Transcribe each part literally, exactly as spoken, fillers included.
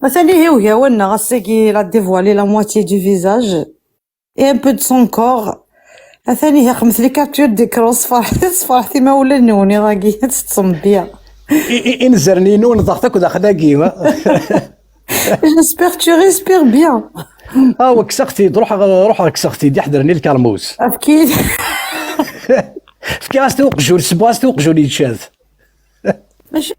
Atan ihi ugawa-nneɣ ass-agi, il a dévoilé la moitié du visage et un peu de son corps. Atan ihi xemt les captures d'écran, sferḥet, sferḥet imawlan-nwen, iḍ-agi ad teṭṭsem bien. I- i- inzerni-inu nḍeɣ-t akk daxel-agi. J'espère que tu respires bien. Ah, wa kkseɣ-t-id, ruḥeɣ, ruḥeɣ kkseɣ-t-id, iḥedren i lkermus. Efk-iyi. Fkiɣ-as-t i uqjun, ssewweɣ-as-t i uqjun yečča-t. Mačči.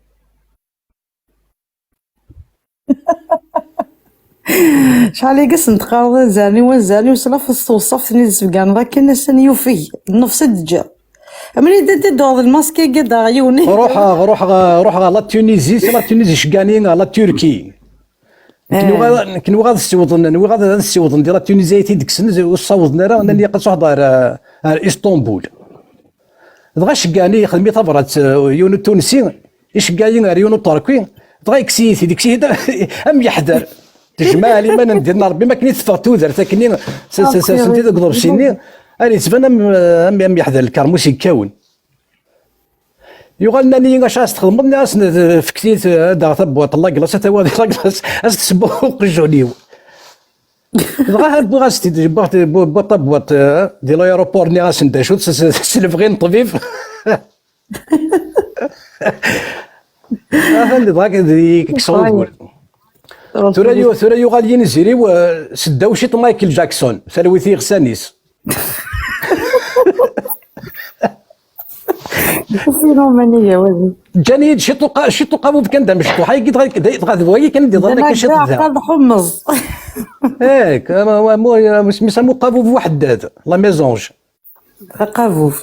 Acḥal i asen-teqqareḍ anzerni, wanzerni, s la s tewṣaft-nni d-tesbeganeḍ akken, asen yufeg, nnefs i d-ǧǧiɣ. Amni d d-dduɣ d lmask-agi d aɣyuni. Ruḥeɣ, ruḥeɣ, ruḥeɣ ɣer la Tunisie, si la Tunisie ceggan-iyi ɣer la Turquie. Nekk nwiɣ ad, nekk nwiɣ ad ssiwḍen, nwiɣ ad, ad ssiwḍen di la Tunisie ay t-id-kksen, ur ssawḍen ara, nnan-iyi ad truḥeḍ ar, ar Istanbul. Dɣa ceggan-iyi, yexdem-iyi tabrat, eh, yiwen utunsi, icegga-yi ar yiwen uṭerki, dɣa yekkes-iyi-t-id, yekkes-iyi-d am yeḥder. Tejmeɛ liman n din n Ṛebbi, mi akken i teffeɣ tudert akkenni, s- s- s- sent-id deg uḍebsi-nni, ar yettban am, am, am yeḥder lkermus yekkawen. Yuɣal nnan-iyi acu ara s-txedmeḍ, nniɣ-asen d- fket-iyi-t, ad d-aɣeɣ tabwaṭ n laglas, ad tawiḍ di laglas, ad s-tesbewweq uqjun-iw. Dɣa ar wwiɣ-as-t-id, wwiɣ-t, wwi- wwiɣ tabwaṭ, eh, di l'aéroport, nniɣ-asen d acu-tt, s- s- s lebɣi n ṭṭbib. Atan dɣa d- yekkes ugur. Tura yu- tura yuɣal yinzir-iw, eh, seddaw ciṭ Michael Jackson, talwit i yiɣsan-is. Phénomène ihi wagi. Ǧǧan-iyi-d ciṭ uqa- ciṭ uqabub kan d amecṭuḥ, ayagi dɣa, dɣa d wagi kan i d-iḍan akka ciṭ da. Ḥummeẓ. Eh, ama- ama- ama- isem-is am uqabub weḥdad, la mésange. Aqabub.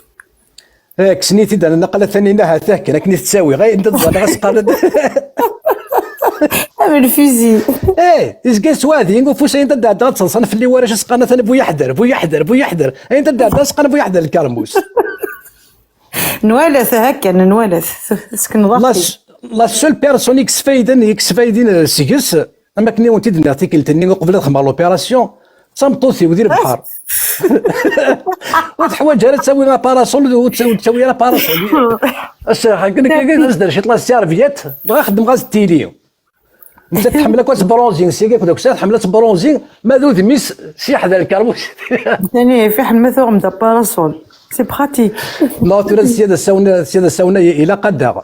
Eh, kksen-it-id, naqal a Tanina, ha-t-ak kan akken i t-ttawiɣ, ay, anda d-ẓẓaleɣ asqarn. Am lfizi. Eh, izga yettwaɛdi ufus, ay anda d-ɛeddaɣ ad ttaḍsan fell-i warrac, asqarn atan bu yeḥder, bu yeḥder, bu yeḥder. Ay anda d-ɛeddaɣ asqarn bu yeḥder lkermus. Nwala-t, hekkan, nwala-t. Teskenḍ-aɣ-t-id. La s- la seule personne i yesfayden, i yesfayden, eh, seg-s, am akken i wen-t-id-nniɣ tikkelt-nni uqbel ad xedmeɣ l'opération, d tameṭṭut-iw di lebḥer. Ur teḥwaǧ ara ad tawi aparasol, ur tt- ur d-tawi ara aparasol. Ass-a, akken akka, akken as-d-rciṭ la serviette, dɣa xeddmeɣ-as tili. Nettat tḥemmel akk ad tebronzi, seg akk d akk tḥemmel ad tebronzi, ma d udem-is s yeḥder lkermus. Tani, fiḥel ma tuɣem-d aparasol. C'est pratique. Non, tura d sya d asawen, sya d asawen, ilaq ad daɣ.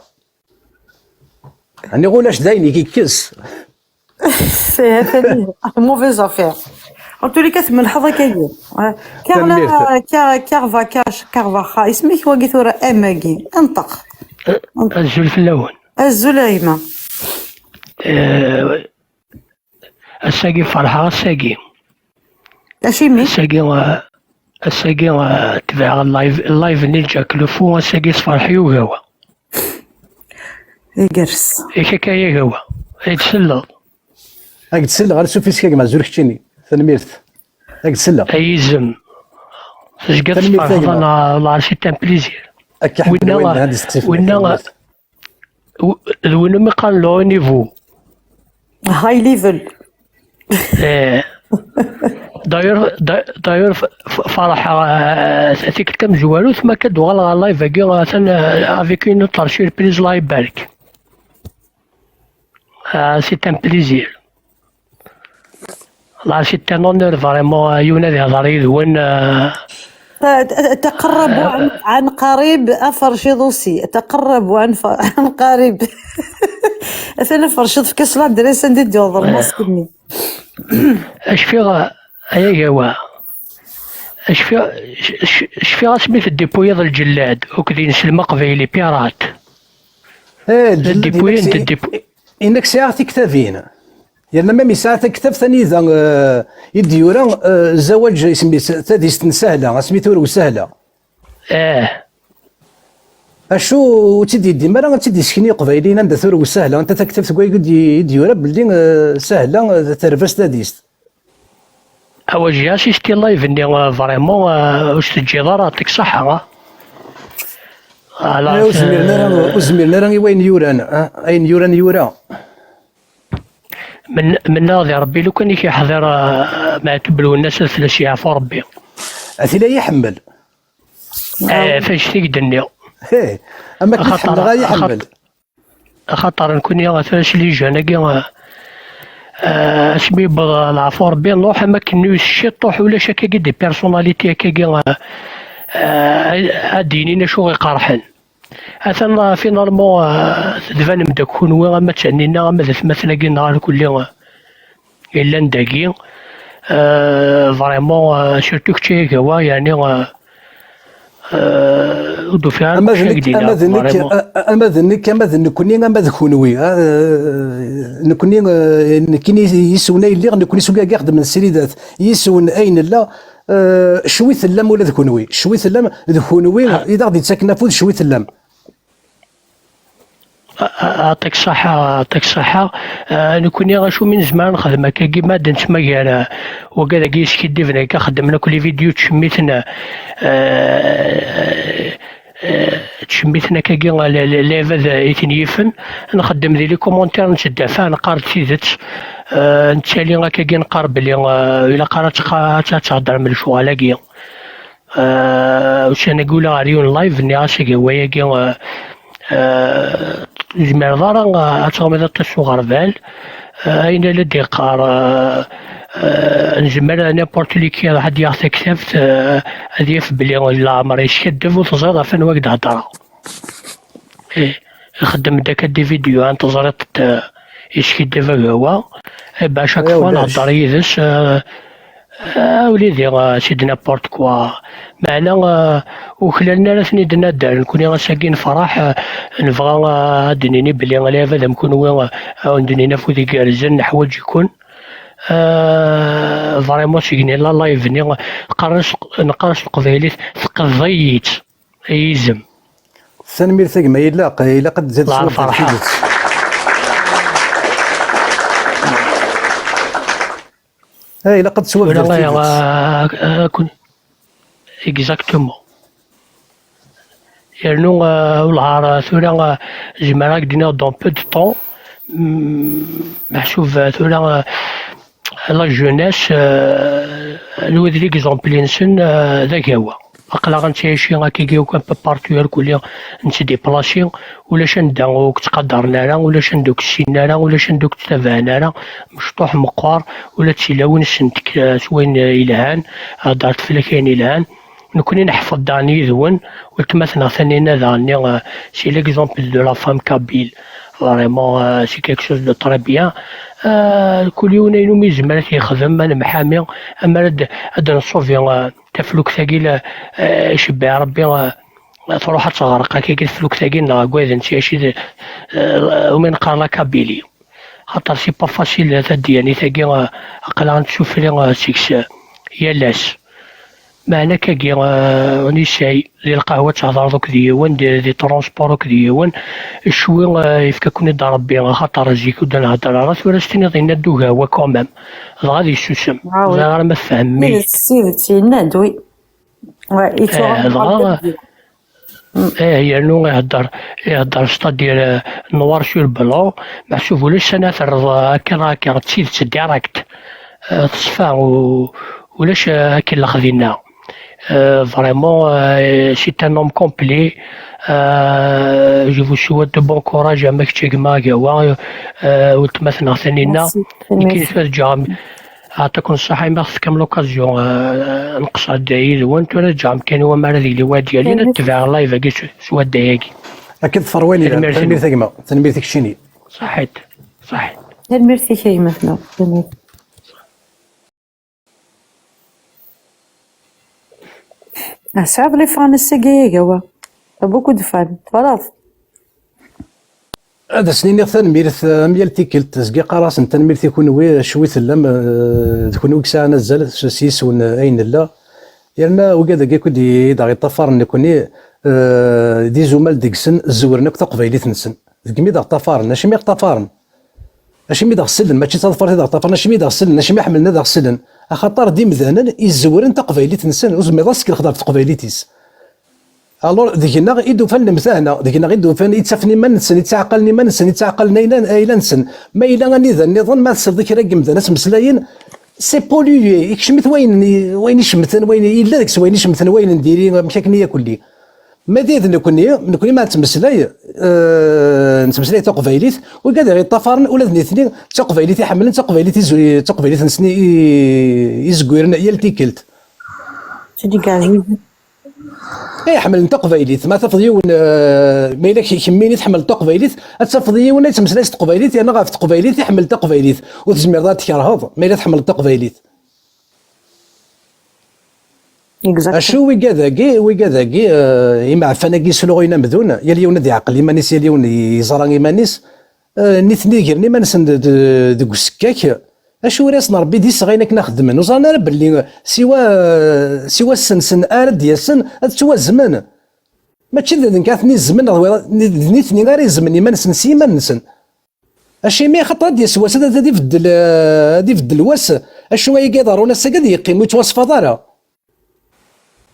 Ɛni ulac d ayen i yekkes? C'est, c'est une mauvaise affaire. En tous les cas, تملحظ كاين. Carla, Car- Carva, Car- Carvaja, اسمك واقي ثورة أماكي. انطق. Azul fell-awen. Azul a gma. Eh, ass-agi ferḥeɣ, ass-agi. Acimi? Ass-agi, eh, ass-agi, eh, tebɛeɣ live, live n Jack Lefou, ass-agi sferḥ yugawa. Igerrez. Yak akka yagawa. Ay d-selleɣ. Ad k-d-selleɣ, ansuf-is kagma, azul keččini. Tanemmirt. Ad k-d-selleɣ. Ay izem. Tezga Tanemmirt, a tessefraḥeḍ gma. Neɣ, neɣ c'est un plaisir. Akka ḥmed Winna, winna, ad d-isteqsi fell-ak, winna, tanemmirt. W-, d win umi qqaren le haut niveau. High level. Eh, d'ailleurs, da- d'ailleurs, f- f- ferḥeɣ, eh, tikkelt tamezwarut, ma akka d-uɣaleɣ ɣer live-agi, atan, eh, avec une autre surprise, Allah ibarek. Ah, c'est un plaisir. Là, c'est un honneur, vraiment, euh, yiwen ad ihḍer yid-wen, euh, Ta- ta- تقرب عن عن قريب, aferciḍ aussi. تقرب عن ف- عن قريب. Atan aferciḍ, fek-as l'adresse anda i d-yuɣ lmask-nni. Acfiɣ, ay agawa. Acfiɣ, c- c- cfiɣ asmi teddipuyeḍ lǧellad, akked yinselmen aqbayli, pirate. Eh, lǧellad, Ddipuyen, inek si- ddipu- inek sɛiɣ tiktabin. Yerna même yesɛa taktabt anida, eh, i d-yura, eh, zawaǧ, isem-is, tadist n Sahla, asmi turew Sahla. Eh. Acu ur tt-id-yeddim ara, ad tt-id-yessken i Iqbayliyen anda turew Sahla, anta taktabt deg wayeg i d-, i d-yura belli, eh, Sahla, eh, terba s tadist. Awa, j'ai assisté live-nni, euh, vraiment, euh, ur s-teǧǧiḍ ara, yeɛṭik ṣṣeḥḥa, ah. Ala, Eh, ur zmiren ara, eh, ur zmiren ara i wayen yuran, ah, ayen yuran yura. Men-, mennaɣ di Rebbi, lukan i k-iḥḍir, euh, Meɛtub Lwennas, ad fell-as yeɛfu Rebbi. A tili ay iḥemmel. Eh, f anect i k-d-nniɣ. Eh, am akken i Axaṭer, tḥemmleɣ ay iḥemmel. Axaṭer, Axaṭer nekkni, atan s les jeunes-agi, eh, eh, asmi yewweḍ leɛfu Rebbi, nruḥ am akken nuyes ciṭuḥ, ulac akkagi des personnalités akkagi, eh, eh, ad d-yinin acu ɣ-iqerḥen. Atan, eh, finalement, eh, tbanem-d akk kunwi, ama d Taninna, ama d atmaten-agi-nneɣ irkelli, eh, yellan dagi. Eh, vraiment, eh, surtout kečč ay Agawa, yeɛni, eh, eh, ur d-ufiɣ ara ama d kečč nekk, ak-d-iniɣ, ama d nekk, vraiment. A-, a-, ama d nekk, ama d nekkni, ama d kunwi. Ah, eh, nekkni, eh, nekkini yiswen ay lliɣ, nekkni s ugagi xedmen ssiridat yiswen ay nella, eh, cwi tellam ula d kunwi. Cwi tellam d kunwi i d aɣ-d-yettaken afud, cwi tellam. A-, a-, Aṭik ṣṣaḥa, aṭik ṣṣaḥa. Eh, nekkni acu mi nezmer ad nexdem akkagi, ma ad nettmagar, eh, wagad-agi yeskiddiben akka, xeddmen akk les vidéos, ttcemmiten, eh, eh, ttcemmiten akkagi, le-, le-, lɛibad i ten-yifen, nxeddem di les commentaires, nettdafaɛ, neqqar-d tidet, eh, nettali akkagi, neqqar belli, eh, ilaq ara ad tqa-, ad tt-, ad theddrem lecɣal-agi. Eh, ussan-agi ula ɣer yiwen live, nniɣ-as Agawa-agi, eh, eh, ur tezmireḍ ara, eh, ad tɣemiḍ aṭas s uɣerbal. Eh, ayen ara d-iqqar, eh, eh, nezmer n'importe lequel ad d-yaɣ taktabt, eh, ad yaf belli leɛmer yeskaddeb, ur teẓriḍ ɣef anwa i d-heddreɣ. Eh, ixeddem-d akka des vidéos, ah, teẓriḍ-t, eh, yeskiddeb Agawa. Eh, ben, à chaque fois, ulac. Nhedder yid-s, eh, ah, wlidi, eh, c'est de n'importe quoi. Meɛna, eh, ur klalen ara ten-id nadal. Nekkni ass-agi nefreḥ, eh, nebɣa, eh, ad d-nini belli lɛibad am kunwi, eh, ad wen-d-nini afud igerrzen, neḥwaǧ-iken. Eh, vraiment, seg-nni la live-nni, qqaren s, neqqar s teqbaylit, tqeḍ-iyi-tt. Yizem. Tanemmirt a gma, ilaq, ilaq ad d-tezziḍ s wawal tidet. Eh, ilaq ad teswabdeḍ tidet. Exactement. Yernu, eh, ulɣar, eh, tura, eh, zemreɣ ad k-d-iniɣ dans peu de temps, mm, meḥsub, eh, tura, eh, la jeunesse, euh, nwiɣ d l'exemple-nsen, euh, d Agawa. Aql-aɣ nettɛici akkagi akk un peu partout, irkelli nettdiplasi, ulac anda ur k-ttqadaren ara, ulac anda ur k-ssinen ara, ulac anda ur k-ttabaɛen ara, mecṭuḥ meqqar, ula d tilawin ssent-k, euh, s wayen, euh, yelhan, heddrent fell-ak ayen yelhan. Nekkni neḥfeḍ daɣen yid-wen, weltma-tneɣ Taninna daɣen-nni, euh, c'est l'exemple de la femme kabyle. Vraiment, euh, c'est quelque chose de très bien. Euh, kul yiwen ayen umi yezmer ad t-yexdem, ad nemḥami, ammer ad, ad d-nṣubi, euh, taflukt-agi, la, euh, icebbeɛ Rebbi, euh, truḥ ad teɣreq akkagi taflukt-agi, neɣ agad n tiyaci d, euh, umi neqqar la Kabylie. Xaṭer c'est pas facile, taddyanit-agi, euh, aql-aɣ nettsufri, euh, seg-s, euh, yal ass. Meɛna akkagi, euh, on essaye, di lqahwa ad thedreḍ akked yiwen, di, di transport akked yiwen, ccwi, euh, yefka-ken-id Rebbi, axaṭer zik ur d-nhedder ara, tura s-tiniḍ yenna-d Agawa quand même, dɣa ad yessusem. Ah, oui. Ẓriɣ ara ma tfehmem-iyi. Tidet, tidet, yenna-d, oui. Ouais, il faut... Eh, dɣa, eh, yernu ihedder, ihedder, c'est-à-dire, euh, noir sur blanc, meḥsub ulac sani ad terreḍ, euh, akka, akka, d tidet direct. Euh, teṣfa, u-, ulac, euh, akellex dinna. Euh, vraiment, euh, c'est un homme complet. Euh, je vous souhaite de bon courage, a ma kečč a gma Agawa, euh, weltma-tneɣ Taninna. Merci. Nekk ad ǧǧeɣ, ɛṭiken ṣṣeḥḥa imi ɣ-tefkam l'occasion, euh, nqeṣṣer-d yid-wen, tura ad ǧǧeɣ amkan i wamar ad yili wayeḍ yalin, ad tebɛeɣ live-agi s, s wadday-agi. Akka d terwin, tanemmirt a gma, tanemmirt i keččini. Ṣaḥit, ṣaḥit. Tanemmirt-ik a gma-tneɣ, tanemmirt. Ah, tesɛiḍ les fans ass-agi a Agawa. T'as beaucoup de fans, twalaḍ? Ad asen-iniɣ tanemmirt, eh, am yal tikkelt, zgiɣ qqareɣ-asen tanemmirt i kunwi, cwi tellam, eh, d kunwi i yesɛan azal s, s yiswen, eh, ay nella. Yerna wigad-agi akk i d-, i d aɣ-iṭṭafaren nekkni, eh, d izumal deg-sen, zewren akk taqbaylit-nsen. Deg mi d aɣ-ṭṭafaren, acimi i ɣ-ṭṭafaren? Acimi d aɣ-sellen? Mačči d taḍeffart i d aɣ-ṭṭafaren, acimi d aɣ-sellen? Acimi ḥemmlen ad aɣ-sellen? Axaṭer d imdanen izewren taqbaylit-nsen, ur zmireḍ ad s-tkelxeḍ ɣef teqbaylit-is. Alors, deg-neɣ i d-ufan lemtahna, deg-neɣ i d-ufan, i ttafen iman-nsen, i ttaɛqalen iman-nsen, i ttaɛqalen ayla-, ayla-nsen. Ma yella anida nniḍen, ma tesleḍ i kra n yimdanen ad ttmeslayen, c'est pollué, ikcem-it wayen, wayen icemten, wayen, yella deg-s wayen icemten, wayen n diri, amek akken i yakulli. Ma d, d nekkni, nekkni ma nettmeslay, eh, nettmeslay taqbaylit, wigad i ɣ-iṭṭafaren ula d nitni d taqbaylit i ḥemmlen, d taqbaylit i zu-, d taqbaylit-nsen i, i, i zegwiren yal tikkelt. Sidi Ɛziz. Eh, ḥemmlen taqbaylit. Ma tafeḍ yiwen, eh, ma yella k-, kemmini tḥemmleḍ taqbaylit, ad tafeḍ yiwen ad yettmeslay s teqbaylit, yerna ɣef teqbaylit iḥemmel taqbaylit. Ur tezmireḍ ad tkerheḍ ma yella tḥemmleḍ taqbaylit. Exactement. Acu wigad-agi, wigad-agi, eh, imeɛfan-agi yesluɣuyen amdun, yal yiwen ad iɛqel iman-is, yal yiwen yeẓra iman-is, eh, nitni gren iman-nsen de-, de-, deg usekkak, acu ur asen Rebbi d iseɣ ayen akken a xeddmen, ur ẓran ara belli siwa, siwa s-nsen ara d-yasen ad ttwazmen. Mačči d nekk ad ten-izmen, neɣ d nitni ara izmen iman-nsen s yiman-nsen. Acimi? Axaṭer ad d-yas wass, ad, ad ibeddel, eh, ad ibeddel wass. Acu ay iḍerrun ass-agi ad yeqqim, ur yettwaṣfeḍ ara.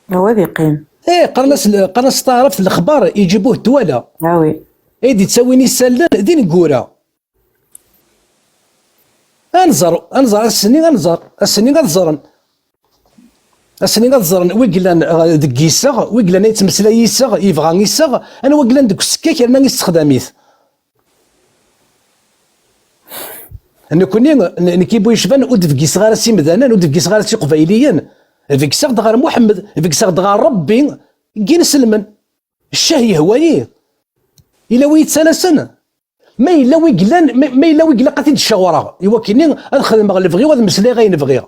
Awa ad yeqqim. Eh, qqaren-as l-, qqaren-as s taɛrabt lexbar iǧibuh twala. Ah oui. Ay d-ittawin isallen d ineggura. Ad nẓer, ad nẓer ass-nni, ad nẓer. Ass-nni ad ẓren. Ass-nni ad ẓren wi yellan, eh, deg yiseɣ, wi yellan ay yettmeslay yiseɣ, yebɣa iseɣ, anwa yellan deg usekkak yerna yessexdam-it. Nekkni, n-, nekk i bu yecban, ur d-bgiseɣ ara s imdanen, ur d-bgiseɣ ara s iqbayliyen. Begseɣ-d ɣer Muḥemmed, begseɣ-d ɣer Rebbi, n yinselmen. Ccah yehwa-yi. Yella wi yettalasen? Ma yella wi yellan, ma, ma yella wi ilaq ad t-id-cawreɣ, i wakken ad xedmeɣ lebɣi-w, ad meslayeɣ ayen bɣiɣ.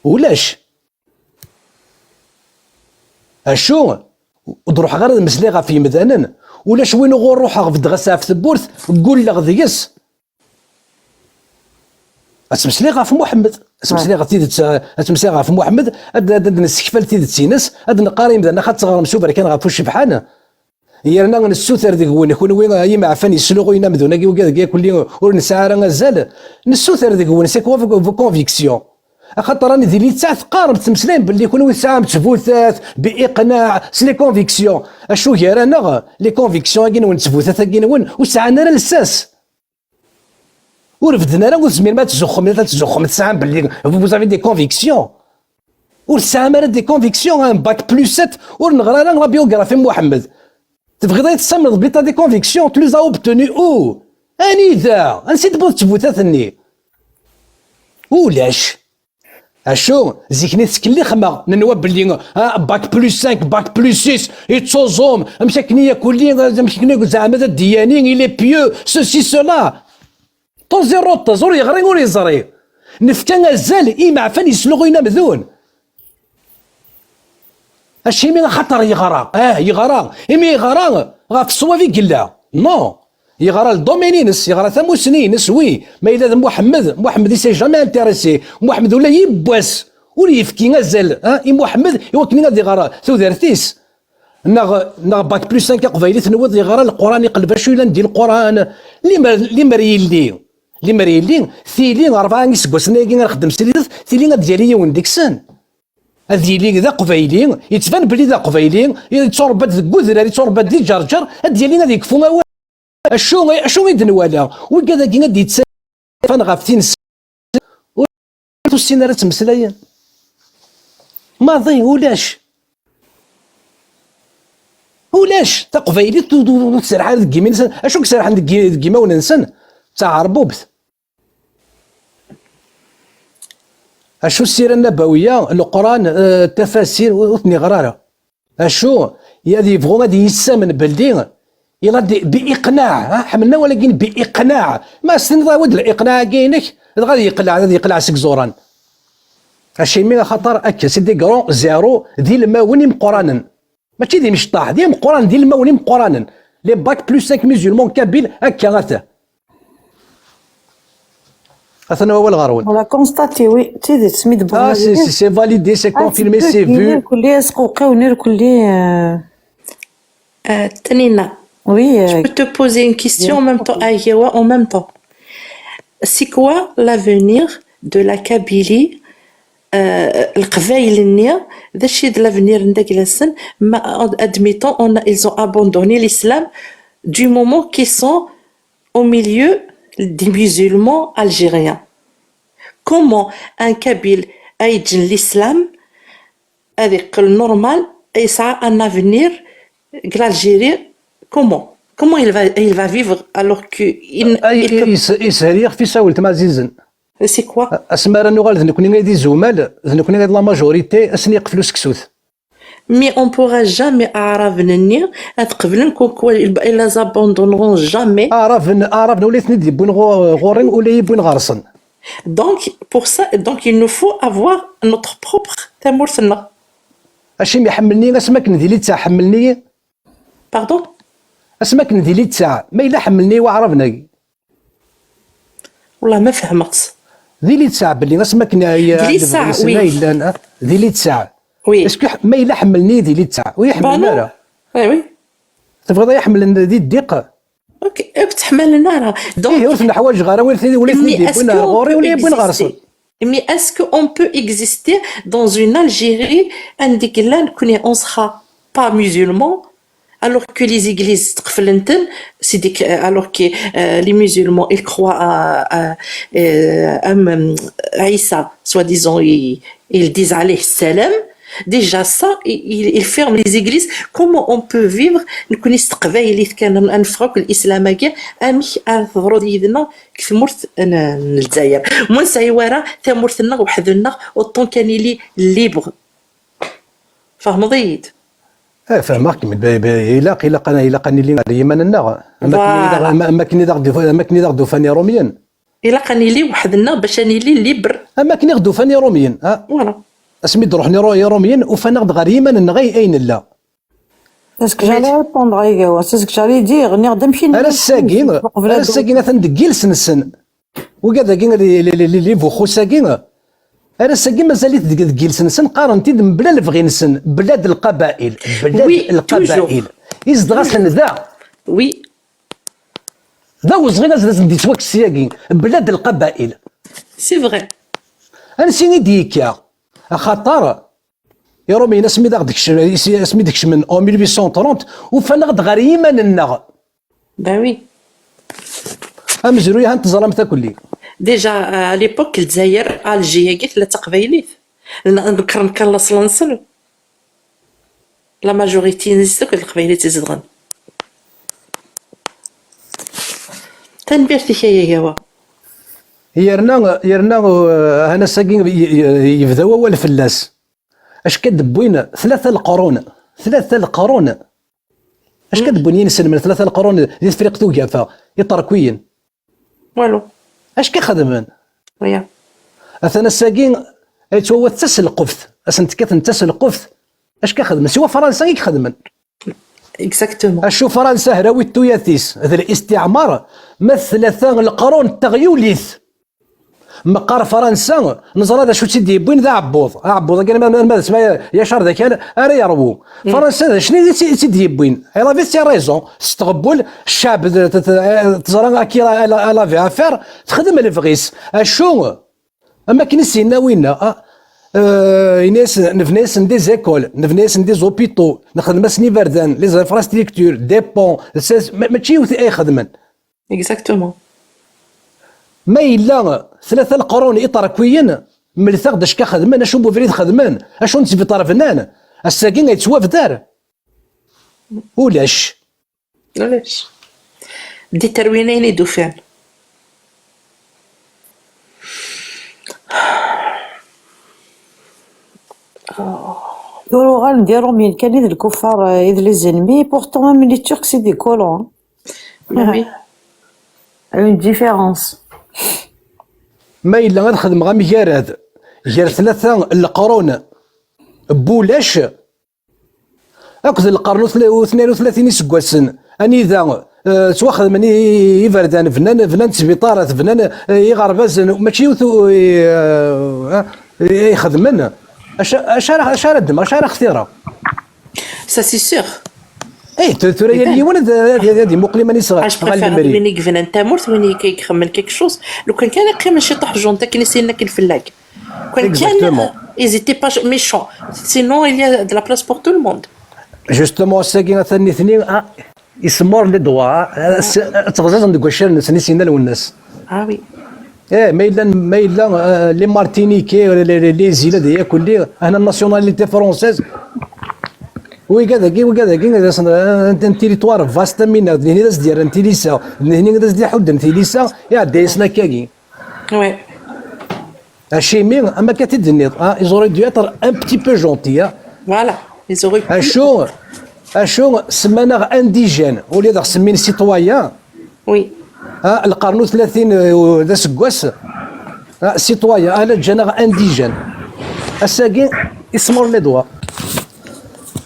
Ulac. Acu? Ur d-ruḥeɣ ara ad meslayeɣ ɣef yemdanen. Ulac win uɣur ruḥeɣ beddeɣ-as ɣef tewwurt, ggulleɣ deg-s. Ad tmeslayeɣ ɣef Muḥemmed. Ad tmeslayeɣ ɣef tidet, ad tmeslayeɣ ɣef Muḥemmed, ad, ad, ad nessekfal tidet-ines, ad neqqar i yimdanen, axaṭer teɣrem s uberkan ɣef ucebḥan. Yerna nessuter deg-wen, kunwi ay imeɛfan yesluɣuyen amdun-agi, wigad-agi akk-nni ur nesɛi ara azal, nessuter deg-wen, c'est quoi vos, vos convictions? Axaṭer anidi littseɛ teqqarem, tettmeslayem belli kunwi tesɛam ttbutat, bi iqnaɛ, s les convictions. Acu gar-aneɣ, les convictions-agi-nwen, ttbutat-agi-nwen, ur sɛan ara lsas. Ur bedden ara, ur tezmirem ad tzuxxem, ad tzuxxem, tesɛam belli vous avez des convictions. Ur tesɛam ara des convictions, un bac plus sept, ur neɣra ara la biographie n Muḥemmed. Tebɣiḍ ad tessamneḍ belli t'as des convictions, tu les as obtenues où? Anida? Ansi d-tewwiḍ ttbutat-nni? Ulac. Acu? Zik-nni ttkellixeɣ, nenwa belli, ah, bac plus cinq, bac plus six, yettuẓum, amek akken i yakulli, amek akken i zeɛma d adyani, il est pieux, ceci, cela. Tuẓiruṭṭez, ur yeɣri, ur yeẓri. Nefka azal i imeɛfan yesluɣuyen amdun. Acimi? Axaṭer yeɣra. Ah, yeɣra. Imi yeɣra, ɣef ṣṣwab i yella. Non. Yeɣra le domaine-ines, yeɣra tamussni-ines, oui. Ma yella d Muḥemmed, Muḥemmed i s'est jamais intéressé. Muḥemmed ula yiwwas ur yefki azal, ah, i Muḥemmed i wakken ad iɣer tudert-is. Neɣ, neɣ bac plus cinq aqbayli tenwiḍ yeɣra Leqran, iqleb acu yellan di Leqran. Limer, limer yelli, limer yelli, tili rebɛa iseggasen-agi ara xeddem srid, tili ad d-yali yiwen deg-sen. Ad yili d aqbayli, yettban belli d aqbayli, yetturebba-d deg udrar, yetturebba-d di Ǧerǧer, ad d-yali ad yekfu awal. Acu, acu i d-nwala? Wigad-agi ad d-yettan ɣef tin ur tussin ara ttmeslayen. Maḍi, ulac. Ulac. Taqbaylit ur, ur, ur tserreḥ ara deg yimi-nsen. Acu i iserrḥen deg, deg yimawen-nsen? D taɛerbubt. Acu ssira nnabawiya, Leqran, eh, tafasir, ur, ur ten-iɣra ara. Acu? Ad yebɣu ad yissamen belli ila di, bi iqnaɛ, ha? Ḥemmlen awal-agi bi iqnaɛ. Ma as-tiniḍ awi-d liqnaɛ-agi-inek, dɣa ad yeqleɛ, ad yeqleɛ seg iẓuran. Acimi? Axaṭer akka, c'est des grands zéros, d ilmawen imeqqranen. Mačči d imecṭaḥ, d imeqqranen, d ilmawen imeqqranen. Les bac plus cinq musulmans kabyles, akka ata. Atan wawal ɣer-wen. On l'a constaté, oui, d tidet, mi d-wwin. Ah, c'est, c'est, c'est validé, c'est confirmé, c'est vu. Irkelli asquqqiw n irkelli, euh, euh, Tanina, oui, je, euh, peux te poser une question en même temps, Ayawa, en même temps. C'est quoi l'avenir de la Kabylie, euh, Leqbayel-nni, d acu i d l'avenir n daglasen, ma, admettons, on a, ils ont abandonné l'islam du moment qu'ils sont au milieu des musulmans algériens. Comment un Kabyle a l'islam, avec le normal, et ça a un avenir Deg l'Algérie, comment? Comment il va, il va vivre alors que il, Ay, il peut... is- Yeshel yixef-is a weltma ɛzizen. C'est quoi? Asmi ara nuɣal d nekkni ay d izumal, d nekkni ay d la majorité, asen yeqfel useksut. Mais on pourra jamais, aɛraben-nni ad qeblen, comme quoi ils, ils les abandonneront jamais. Aɛraben, Aɛraben ula i ten-id-yewwin ɣu- ɣur-i, ula i yi-yewwin ɣer-sen. Donc, pour ça, donc il nous faut avoir notre propre tamurt-nneɣ. Acimi ḥemmlen-iyi asmi akken d ilitteɛ ḥemmlen-iyi? Pardon? Asmi akken d ilitteɛ, ma yella ḥemmlen-iyi waɛraben-agi? Wallah, ma fehmeɣ-tt. D ilitteɛ belli asmi akken ay D ilitteɛ, oui. Ay llan, ah, d ilitteɛ. Oui. Est-ce que ma yella ḥemmlen-iyi d ilitteɛ? Ur Bah yi-ḥemmlen non. Ara. Oui, oui. Tebɣiḍ ad yi-ḥemmlen di ddiq? Ok, ur tt-ḥemmlen ara. Donc, Ih, ur ten-ḥwaǧeɣ ara, ula i ten-id-yewwin ɣur-i, ula i wwin ɣer-sen. Mais est-ce qu'on peut exister dans une Algérie anda i yella nekkni on sera pas musulman, alors que les églises qeflent-ten, c'est des, alors que euh, les musulmans ils croient à, à, euh, à, euh, Isa, soi-disant ils, ils disent عليه السلام. Déjà ça, ils, ils ferment les églises. Comment on peut vivre nekkni s teqbaylit kan, ad neffeɣ akk l'islam-agi, amek ara teḍruḍ yid-neɣ deg tmurt n, n Lezzayer? Ma ur nesɛi ara tamurt-nneɣ weḥd-nneɣ, autant kan nili libre. Tfehmeḍ-iyi-d? Eh, fehmeɣ-kem. Ilaq, ilaq, ilaq ad nili ɣer yiman-nneɣ. Am akken i d aɣ-, am akken i d aɣ-d-ufan Irumyen. Ilaq ad nili weḥd-nneɣ bac ad nili libre. Am akken i ɣ-d-ufan Irumyen. Ah. Voilà. Asmi d-ruḥen Irumyen, ufan-aɣ-d ɣer yiman-nneɣ ay, ay nella. C'est ce que j'allais répondre à Igawa, c'est ce que j'allais dire. Nniɣ-d amek i nella. Ar ass-agi, ar ass-agi atan deg yiles-nsen. Ugad-agi, li, li, li, li, li buxus-agi, ar ass-agi mazal-it deg, deg yiles-nsen, qqaren-t-id mebla lebɣi-nsen, belad lqabail, belad lqabail. Izdeɣ-asen da. Oui. D awezɣi ad asen-d-yettwakkes syagi, belad lqabail. C'est vrai. Ansi i d-yekka? Axaṭer Irumyen asmi d aɣ-d-kecmen, asmi d-kecmen en mille huit cent trente, ufan-aɣ-d ɣer yiman-nneɣ. Ben oui. Amezruy, ha teẓram-t akk-lli. Déjà, à l'époque, Lezzayer, Alger-agi tella d taqbaylit. Ḍekkren kan laṣel-nsen. La majorité-nsen akk d leqbayel i tt-izedɣen. Tanemmirt-ik a Igawa. Yerna, yerna, uh, han ass-agi y-, y-, yebda wawal fell-as. Acka d-wwin tlata leqrun, tlata leqrun. Acka d-wwin yinselmen tlata leqrun di Tefriqt Ugafa, Iṭerkiyen. Walu. Acka xedmen? Aya. Atan ass-agi ay ttwawat d taselqeft, asen-tekkaten d taselqeft. Acka xedmen? Siwa Fransa i ixedmen. Exactement. Acu Fransa hrawit tuyat-is d listiɛmar, ma d tlata leqrun d taɣyulit. Meqqar Fransa, neẓra d acu tt-id-yewwin d aɛebbuḍ. Aɛebbuḍ-agi, ma, ma d asma yacar d akal ara yerwu. Fransa d acu i tt-, i tt-id-yewwin? Elle avait ses raisons. S tɣewwel, ccɛeb d, d, d, teẓra akka elle avait affaire, texdem lebɣi-s. Acu? Am akken i s-yenna winna, ah, euh, yenna-yas, nebna-yasen des écoles, nebna-yasen des hôpitaux, nexdem-asen iberdan, les infrastructures, des ponts, des, ma, mačči yiwet ay xedmen. Exactement. Ma yella tlata leqrun Iṭerkiyen, mlet-aɣ-d acu akka xedmen, acu n ubrid xedmen, acu n sbiṭar bnan, ass-agi ay yettwabdar. Ulac. Ulac. D Iṭerkiyen ayen i d-ufan. Tura uɣalen d Iṛumyen kan i d lkuffar, euh, i d les ennemis, pourtant même les Turcs c'est des colons. Ben oui. Une différence. Ma yella ad xedmeɣ amgarad gar tlata n leqrun n wulac akked lqern u tla-, u tnayen u tlatin iseggasen, anida, eh, ttwaxedmen i, i, iberdan, bnan, bnan sbiṭarat, bnan, eh, iɣerbazen, mačči yiwet u-, i, eh, i, i xedmen. Acu, acu ara, acu ara ddmeɣ, acu ara xtireɣ? Ça, c'est sûr. Eh, tu-, tura yal yiwen ad, ad, ad imuqel iman-is ɣer, Ah, je ɣer préfère lemri. Win i yebnan tamurt, win i ixemmen quelque chose. Lukan kan qqim ciṭuḥ junta akken i s-yenna akken fell-ak. Lukan kan Exactement. Ils étaient pas méchants. Sinon, il y a de la place pour tout le monde. Justement, ass-agi atan nitni, ah, ils se mordent les doigts, ah, ah, s-, ah, ttɣeẓẓiẓen deg waccaren-nsen i s-yenna Lwennas. Ah oui. Eh, ma yella, ma yella, euh, les Martiniquais, les, les, les îles de Yakouli, on a nationalité française. Wigad-agi, wigad-agi, d asen-, un, un territoire vaste, am winna, d nehni d as-d-yerran tilisa, d nehni d as-d-iḥudden tilisa, iɛedda-yasen akkagi. Ouais. Acimi, am akka t-id-tenniḍ, ah, ils auraient dû être un petit peu gentils, ah. Voilà. Ils auraient pu. Acu, acu, semman-aɣ indigène, au lieu d aɣ-semmin citoyen, Oui. ah, lqern u tlatin, euh, d aseggas, ah, citoyen, ah, la ǧǧan-aɣ indigène. Ass-agi, ismur les doigts.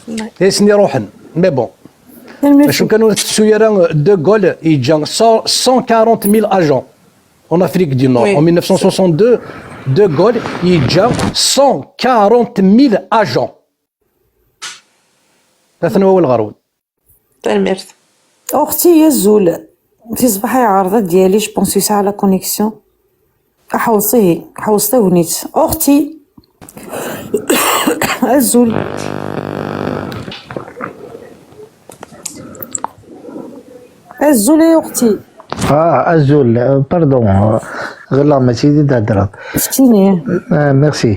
Ouais. Asen-iruḥen, mais bon. Tanemmirt. Acu kan ur tettu ara, De Gaulle yeǧǧa cent quarante mille agents en Afrique du Nord. Oui. En mille neuf cent soixante-deux, De Gaulle yeǧǧa cent quarante mille agents. Atan wawal ɣer-wen. Tanemmirt. اختي يا زول، في صباح يعرض ديالي، je pense يسعى la connexion. حوصيه، حوص تاونيت اختي. الزول. الزول يا اختي. اه، الزول، آه، pardon، آه، غير لا ماشي دي تهدرات. شتيني. آه، merci.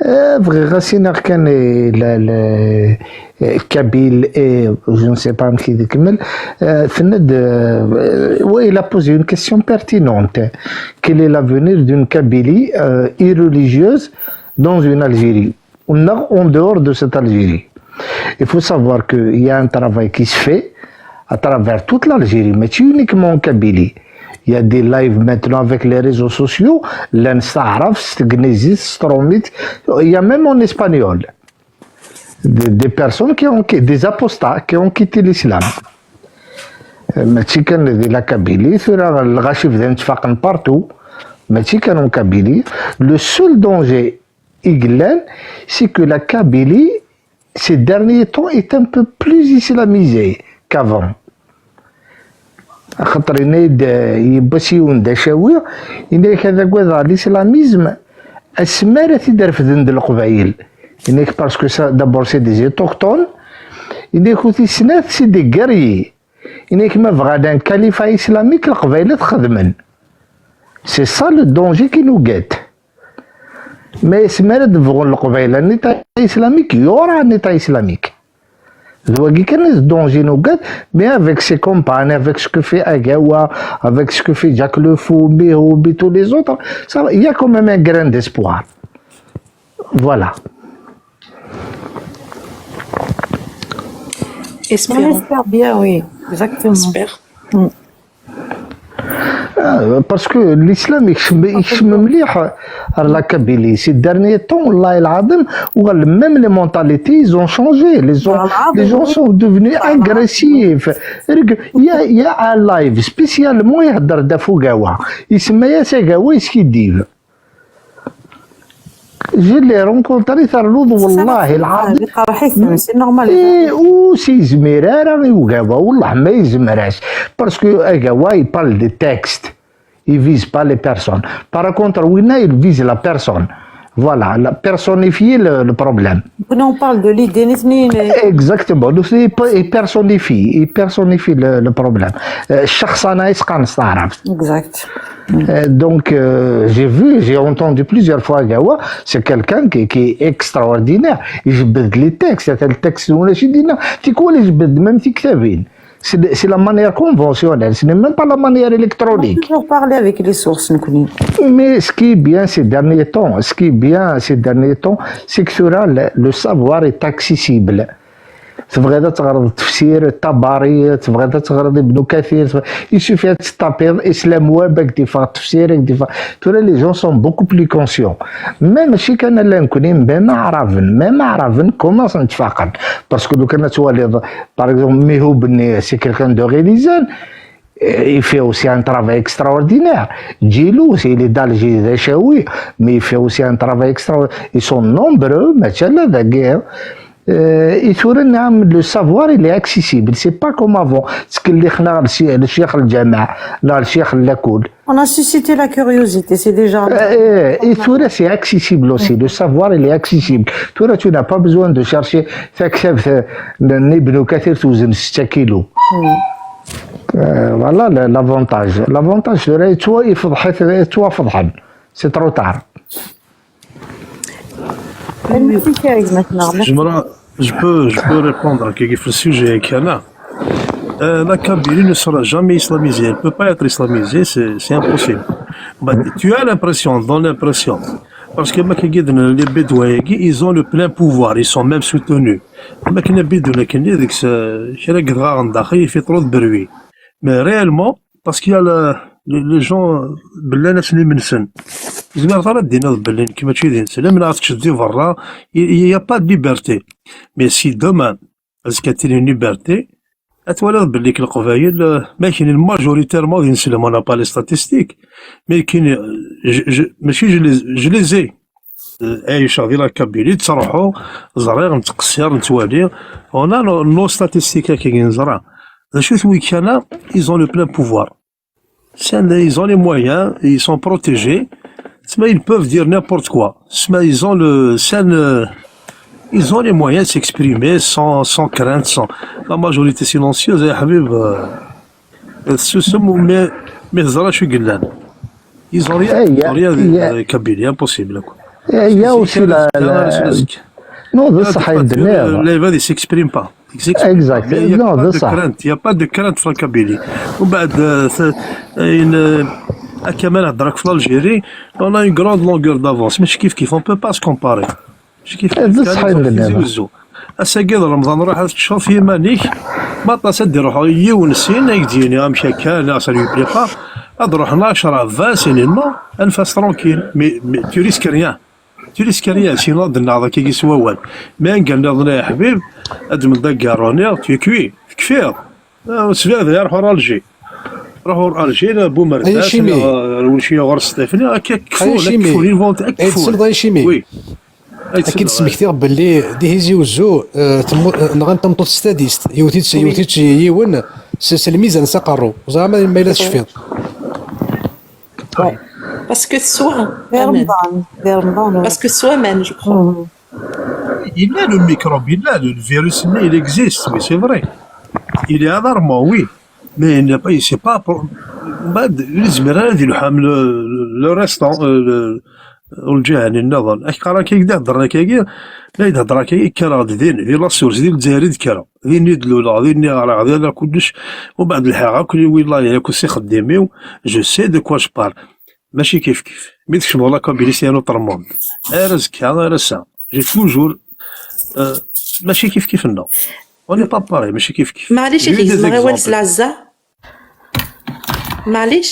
آه، بغي غاسينا كان لا، لا، آه، كابيل، آه، je ne sais pas مشي دي كمل. آه، تند، آه، oui, il a posé une question pertinente. Quel est l'avenir d'une Kabylie, euh, irreligieuse dans une Algérie, ou non, en dehors de cette Algérie? Il faut savoir qu'il y a un travail qui se fait à travers toute l'Algérie, mais uniquement en Kabylie. Il y a des lives maintenant avec les réseaux sociaux, llan s taɛrabt, s tegnizit, s trumit, il y a même en espagnol. Des, des personnes qui ont, qui, des apostats qui ont quitté l'islam. Euh, mačči kan di la Kabylie, tura lɣaci bdan ttfaqen partout, mačči kan en Kabylie. Le seul danger i yellan, c'est que la Kabylie, ces derniers temps, est un peu plus islamisée qu'avant. Axaṭer yenna-yi-d, euh, yiwwas yiwen d acawi, yenna-yak ad agadeɣ l'islamisme asmi ara t-id-refden d Leqbayel. Yenna-yak parce que ça, d'abord, c'est des autochtones. Yenna-yak u tis snat, c'est des guerriers. Yenna-yak ma bɣan un califat islamique, Leqbayel ad t-xedmen. C'est ça le danger qui nous guette. Mais asmi ara d-bɣun Leqbayel un État islamique, il y aura un État islamique. D wagi kan i d danger nugad, mais avec ses campagnes, avec ce que fait Agawa, avec ce que fait Jack Le Fou, Mihoub et tous les autres, ça, il y a quand même un grain d'espoir. Voilà. On Espérons. Espère bien, oui, exactement. Espère. آه، parce que l'islam يكشم يكشم مليح على la Kabylie. Ces derniers temps, والله العظيم، ولا même les mentalités, ils ont changé. Les gens, les gens sont devenus agressifs. Il y a, il y a un live spécialement يهدر دا فوقاوا. يسمى يا ساقاوا يسكيديف. Je l'ai rencontré ترلوض والله العظيم. قرحيت، c'est normal. Et où c'est زمير راه يوقاوا والله ما يزمراش. Parce que Agawa, il parle de texte. Il vise pas les personnes. Par contre, Wina, il vise la personne. Voilà, la personnifier le, le problème. كنا on parle de l'idée نتنين. Exactement. Donc, il pe- il personnifie, il personnifie le, le problème. Euh, الشخص أنا يسقى نستعرف. Exact. Euh, donc, euh, j'ai vu, j'ai entendu plusieurs fois Agawa, c'est quelqu'un qui, qui est extraordinaire. يجبد les textes, c'est le texte ولا شي دينا. تيكون يجبد même تكتبين. C'est c'est la manière conventionnelle, ce n'est même pas la manière électronique. Toujours parler avec les sources نكوني. Mais ce qui est bien ces derniers temps, ce qui est bien ces derniers temps, c'est que tura, le, le savoir est accessible. تبغيض ad teɣreḍ tefsir Tabari, tebɣiḍ ad teɣreḍ Ibn Kathir, tebɣ- il suffit ad testapiḍ Islam Web, ad k-d-iffeɣ tefsir, ad k-d-iffeɣ. Tura, les gens sont beaucoup plus conscients. Même mačči kan ala nekni, même Aɛraben, même Aɛraben commencent ad ttfaqen. Parce que لو كان ad twaliḍ, par exemple, Mihoub-nni, c'est quelqu'un de Ɣilizan, il fait aussi un travail extraordinaire. Djilous, il est d'Alger, d acawi, mais il fait aussi un travail extraordinaire. Ils sont nombreux, mačči ala dagi. Euh, et tura, نعم, le savoir, il est accessible. C'est pas comme avant. Ttkellixen ɣer le chi- le cheikh الجامع, لا le cheikh اللاكول. On a suscité la curiosité, c'est déjà. Euh, et tura, c'est accessible aussi. Le savoir, il est accessible. Tura, tu n'as pas besoin de chercher taktabt, euh, n Ibn Kathir توزن ستة كيلو. Euh, voilà le- l'avantage. L'avantage, tura, yettwa- yefḍeḥ-, yettwafḍeḥen. C'est trop tard. Merci, Karim, maintenant. Merci. J'aimerais, Je peux, je peux répondre à quelque chose sur le sujet, Kiana. Euh, la Kabylie ne sera jamais islamisée. Elle ne peut pas être islamisée, c'est c'est impossible. Bah, tu as l'impression, dans l'impression. Parce que ma kagiden, les Bédouins, ils ont le plein pouvoir, ils sont même soutenus. Ma kena Bédouin, kena deg se, kena gdra daxi, il fait trop de bruit. Mais réellement, parce qu'il y a le, les, les gens, bellan asen imensen. Zemreḍ ara d-tiniḍ belli nekk mačči d ineslam, neɣ teččeḍ di berra, il n'y a pas de liberté. Mais si demain, azekka tili une liberté, ad twaliḍ belli k Leqbayel, euh, ma kinin majoritairement d ineslam, on n'a pas les statistiques, mais kinin, je, je, mačči je les, je les ai. Euh, ɛiceɣ di la Kabylie, ttruḥuɣ, ẓriɣ, nettqessir, nettwali. On a nos, nos statistiques akka i neẓra. D acu-t wi kana, ils ont le plein pouvoir. Sen, ils ont les moyens, ils sont protégés. Sma, ils peuvent dire n'importe quoi. Sma, ils ont le, sen, euh, ils ont les moyens de s'exprimer sans, sans crainte, sans, la majorité silencieuse, ya ḥbib, euh, tessusem, mais, mais ẓra acu yellan. Ils ont rien, Eh, il y ils ont a, rien il y a, de Kabylie, impossible, quoi. eh, il y a aussi la, la... Non, d ṣṣeḥ i d-tenniḍ. L'élève, il s'exprime pas. Il s'exprime Exact. pas. Mais il n'y a Non, pas d de ṣṣeḥ. Crainte. Il n'y a pas de crainte en Kabylie. ومن بعد, euh, c'est une, euh, كمان هضرك في l'Algérie, on a une grande longueur d'avance. Mais كيف كيف, on peut pas se comparer. ماشي كيف Eh, d ṣṣeḥ i d-tenniḍ. Tizi Wezzu. Ass-agi d Remḍan, ruḥ ad teččeḍ f yiman-ik. Ma aṭas ad d-iruḥ yiwen sin, ad k-d-yini amek akka, neɣ ça lui plaît pas. Ad ruḥen ɛecṛa, vingt, sinin, non, anef-as tranquille. Mais, mais tu risques rien. Tu risques rien, sinon ad d-nnaɣ d akkagi s wawal. Mais anga nniḍen, ay aḥbib, ad d-mend agaṛṛu-nni, tu es cuit, tekfiḍ. Ah, sbiɣ d ruḥ ɣer Alger. Ruḥ ɣer Alger, Bumerdas, Ay Acimi. Neɣ, euh, ɣer Sṭifni, akka kfun, Ay Acimi. Kfun, ils vont, Ay tesleḍ, ay Acimi. Oui. Akken d-smektiɣ belli Tizi Wezzu, eh, temmu-, eh, nɣan tameṭṭut s tadist. Yiwet-itt, yiwet-itt yiwen s, s lmizan s aqerru. Ẓriɣ ma, ma yella tecfiḍ. Parce que teswa Di aman. Remḍan, di Remḍan. Parce que teswa aman, je crois. Il a le microbe, il a le virus, il existe, oui, c'est vrai. Il est alarmant, oui. Mais il n'est pas, c'est pas pour, ما يزمر هذه الحام le, le restant, euh, le, ur ǧahan nniḍen. Ak qqar akka i d-hedren akka, la d-hedren akka, kkreɣ-d din, di la source, di Lezzayer i d-kkreɣ. Din i d-luleɣ, din i ɣriɣ, din kullec. ومن بعد lḥiɣ akk, i willahi, akk s ixeddim-iw, je sais de quoi je parle. Mačči kif kif. Mi tkecmeḍ la Kabylie, c'est un autre monde. Ar azekka, ar ass-a. J'ai toujours, euh, mačči kif kif, non. On n'est pas pareil, mačči kif kif. Maɛlic, ad k-gezmeɣ awal s lɛezza. Maɛlic.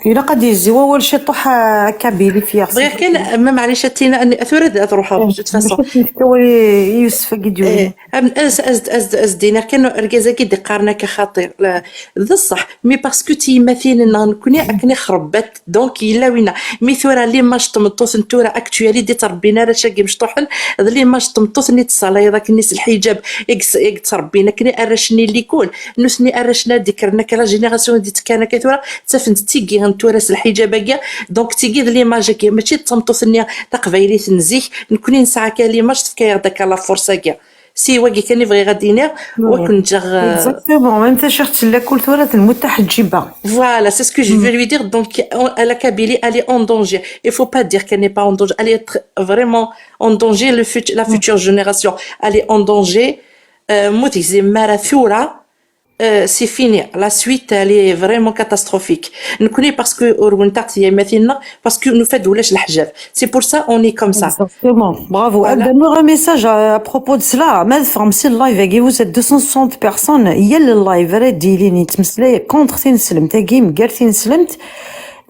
Ilaq ad d-yezzi wawal ciṭuḥ, ah, Kabili fier. Bɣiɣ kan, ma maɛlic, ad tina, tura ad ruḥeɣ, de toute façon. Bac ad nefk awal i Yusef ad d-yuli. Eh, am-, as, as, as, as d-iniɣ kan argaz-agi d-iqqaren akka xaṭi. La, d ṣṣeḥ, mais parce que tiyemmatin-nneɣ nekkni akken i xrebbat, donc yella winna. Mi tura l'image n tmeṭṭut n tura actuelle i d-ittrebbin arrac-agi mecṭuḥen, d l'image n tmeṭṭut-nni d-tessalayeḍ akken s lḥiǧab i s-, i yettrebbin akken arrac-nni n likul. Nutni arrac-nni ad d-ikkren akka, la génération i d-ittekkan akka tura, ttafen-d tigi n tura s lḥiǧab-agi. Donc tigi d l'image-agi, mačči d tameṭṭut-nni taqbaylit n zik. Nekkni nesɛa akka l'image, tefka-yaɣ-d akka la force-agi. Si wagi kan i bɣiɣ ad d-iniɣ, wakken ǧǧeɣ, euh, Exactement, même tacirt n lakul tura temmut taḥeǧǧiba. Voilà, c'est ce que je veux lui dire. Donc, on- la Kabylie, elle est en danger. Il faut pas dire qu'elle n'est pas en danger. Elle est tr- vraiment en danger. Le fut- la future génération, elle est en danger. Euh, mu tegzim ara tura, euh, c'est fini. La suite, elle est vraiment catastrophique. Nekkni, parce que ur went-aɣ tiyemmatin-nneɣ, parce que nufa-d ulac leḥjab. C'est pour ça on est comme ça. Exactement. Bravo. Voilà. Un dernier message à, à propos de cela. Ma tfehmem si live-agi, vous êtes deux cent soixante personnes. Yal live ara d-yilin yettmeslay contre tineslemt-agi, mgal tineslemt.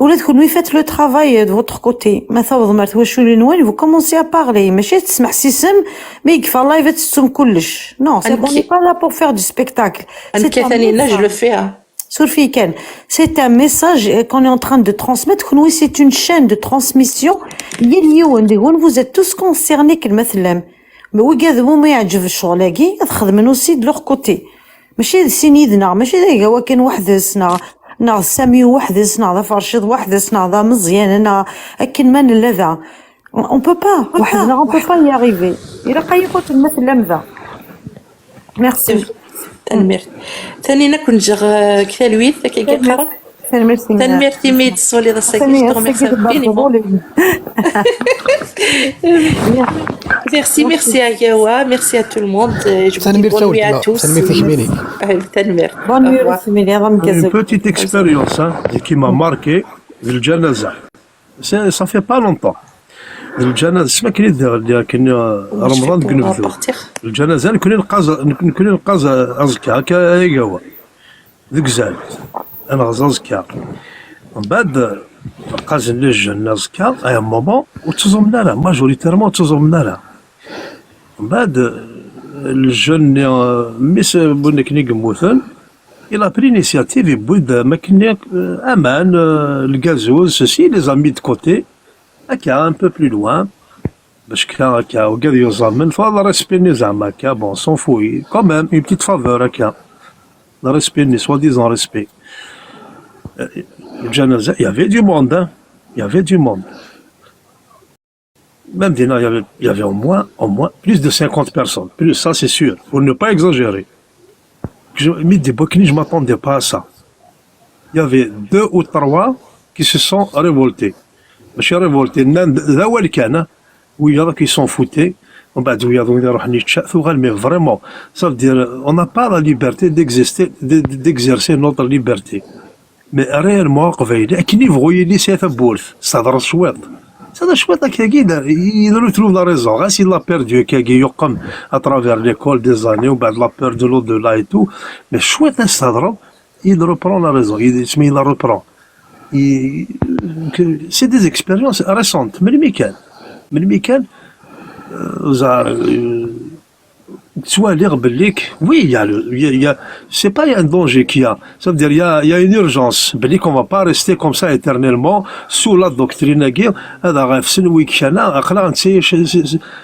Ula d kenwi, faites le travail de votre côté. Ma tawḍem ar twaculin-nwen, vous commencez à parler. Mačči ad tesmeḥsisem, mi yekfa live ad tettum kullec. Non, c'est, on n'est pas là pour faire du spectacle. C'est Amek un Tanina, je message. Le fais, hein. Surfez kan. C'est un message, euh, qu'on est en train de transmettre. Kenwi, c'est une chaîne de transmission. Yal yiwen deg-wen, vous êtes tous concernés, akken ma tellam. Mais wigad umi yeɛǧeb ccɣel-agi, ad xedmen aussi de leur côté. Mačči d sin yid-neɣ, mačči d agawa kan weḥd-s, neɣ, neɣ d Sami weḥd-s, neɣ d Aferciḍ weḥd-s, neɣ d Ameẓyan, neɣ akken ma nella da. On, on peut pas. Weḥd-neɣ, on peut pas y arriver. Ilaq ad yi-tḥudem ma tellam da. Merci. Tanemmirt. Tanina, kun ǧǧeɣ, euh, deg talwit, akka i qqareɣ. Tanemmirt-imi i d-tessuliḍ ass-agi, je te remercie infiniment. Merci, merci à Gawa, merci à tout le monde. Euh, je vous dis bonne nuit à tous. Tanemmirt. Bonne nuit. Une petite expérience, hein, qui m'a marqué. Di lǧanaza. Ça, ça fait pas longtemps. Di lǧanaza, sma kini d, d, akken, euh, Remḍan deg unebdu. Lǧanaza, nekni nqaz, nekni nqaz aẓekka, akka ay Gawa. Deg uzal. Ad nɣez aẓekka. Mbeɛd, qqazen les jeunes aẓekka, à un moment, ur ttuẓumen ara, majoritairement ur ttuẓumen ara. Mbeɛd, euh, les jeunes-nni, euh, mmi-s n wakken i yemmuten, il a pris l'initiative, yewwi-d, euh, makken, euh, aman, euh, lgazuz, ceci, les a mis de côté, akka, un peu plus loin, parce que, akka, wigad yuẓamen, tura le respect-nni zeɛma, akka, bon, s'en fout, quand même, une petite faveur, akka. Le respect-nni, soi-disant respect. Euh, lǧanaza, il y avait du monde, hein. Il y avait du monde. Même dinna, il y avait, il y avait au moins, au moins plus de cinquante personnes. Plus, ça c'est sûr, pour ne pas exagérer. Je, mais des bokni, je m'attendais pas à ça. Il y avait deux ou trois qui se sont révoltés. Mačči révoltés, nnan d awal kan, hein. Wiyaḍ akk ils s'en foutaient. Mbeɛd wiyaḍ wid iruḥen yečča, tuɣal, mais vraiment, ça veut dire, on n'a pas la liberté d'exister, de, de, d'exercer notre liberté. Mais réellement, aqbayli, akken yebɣu yili si tawwurt, s tehḍreḍ cwiṭ. S tehḍreḍ cwiṭ, akkagi, il retrouve la raison. Ɣas il a perdu, akkagi, yuqem à travers l'école des années, ou bien la peur de l'au-delà et tout. Mais cwiṭ, s tehḍreḍ, il reprend la raison. Il, il la reprend. Il, que, c'est des expériences récentes. Melmi kan. Melmi kan, euh, za-, euh, ttwaliɣ belli k-, oui, il y a le, il y a, il y a, c'est pas un danger qu'il y a. Ça veut dire, il y a, il y a une urgence. Belli qu'on va pas rester comme ça éternellement sous la doctrine-agi. Ad aɣ-afsen wigad-a, aql-aɣ netta,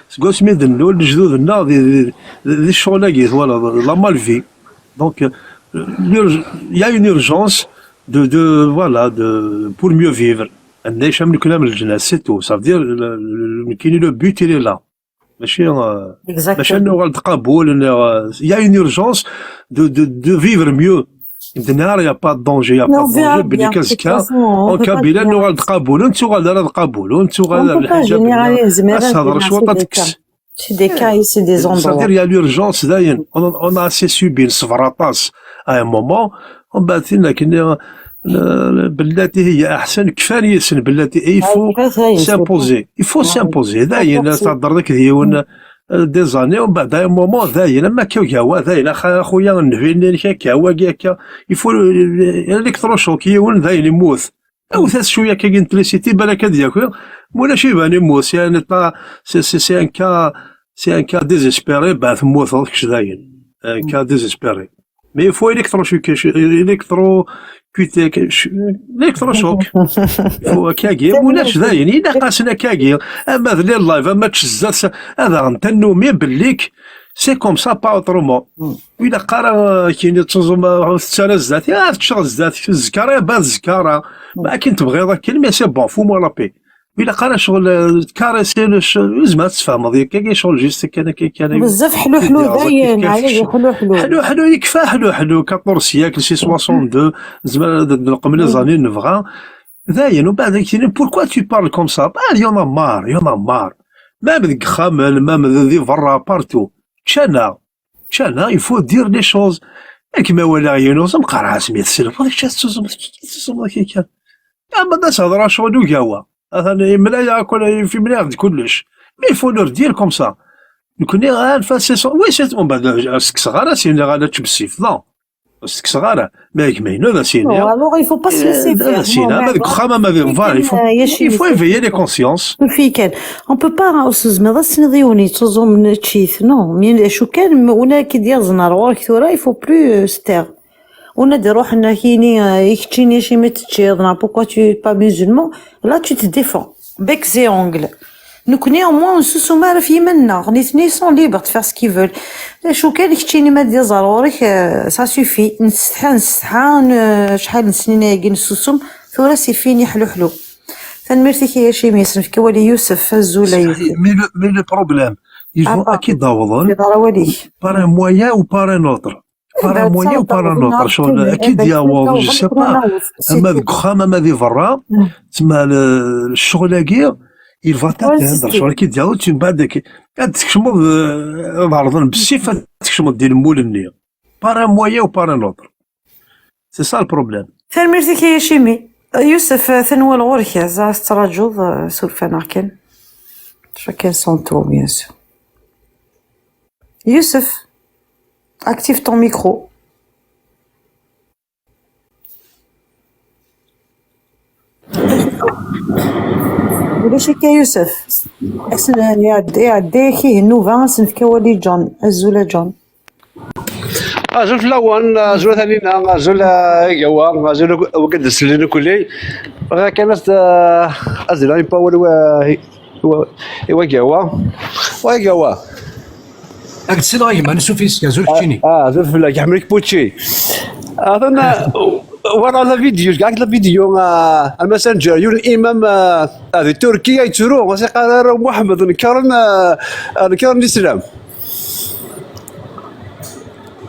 seg wasmi d-nennul, lejdud-nneɣ, di, di, di, di ccɣel-agi, voilà, la malvie. Donc, euh, l'urg-, il y a une urgence de, de, voilà, de, pour mieux vivre. Ad nɛic am nekni am leǧnas, c'est tout. Ça veut dire, le, le, le, le but, il est là. Mačči, euh, mačči ad nuɣal d qabul, neɣ, euh, il y a une urgence de, de, de vivre mieux. Dinna, il y a pas de danger, il y a pas de danger, belli azekka, en Kabyle, ad nuɣal d qabul, ur nettuɣal ara d qabul, ur nettuɣal ara d lḥiǧab, ad tehḍer cwiṭ, ad tekkes. C'est des cas et c'est des endroits. C'est-à-dire, il y a l'urgence, dayen, on, on a assez subi, neṣber aṭas, à un moment, on va dire, lakin, euh, بالتي هي أحسن, kfan yid-sen, بالتي, il faut s'imposer. Il faut s'imposer. Dayen, ad tehḍreḍ akked yiwen, euh, des années, mbeɛd, à un moment, dayen, am akka ugawa, dayen, ax-, a xuya, nnbi-nni-inek akka, wagi akka. Il faut, euh, l'électrochoc, yiwen, dayen, yemmut. Awet-as cwiya akkagi n trisiti, balak ad yaki. Mulac iban yemmut, c'est un état, c'est, c'est, c'est un cas, c'est un cas désespéré, bah, temmuteḍ kečč dayen. Un cas désespéré. Mais il faut électrochoc, électro-, électrochoc. Il faut akkagi, mulac dayen, ilaq-asen akkagi. Ama d les lives, ama d tzezzat, ad aɣen-tannumi belli k-, c'est comme ça, pas autrement. Ur ilaq ara, euh, kini ttuẓum, euh, tettara zdat, ah, teččeɣ zdat, zzkara, ba zzkara. Ma akken tebɣiḍ akken, mais c'est bon, fous-moi la paix. Ur ilaq ara ccɣel, euh, tkarisi, ur tezmireḍ ad tfehmeḍ, yakan, ccɣel juste kan, akka kan. Bezzaf ḥluḥlu dayen, ɛni ḥluḥlu. Ḥluḥlu, yekfa ḥluḥlu, quatorze siècle, c'est soixante-deux, nezmer ad d-neqqem les années nebɣa. Dayen, umbeɛd ad k-tini, pourquoi tu parles comme ça? Bah, il y en a marre, il y en a marre. Même deg ixxamen, même di berra, partout. Ččan-aɣ. Ččan-aɣ, il faut dire les choses. Akken ma walaɣ yiwen uẓem, qqareɣ-as, mi tselbeḍ, kečč ad ttuẓumeḍ, kečč ad ttuẓumeḍ, kečč kan. Ama d as-hedreɣ ccɣel ugawa. Atan imla-yaɣ akk, yif imla-yaɣ-d kullec. Mais il faut leur dire comme ça. Nekni, ah, nfa, c'est ça. Oui, c'est, umbeɛd, ur s-kkseɣ ara, s-iniɣ ala ččeb ssif. Non. Ur s-kkseɣ ara. Mais a gma-inu, ad as-iniɣ. Non, alors, il faut pas se laisser faire. Ad as-iniɣ, ama deg uxxam, ama di berra, il faut, il faut éveiller les consciences. Sufi kan. On peut pas, ur tezmireḍ ad s-tiniḍ i yiwen yettuẓumen ččit. Non, mais acu kan, win ara k-id-yaẓen ar ɣur-k tura, il faut plus, euh, se taire. Win ad iruḥen ad k-yini, euh, i keččini acimi teččiḍ, neɣ pourquoi tu es pas musulman, là tu te défends. Becs et ongles. Nekni, au moins, ur nsusum ara ɣef yiman-nneɣ. Nitni, ils sont libres de faire ce qu'ils veulent. D acu kan, keččini ma d-yaẓ ar ɣur-k, euh, ça suffit. Nessetḥa, nessetḥa, n-, acḥal n snin ayagi nessusum, tura c'est fini, ḥluḥlu. Tanemmirt-ik a Yacimi, yesnefk awal i Yusef, azul a Yusef. Mais le, mais le problème, ils vont ad k-id-awḍen par un moyen ou par un autre. Par un moyen ou par un autre, ccɣel ad k-id-yaweḍ, je sais pas, ama deg uxxam, ama di berra, tma le, ccɣel-agi, il va t'atteindre, ccɣel ad k-id-yaweḍ, tu mbaɛd ad k-, ad tkecmeḍ, eh, ad ɛerḍen bessif ad tkecmeḍ di lmul-nni. Par un moyen ou par un autre. C'est ça le problème. Tanemmirt-ik a Yacimi. Yusef, atan wal ɣur-k, ẓer tettraǧuḍ, eh, suref-aneɣ kan. Chacun son tour, bien sûr. Yusef, active ton micro. Ulac akka Yusef. Asen iɛedda, iɛedda-yak ihi nnuba, ad s-nefk awal i John. Azul a John. Azul fell-awen, azul a Tanina, azul a Igawa, azul a wigad d-sellen akk-, bɣiɣ kan ad s-, ad s-d-iniɣ awal i wa, i wa, i wa Igawa. Wa Igawa. Ad k-d-selleɣ a gma, ansuf yes-k, azul keččini. Ah, azul fell-ak, iḥemmel-ik Pucci. Atan, ah, walaɣ la vidéo, gak la vidéo, ah, a Messenger, yiwen imam, ah, ah, di Turkiya yettru, ur s-iqqar ara Muḥemmed, nekren, ah, ah, nekren Lislam.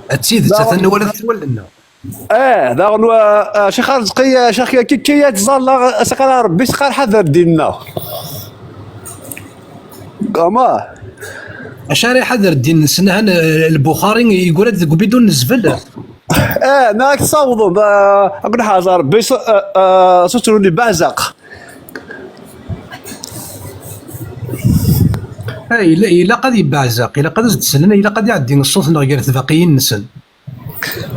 D tidet, atan nwala-t s wallen-nneɣ. Eh, daɣen, wa, ah, Ccix Arezqi, ah, Ccix Kiki, ad tẓalla, as-iqqar Rebbi, s-iqqar ḥader ddin-nneɣ. Ama. Acu ara iḥader ddin-nsen? Han, eh, Lbuxari yeggra-d deg ubidun n zzbel. Eh, ma ad k-ssawḍen, eh, ad k-nḥaẓer, Rebbi s-, eh, eh, s utruni beɛzaq. Eh, ila-, ilaq ad yebbeɛzaq, ilaq ad as-d-slen, ilaq ad iɛeddi ṣṣut-nneɣ gar tbaqiyin-nsen.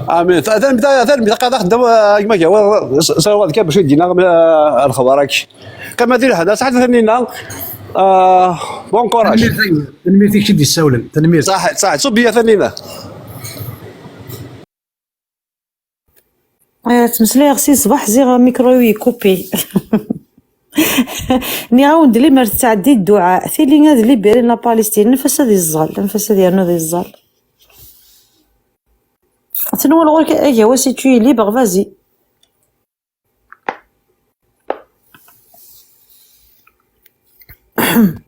Amin. Tanemmirt, tanemmirt, aqadex ddaw, a gma Gawa, s-, s-, ad kan bac i d-iniɣ, eh, lexbar-agi. Qqim di lehna, saḥit a Tanina, eh, bon courage. Tanemmirt, tanemmirt i kečč i d-yessawlen. Tanemmirt. Saḥit, saḥit. Ṣubbi a Tanina. Eh, ttmeslayeɣ si ṣṣbeḥ, ziɣ amikru-iw yekupi. Nniɣ-awen-d, limer tettɛeddi dduɛa, tili ad libérer la Palestine, anef-as ad iẓẓal, anef-as ad yernu ad iẓẓal. Tenwel ɣur-k Agawa, si tu es libre, vas-y.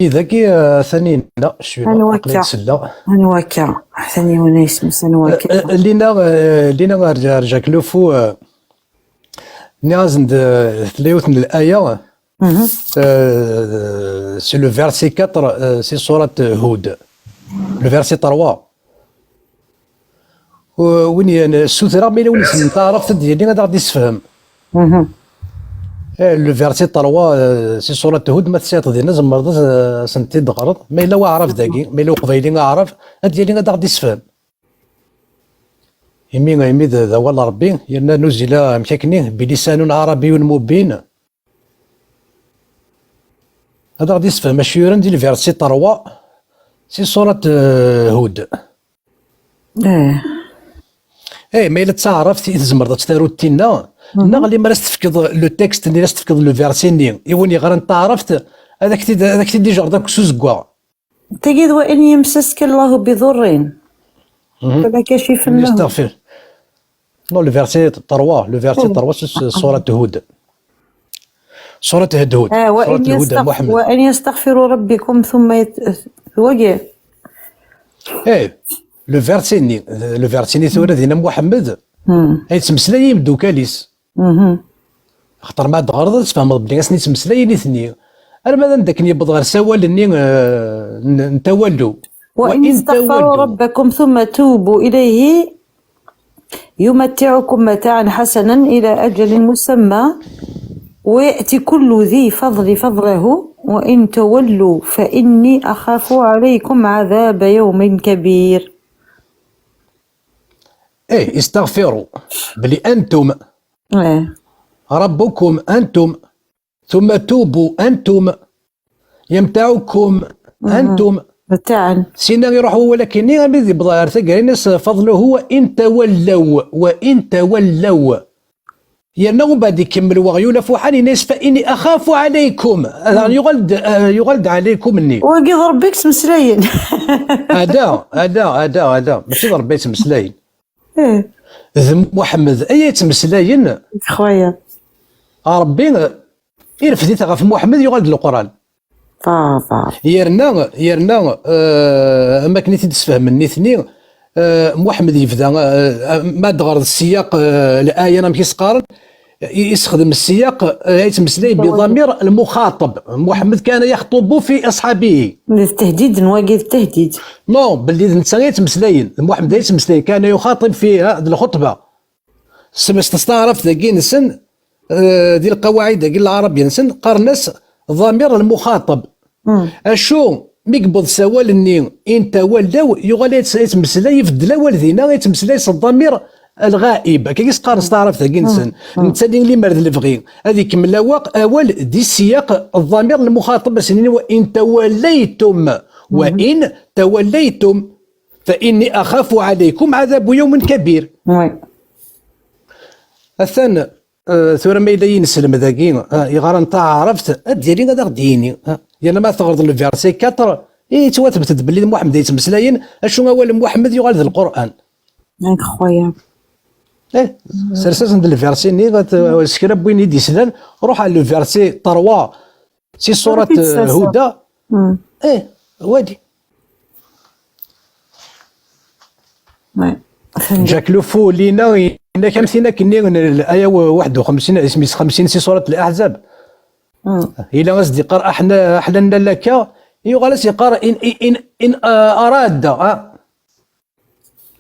Idaki, eh, Tanina, cwi, anwa aql-i akka? Selleɣ. Anwa akka? Atan yiwen isem-is anwa akka? Eh, eh, Lina, eh, Lina, rǧa, rǧa-k lufu, eh, nniɣ-asen-d, eh, tella yiwet n laya, eh, c'est le verset quatre, eh, c'est surat Hud. Le verset trois. U-, win yan-, ssutreɣ ma yella win yessnen taɛrabt ad d-yini ad aɣ-d-issefhem. Eh, le verset trois, eh, si surat Hud, ma tesɛiḍ dinna, tzemreḍ ad, eh, sen-t-id-teɣreḍ. Ma yella waɛrab dagi, ma yella uqbayli aɛrab, ad d-yali ad aɣ-d-issefhem. Imi, imi d, d awal n Ṛebbi, yerna nuzila amek akkenni, bilisanun ɛarabiyyun mubin. Ad aɣ-d-issefhem acu yuran di lversi terwa si surat, eh, Hud. Eh. Eh, ma yella d taɛrabt i tzemreḍ ad tt-taruḍ tinna, neɣ limer ad s-tefkeḍ le texte-nni, ad s-tefkeḍ le verset-nni i win yeɣran taɛrabt, ad ak-t-id, ad ak-t-id-ijerred akk s uzeggaɣ. Tagi d وإن يمسسك الله بضر فلا كاشف له. Yastaɣfir. Non, le verset trois, le verset trois, c'est, c'est surat Hud. Surat Hud. Eh, وإن يستغف-، وإن يستغفروا ربكم ثم يت-، wagi. Eh, le verset-nni, le verset-nni tura dinna Muḥemmed, ay yettmeslay i yimeddukal-is. Axaṭer ma d-ɣreḍ ad tfehmeḍ belli asen-ittmeslay i nitni. Arma d anda akken yewweḍ ɣer sawal-nni, eh, n, n tawallu. وإن استغفروا ربكم ثم توبوا إليه يمتعكم متاعا حسنا إلى أجل مسمى ويأت كل ذي فضل فضله وإن تولوا فإني أخاف عليكم عذاب يوم كبير. Eh, استغفروا. Belli أنتم. Eh. ربكم أنتم. ثم توبوا أنتم. يمتعكم أنتم. متاعا. Sinna iruḥ wawal akkenni, armi d-yewweḍ ɣer taggara-ines, فضله وإن تولوا، وإن تولوا. Yerna umbeɛd ikemmel weɣyul afuḥan, yenna-yas, فإني أخاف عليكم. Daɣen yuɣal-d, eh, yuɣal-d عليكم-nni. Wagi d Ṛebbi i yettmeslayen. Ada, ada, ada, ada. Mačči d Ṛebbi i yettmeslayen. Eh. D Muḥemmed ay yettmeslayen. Xoya. Ṛebbi, eh, irfed-it ɣef Muḥemmed, yuɣal-d Leqran. Yerna, yerna, eh, am akken i t-id-sfehmen nitni, Eh, Muḥemmed yebda, eh, ma d-ɣer ssiyaq, eh, laya, amek i s-qqaren, i-, isexdem ssiyaq, eh, yettmeslay biḍamir lmuxaṭeb. Muḥemmed kana yaxṭubu fi aṣḥabihi. D tehdid n wagi, d tehdid. Non, belli d netta ay yettmeslayen, d Muḥemmed ay yettmeslayen, kana yuxaṭib fi, ha, d lxutba. Smes s taɛrabt dagi-nsen, eh, di lqawaɛid-agi n lɛarabiya-nsen, qqaren-as ḍamir lmuxaṭeb. Acu, mi yewweḍ s awal-nni, in tawallaw, yuɣal yettmeslay, yettmeslay, ibeddel awal dinna, yettmeslay s ḍamir lɣaib. Akka i s-qqaren s taɛrabt-agi-nsen. Nettali limer d lebɣi ad ikemmel awaq, awal di ssiyaq, ḍamir lmuxaṭeb, as-nini: "Wa in tawallaytum, wa in tawallaytum, fa inni axafu alaykum ɛadabu yawmin kabir." Atan, eh, tura ma yella yineslem dagi, eh, yeɣran taɛrabt, ad d-yali ad aɣ-d-yini, eh, yerna ma teɣreḍ le verset quatre, i yettwathebtet belli d Muḥemmed ay yettmeslayen, acu awal n Muḥemmed yuɣal d Lqur'an. Incroyable. Eh, sers-asen-d le verset-nni, s kra n win i d-islan, ruḥ ɣer le verset trois, si surat, eh, Huda. Eh, wali. Jack Lufulina, yenna-k am tin akken-nni n l-, aya w-, waḥed u xemsin, isem-is xemsin si surat Al-Ahzab. Yella as-d-yeqqar: "Aḥna, aḥna nna laka", yuɣal as-yeqqar: "In, in, in, in, ah, arada, ah,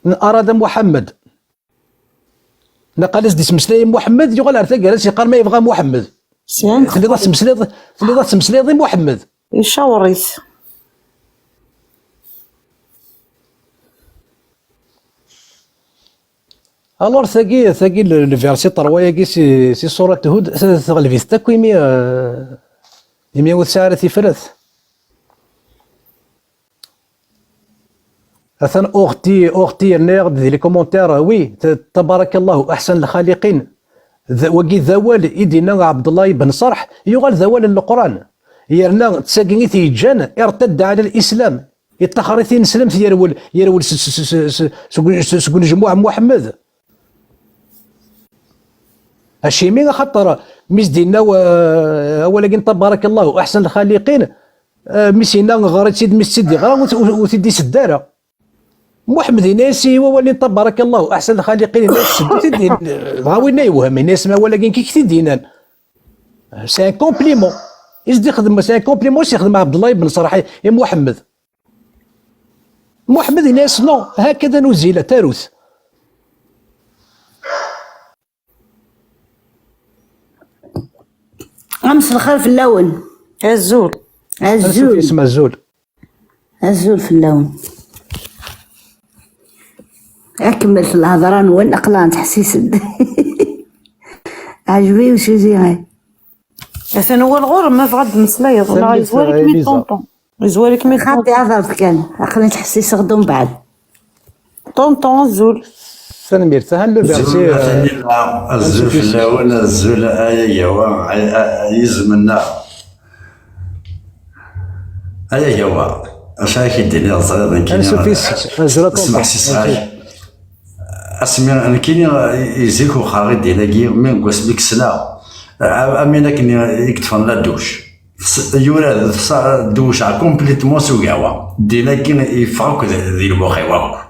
in arada Muḥemmed." Naqal as-d-ismeslay i Muḥemmed, yuɣal ar taggara as-yeqqar ma yebɣa Muḥemmed. Telliḍ ad tmeslayeḍ, telliḍ ad tmeslayeḍ i Muḥemmed. Icawer-it. Alors, tagi, tagi, le, le verset trois-agi si, si surat Hud, t-, teɣleb-it akk imi, euh, imi ur tesɛi ara tifrat. Atan uɣti, uɣti, yerna-yaɣ-d di les commentaires, oui, t-, tabarakallahu, ahsan lxaliqin. D, wagi d awal i d-yenna Ɛebdellah ibn Ṣerḥ, yuɣal d awal n Leqran. Yerna d tagi i t-yeǧǧan irtadda ɛla l-Islam. Iṭṭaxer-it ineslemt, yerwel, yerwel s, s, s, s, seg, s, seg unejmuɛ n Muḥemmed. Acimi? Axaṭer mi s-d-yenna, eh, awal-agi n tabarakallahu, ahsan lxaliqin, eh, mi s-yenna ɣer-itt-id, mi s-tt-id-yeɣra, ur t-, ur, ur t-id-isedda ara. Muḥemmed yenna-yas i wawal-nni n tabarakallahu, ahsan lxaliqin, yenna-yas seddu-t-id, dɣa winna yewhem, yenna-yas ma awal-agi nekk i k-t-id-yennan. C'est un compliment. I s-d-ixdem, c'est un compliment i s-ixdem Ɛebdellah ibn Ṣerḥ i, i Muḥemmed. Muḥemmed yenna-yas: "Non, hakada nuzila, tarut." Amselxir fell-awen. Azul. Azul. Ansuf yes-m, azul. Azul fell-awen. Akemmel lhedra-nwen, aql-aɣ nettḥessis-d. Ɛejb-iyi usuzi-a. Atan awal ɣur-m, ma bɣa ad d-meslayeḍ. Neɣ yezwar-ikem-id ṭunṭun. Yezwar-ikem-id ṭunṭun. Xaṭi, aḍer kan. Aql-i ttḥessiseɣ-d umbeɛd. Ṭunṭun, azul. Tanemmirt. Atan le verset, azul, euh, atan azul fell-awen, azul, ay agawa, ay, ay, ay izem-nneɣ. Ay agawa, acu ara k-id-iniɣ, ẓriɣ nekkini. Ansuf yes-k, azul a ṭunṭun. Smeḥ si sɛaj. Azul. Asmi nekkini, i, i zik uxaɣ i ddin-agi, mi deg wasmi i k-ssneɣ, a, am win akken i, i yeṭṭfen la douche. Yura-d ddewceɣ complètement s ugawa. Ddin-agi yeffeɣ akk di lmux-iw akk.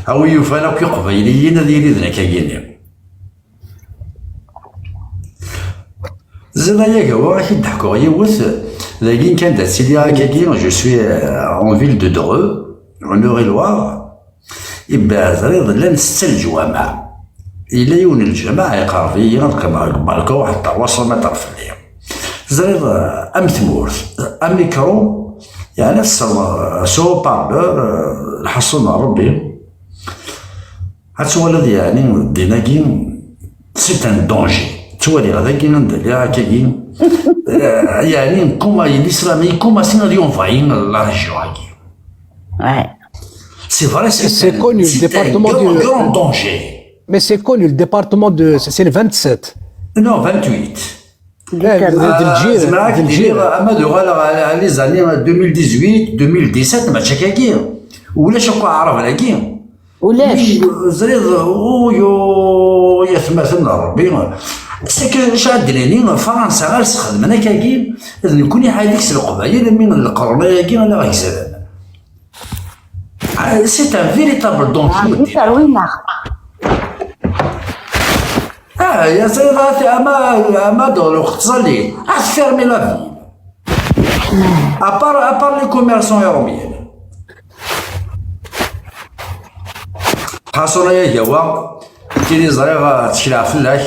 A wi yufan akk iqbayliyen ad yili d nekk-agi-nni. Ziḍ ay agawa, ad k-id-ḥkuɣ yiwet. Dagi kan d ad tili akkagi, je suis, euh, en ville de Dreux, en Eure-et-Loir. Ibba, ẓriɣ, llan setta leǧwameɛ. Yella yiwen n leǧmaɛ iqerreb-iyi, ad qqimeɣ deg balcon, waḥed trois cents mètres fell-i. Ẓriɣ, eh, am tmurt, amikru, yeɛni ad tesseɣ, eh, s haut-parleur, eh, lḥaṣun n Ṛebbi. Ad twaliḍ, yeɛni, ddin-agi, c'est un danger. Ttwaliɣ dagi anda lliɣ akkagi. Eh, yeɛni, kuma-, l'islam, il commence ad envahir la région-agi. Ouais. C'est vrai, c'est, c'est un, connu, le département grand, du, grand danger. Mais c'est connu, le département de, c'est, c'est le vingt-sept. Non, vingt-huit. Eh, d, d lǧir, zemreɣ d lǧir. Ama d uɣaleɣ à, à les années deux mille dix-huit, deux mille dix-sept, mačči akkagi. Ulac akk aɛraben-agi. Ulac. Ẓriɣ, uyu, yatmaten n Ṛebbi. C'est que, acu ad d-nini, Fransa ar sxedmen akkagi, d nekkni ḥadik s Leqbayel, mi n leqrun-agi ala ɣ-gzaren. Ah, c'est un véritable danger. Ah, c'est un véritable. Ah, ya, c'est, ama, ama dans le Khtzali. Ah, fermez la ville. À part, à part les commerçants et Romiens. Ḥaṣul ay agawa, tili ẓriɣ, ah, ttekleɣ fell-ak.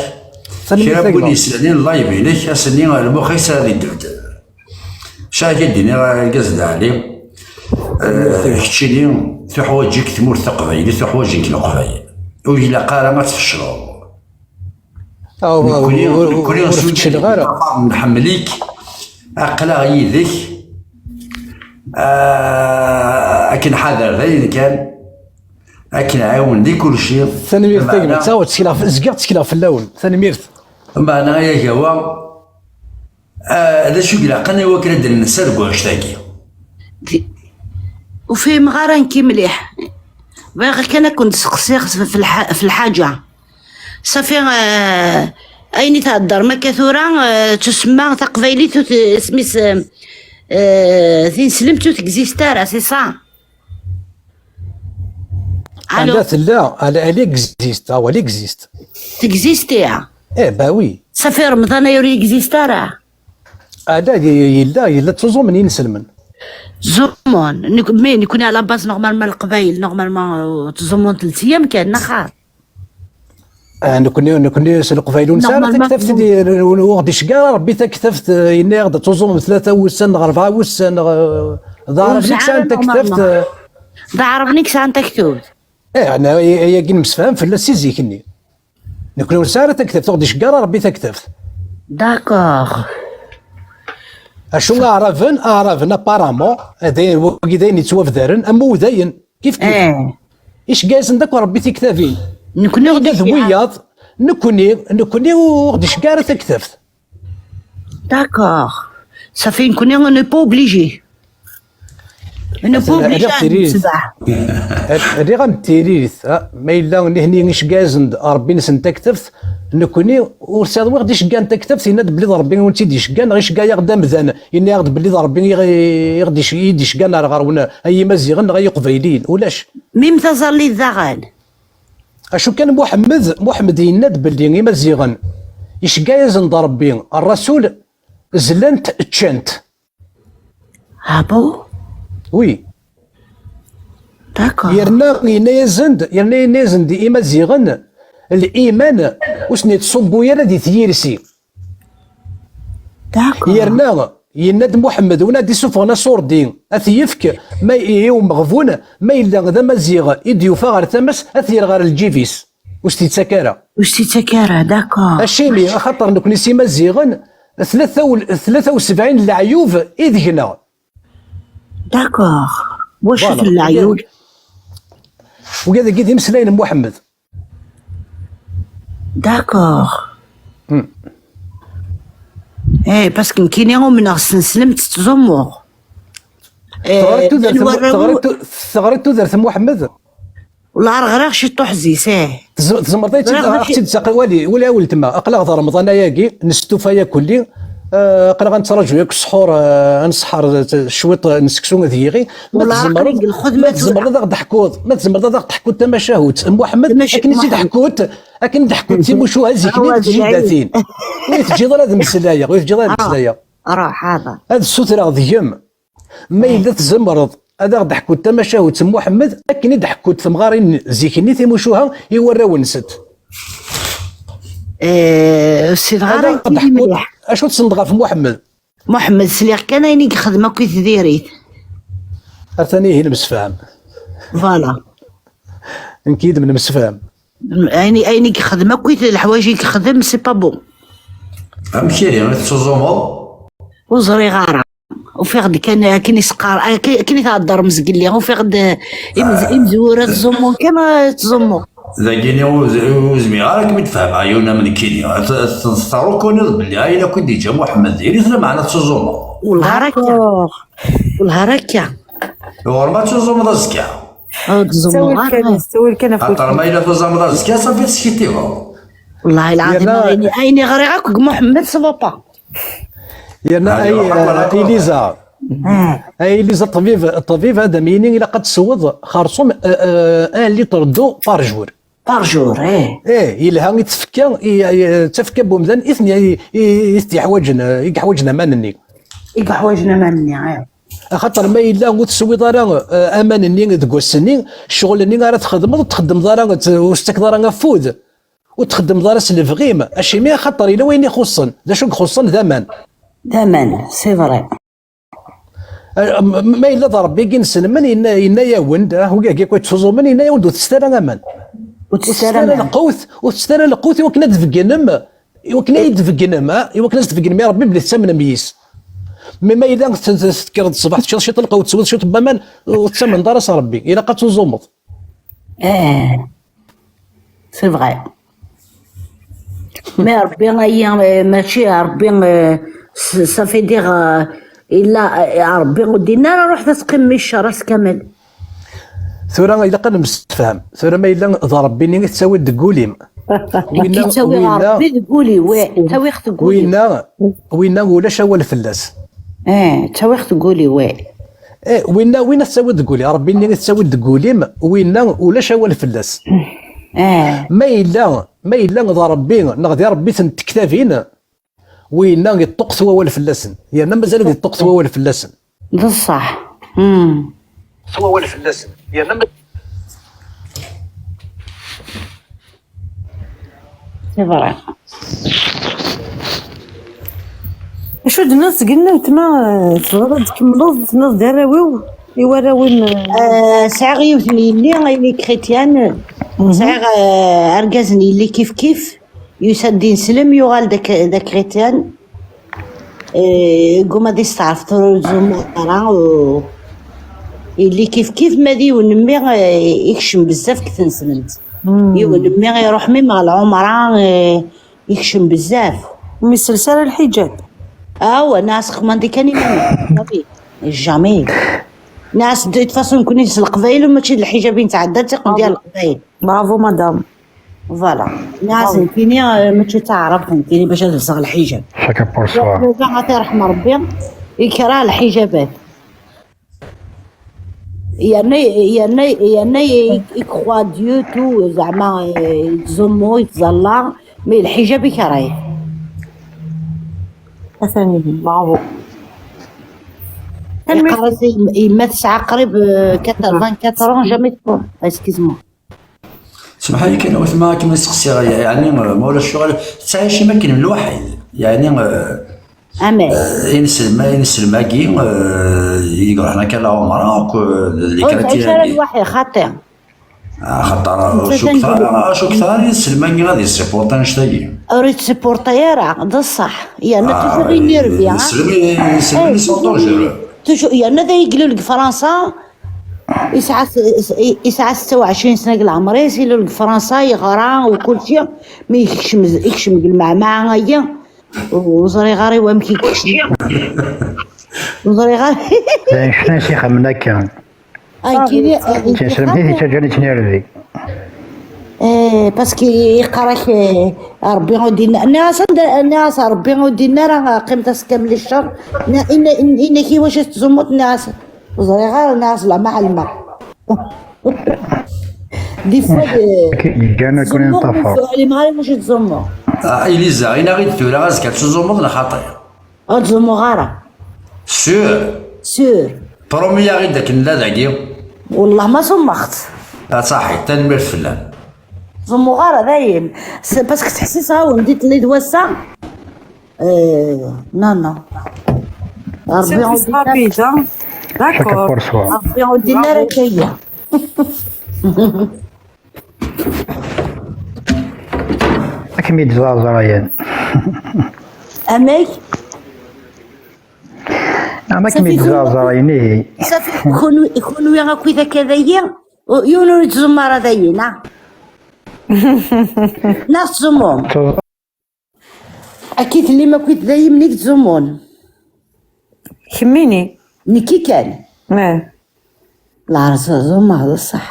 Kra n win yeslan live-inek, ass-nni lmux-is ad iddebdeb. Caḥ i d-iniɣ argaz d Ɛli, eh, keččini tuḥwaǧ-ik tmurt taqbaylit, tuḥwaǧ-ik Leqbayel. Ur ilaq ara ad tfecleḍ. Nekkni, nekkni ur fecleɣ ara. Nḥemmel-ik, aql-aɣ yid-k, ah, ad k-nḥader dayen kan, ad k-nɛiwen di kulci. Tanemmirt a gma, ttaɣ, ttekleɣ f-, zgiɣ ttekleɣ fell-awen. Tanemmirt. Meɛna ay agawa, ah, d acu i ilaqen i wakken ad d-nser deg wanect-agi? Di-, ur fhimeɣ ara nekki mliḥ. Bɣiɣ kan ad ken-d-seqsiɣ f, f lḥa-, f lḥaǧa. Safi, ah, ayen i theddrem akka tura, ah, tusemma taqbaylit ur t-, isem-is, ah, ah, tineslemt ur tegzist ara, c'est ça? Anda tella? Elle, elle existe, ah, elle existe. Tegzist, ya. Eh, bah oui. Safi Remḍan ay ur yegzist ara. Ala, y-, yella, yella ttuẓumen yinselmen. Ttẓummun. Nek-, mais nekkni à la base normalement Leqbayel, normalement, euh, ttẓummun telt ayyam kan, neɣ xaṭ? Ah, nekkni, nekkni s Leqbayel ur nesɛi ara taktabt di, ur, ur ɣ-d-iceggeɛ ara Rebbi taktabt, eh, yenna-yaɣ-d ad tuẓumem tlata wussan neɣ rebɛa wussan, neɣ, eh, d Aɛraben i yesɛan taktabt, eh. D Aɛraben i yesɛan taktabt. Eh, ɛni ay-, ayagi nemsefham fell-as si zik-nni. Nekkni ur nesɛi ara taktabt, ur ɣ-d-iceggeɛ ara Rebbi taktabt. D'accord. Acu Aɛraben, Aɛraben apparemment, d ayen, wagi d ayen yettwabdaren, am udayen, kif kif. Eh. Iceggeɛ-asen-d akk Rebbi tiktabin. Nekkni ur d wiyaḍ, nekkni, nekkni ur ɣ-d-iceggeɛ ara taktabt. D'accord. Safi, nekkni on n'est pas obligé. On n'est pas obligé ad nesbeḥ. Rriɣ-am-d tiririt, ha, ma yella nihni iceggeɛ-asen-d Rebbi-nsen taktabt, nekkni ur sɛiɣ wi ɣ-d-iceggɛen taktabt, yenna-d belli d Rebbi i wen-tt-id-iceggɛen, neɣ iceggeɛ-aɣ-d amdan, yenna-yaɣ-d belli d Rebbi i ɣ-, i ɣ-d-ic-, i d-iceggɛen ar ɣer-wen, ay Imaziɣen neɣ ay Iqbayliyen, ulac. Mim taẓallit daɣen. Acu kan Muḥemmed, Muḥemmed yenna-d belli Imaziɣen iceggeɛ-asen-d Rebbi, Rrasul, zlant, ččant. Ah bon? Oui. D'accord. Yerna yenna-yasen-d, yerna yenna-yasen-d i Imaziɣen, liman ur sen-yettṣubbu ara di tyirsi. D'accord. Yerna yenna-d Muḥemmed, win ad d-isuffɣen aṣurdi, ad t-yefk ma i, i umeɣbun, ma yella d amaziɣ i d-yufa ɣer tama-s, ad t-yerr ɣer lǧib-is. Ur s-t-yettak ara. Ur s-t-yettak ara, d'accord. Acimi? Axaṭer nekkni s Imaziɣen, tlata u, tlata u sebɛin n leɛyub i deg-neɣ. D'accord. Wacu-ten leɛyub? Ugad-agi d imeslayen n Muḥemmed. D'accord. Hmm. Eh, parce que nekkini umneɣ s tneslemt ttẓummuɣ. Eh, teɣriḍ tudert n Mu-, teɣriḍ tu-, teɣriḍ tudert n Muḥemmed? Wala ɣriɣ ciṭuḥ zik, eh. Tez-, tzemreḍ ad ɣriɣ ɣ-tt-id-taqi wali, wali a weltma, aql-aɣ d Remḍan ayagi, nestufa yakk kulli, eh, aql-aɣ nettraǧu yakk ssḥur, eh, ad nesḥer, eh, cwiṭ, eh, n seksu ad yiɣi. Ma tzemreḍ, ma tzemreḍ ad aɣ-d-teḥkuḍ, ma tzemreḍ ad aɣ-d-teḥkuḍ tamacahut n Muḥemmed, akken i tt-id-ḥkuḍ, akken i d-ḥkuḍ timucuha zik-nni d tjidatin. Ur yi-teǧǧiḍ ara ad mmeslayeɣ, ur yi-teǧǧiḍ ara ad mmeslayeɣ. Ad ssutreɣ deg-m. Ma yella tzemreḍ ad aɣ-d-teḥkuḍ tamacahut n Muḥemmed akken i d-ḥkuḍ temɣarin zik-nni timucuha i warraw-nsent. Eh, ur ssineɣ ara ad aɣ-d-teḥkuḍ mliḥ. Acu tessneḍ ɣef Muḥemmed? Muḥemmed, sliɣ kan ayen i yexdem akk i tdirit. Atan ihi nemsefham. Voilà. Nekk yid-m nemsefham. Ayen, ayen i yexdem akk i leḥwayeǧ i yexdem, c'est pas bon. Amek ihi, i tettuẓumeḍ? Ur ẓriɣ ara. Ufiɣ-d kan akken i s-qqar-, akken, akken i theddrem zgelli, ufiɣ-d, eh, imez-, imezwura ttẓummun kan, eh, ttẓummuɣ. Dagini ur z-, ur zmireɣ ara ad kem-id-fehmeɣ yiwen am nekkini. T-, t-, tettṛukuniḍ belli ayen akk i d-yeǧǧa Muḥemmed diri-t, lameɛna tettuẓumeḍ. Wellah ar akka. D'accord. Wellah ar akka. Ɣur-m ad tuẓumeḍ azekka. Ur ttẓummuɣ ara. Ttawil kan, ttawil kan ɣef. Axaṭer ma yella tuẓumeḍ azekka, safi teskitibeḍ. Wellah lɛadim, yerna ayen, ayen i ɣriɣ akk deg Muḥemmed, ça va pas. Yerna ay, eh, Iliza, Ah. Ay, Liza, ṭṭbib, ṭṭbib ad am-yini ilaq ad tesweḍ xerṣum, euh, euh, un litre d'eau par jour. Par jour, eh. Eh, yelha i tfekka, i, i, d tafekka n wemdan i ten-, i, i, i t-yeḥwaǧen, eh, i yeḥwaǧen aman-nni. I yeḥwaǧen aman-nni, eh. Axaṭer ma yella ur teswiḍ ara, eh, aman-nni deg wass-nni, ccɣel-nni ara txedmeḍ, ur txeddmeḍ ara, ur tettakeḍ ara afud, ur txeddmeḍ ara s lebɣi-m. Acimi? Axaṭer yella wayen ixuṣṣen. D acu i ixuṣṣen? D aman. D aman, c'est vrai. Eh, m-, ma yella d Ṛebbi i inselmen, yenna-, yenna-yawen-d, ah, wigi akk yettuẓumen, yenna-yawen-d ur tettet ara aman. Ur tettet ara aman. Lqut, ur tettet ara lqut i wakken ad tbeggenem, i wakken ad tbeggenem, ah, i wakken ad tbeggenem i Ṛebbi belli tettamnem yis. Mi ma yella t-, t-, tekkreḍ ṣṣbeḥ, teččiḍ ciṭ lqut, teswiḍ ciṭ n waman, ur tettamneḍ ara s Ṛebbi. Ilaq ad tuẓumeḍ. Eh. C'est vrai. Mais Ṛebbi, aya, eh, mačči Ṛebbi, eh, s-, ça fait dire, eh, illa, eh, Ṛebbi ur d-yenna ara ruḥ ad teqqim mi ccer ass kamel. Tura ilaq ad nemsefham. Tura ma yella d Ṛebbi-nni i tettawiḍ deg wul-im. Nekk yettawi Ṛebbi deg wul-iw, eh, ttawiɣ-t deg wul-iw. Winna, winna ulac awal fell-as. Eh, ttawiɣ-t deg wul-iw, eh. Eh, winna, winna tettawiḍ deg wul-im, Ṛebbi-nni i tettawiḍ deg wul-im, winna ulac awal fell-as. Eh. Ma yella, ma yella d Ṛebbi, neɣ d Ṛebbi-ten tektabin, winna yeṭṭuqet wawal fell-asen. Yerna mazal ad yeṭṭuqet wawal fell-asen. D ṣṣeḥ. Hmm. Yeṭṭuqet wawal fell-asen. Yerna ma- C'est vrai. Acu d-tenniḍ seg-nni, weltma, eh, tebɣiḍ ad tkemmleḍ, tenniḍ d arraw-iw, i warraw-im, eh? Eh, sɛiɣ yiwet n yelli, ayen i chrétienne. Mhm. Sɛiɣ, eh, argaz n yelli kif kif, yusa-d d ineslem, yuɣal d ak-, d akrityani. Eh, yegguma ad isteɛref, tura ur yettzumu ara, u-, yelli kif kif, ma d yiwen n mmi, eh, ikcem bezzaf deg tneslemt. Hmm. Yiwen n mmi iruḥ mi ɣer lɛumra, eh, ikcem bezzaf. Ur isels ara lḥiǧab. Awa, nniɣ-as xmandi kan iman-ik. Jamais. Jamais. Nniɣ-as de toute façon, nekkni s Leqbayel, mačči d lḥiǧab i netɛedda, d tiqendyar n Leqbayel. Bravo, madame. Voilà. Nniɣ-as nekkini, eh, mačči d taɛrabt nekkini bac ad lseɣ lḥiǧab. Chacun pour soi. Baba, ad t-irḥem Rebbi, ikreh lḥiǧabat. Yerna, yerna, yerna i, i croit Dieu tout, zeɛma, eh, yettẓummu, yettẓalla, mais lḥiǧab ikreh-it. Atan ihi, bravo. Yeqqar-as i yem-, yemma tesɛa qrib, eh, quatre-vingt-quatre ans, jamais tfum. Excuse-moi. Semḥ-iyi kan, weltma, akken i seqsiɣ, yeɛni, eh, ma ulac ccɣel, tettɛicim akken lwaḥid, yeɛni, eh, Amen. Eh, ineslem-, ineslem-agi, eh, i iruḥen akka lɛumra, akk, eh, les chrétiens. Ur tettɛic ara lwaḥid, xaṭi. Ah, xaṭer, acu kter, acu kter ineslem-agi ad yessipurṭi annect-agi? Ur yettsipurṭi ara, d ṣṣeḥ. Yerna toujours énervé, ha? Ineslem, ineslem, toujours énervé. Toujours, yerna d ayeglul deg Fransa, yesɛa s-, yesɛa setta u ɛecrin sna deg leɛmer-is, ilul deg Fransa, yeɣra, u kulci, mi yekcem, yekcem deg lmeɛmɛa-agi. Ur ẓriɣ ara i wamek i yekcem. Ur ẓriɣ ara. D annect-nni i s-ixemmen akka. Tineslemt i t-yettaǧǧan i ttnirdi. Eh, parce que yeqqar-ak, eh, Rebbi ur d-yenna. Nniɣ-as anda, nniɣ-as Rebbi ur d-yenna ara qqimet ass kamel i ccer. Nniɣ, inna-, inna-k i wacu tettẓummuḍ, nniɣ-as, ur ẓriɣ ara, nniɣ-as la ma ɛelmeɣ. Des fois, de- Yeǧǧan akk ur neṭṭafar. Ur ɛlimeɣ ara wacu ttẓummuɣ. Ah, Eliza, ini-aɣ-d tura, azekka ad tuẓumeḍ neɣ xaṭi? Ur ttẓummuɣ ara. Sûr? Sûr. Promis-aɣ-d akken nella dagi. Wellah ma ẓummeɣ-tt. Ah, ṣaḥit, tanemmirt fell-am. Ur ttẓummuɣ ara dayen. C'est parce que ttḥessiseɣ-awen di tlid d wass-a. Euh, non, non. Rebbi ur d-yenna ara akka. D'accord. Rebbi ur d-yenna ara akka. Ad kem-id-ẓerẓreɣ yan. Amek? Am ad kem-id-ẓerẓreɣ yan, ihi. Safi, kunwi, kunwi akkit akka dayi, yiwen ur yettẓummu ara dayi, neɣ? Neɣ tettẓummum? Akka i tellim akkit dayi, mni yettẓummun? Kemmini. Nekki kan. Eh. La ẓuẓumeɣ, d ṣṣeḥ.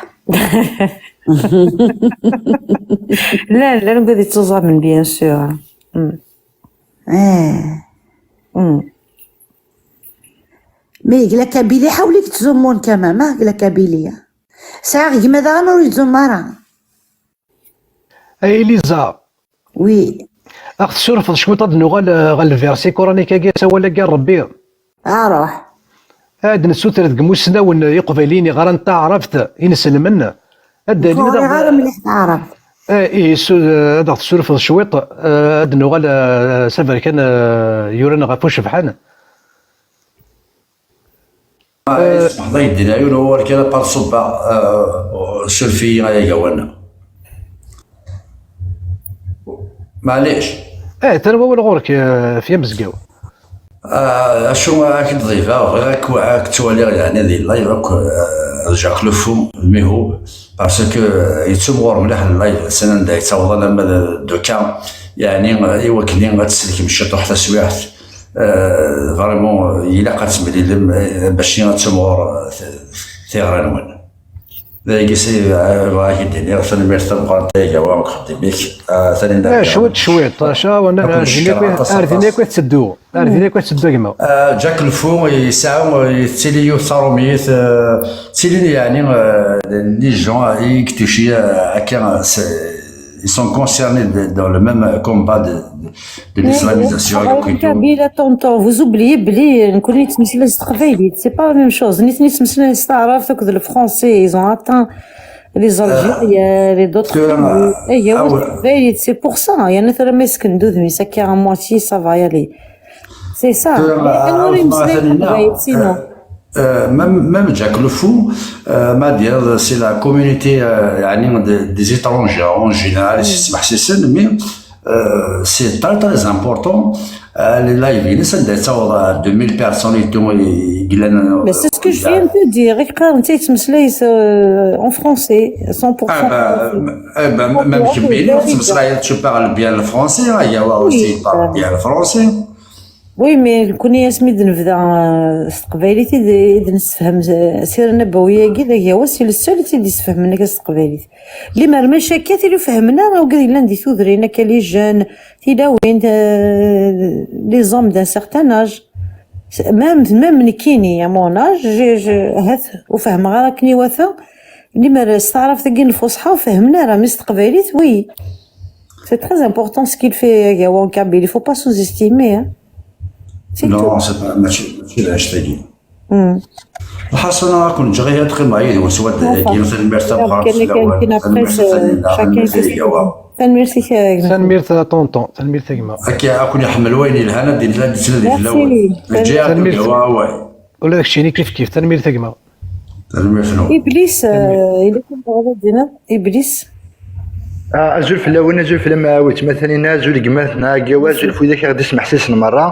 Llan, llan wid yettuẓamen, bien sûr. Mm. Eh. Mm. Mais deg la Kabylie, ḥawl i yettẓummun quand même, ah, deg la Kabylie. Sɛiɣ gma daɣen ur yettẓum ara. A Eliza. Oui. Ad ɣ-tessurfeḍ cwiṭ ad nuɣal, eh, ɣer lversi coranique-agi, s awal-agi n Rebbi? Aruḥ. Ad nessuter deg imusnawen iqbayliyen yeɣran taɛrabt, inselmen, ad d-alin. Ur ɣriɣ ara mliḥ taɛrabt. Eh, ihi, su-, eh, ad ɣ-tessurfeḍ cwiṭ, eh, ad nuɣal, eh, s aberkan, eh, yuran ɣef ucebḥan. Eh, smeḥḍ-iyi-d din, yiwen wawal kan, a part ṣubba, eh, suref-iyi ay agawan. Maɛlic. Eh, atan wawal ɣur-k, eh, ɣef yamezgaw. Ah, acu ara k-d-ḍibeɣ, bɣiɣ ad k-, ad k-ttwaliɣ, yeɛni, di live akk, eh, Jacques Le Fou, Mihoub, parce que, eh, yettumɣur mliḥ n live, s anda yettaweḍ alamma d, d uka, yeɛni, eh, i wakken ad tselkem ciṭuḥ taswiɛt. Euh, vraiment, ilaq ad temlilem, euh, bac ad temɣur, euh, t-, tiɣra-nwen. D ayagi s-, euh, bɣiɣ ad k-id-iniɣ, tanemmirt tameqqrant ay agawa deg uxeddim-ik. Ah, taninna. Eh, cwiṭ, cwiṭ, aca, wana, ar din akk, ar din akk i tetteddu. Ar din akk i tetteddu, gma. Ah, Jack Lefou, yesɛa, yettili yiwet taṛumit, euh, ttilin, yeɛni, euh, les gens, euh, i yettuci, euh, akka, c'est, ils sont concernés de, dans le même combat de, de, de l'islamisation. Kabyle, tonton, vous oubliez بلي نكون نتمسلا s teqbaylit, c'est pas la même chose. Nitni ttmeslayen s taɛrabt akked le français, ils ont atteint les Algériens, les d'autres pays. Aya, s teqbaylit, c'est pour ça. Yerna tura ma yesken-d udem-is akka à moitié, ça va y aller. C'est ça. Anwa ara yemmeslayen taqbaylit, sinon? Euh, même, même Jack Le Fou, euh, ma dire, c'est la communauté, euh, يعني, de, des étrangers en général, c'est, mais, euh, c'est très, très important. Euh, les live, il est de deux mille personnes et tout, et, et, mais c'est ce que je viens de te dire. Écrit, tu sais, euh, en français, cent pour cent. Ah, ben, français. Eh ben, même Kabyle, tu parles bien le français, hein, il y a aussi, il parle bien le français. Oui, mais nekkni asmi d-nebda, euh, s teqbaylit i d, i d-nessefhem, euh, Sira Nabawi-agi d agawa, c'est le seul i d-yessefhamen akka s teqbaylit. Limer mačči akka, tili ur fehmen ara wigad yellan di tudrin akka, les jeunes, tilawin, euh, les hommes d'un certain âge. Même, même nekkini, à mon âge, je, je, ahat ur fehmeɣ ara akken iwata. Limer s taɛrabt-agi n lfusḥa ur fehmen ara, mais s teqbaylit, oui. C'est très important ce qu'il fait agawa en Kabyle. Il faut pas sous-estimer, hein. C'est tout. Non, c'est pas, mačči, mačči d lɛecc-agi. Hmm. Lḥaṣun, ad ken-ǧǧeɣ ihi ad teqqimeḍ yid-wen s wadda-agi. Tanemmirt tameqqrant fell-awen. Tanemmirt a Taninna, tanemmirt a Igawa. Tanemmirt-ik a gma. Tanemmirt a tonton, tanemmirt a gma. Akka, ad ken-iḥemmel wayen yelhan, ad d-yella ad d-yettnadi fell-awen. Merci. Ǧǧiɣ-d Igawa awal. Ula d keččini kif kif, tanemmirt a gma. Tanemmirt-nwen. Iblis, euh, yella kan bɣiɣ ad d-iniɣ, Iblis. Ah, azul fell-awen, azul fell-am, a weltma Taninna, azul gma-tneɣ Agawa, azul f widak i ɣ-d-ismeḥsisen merra.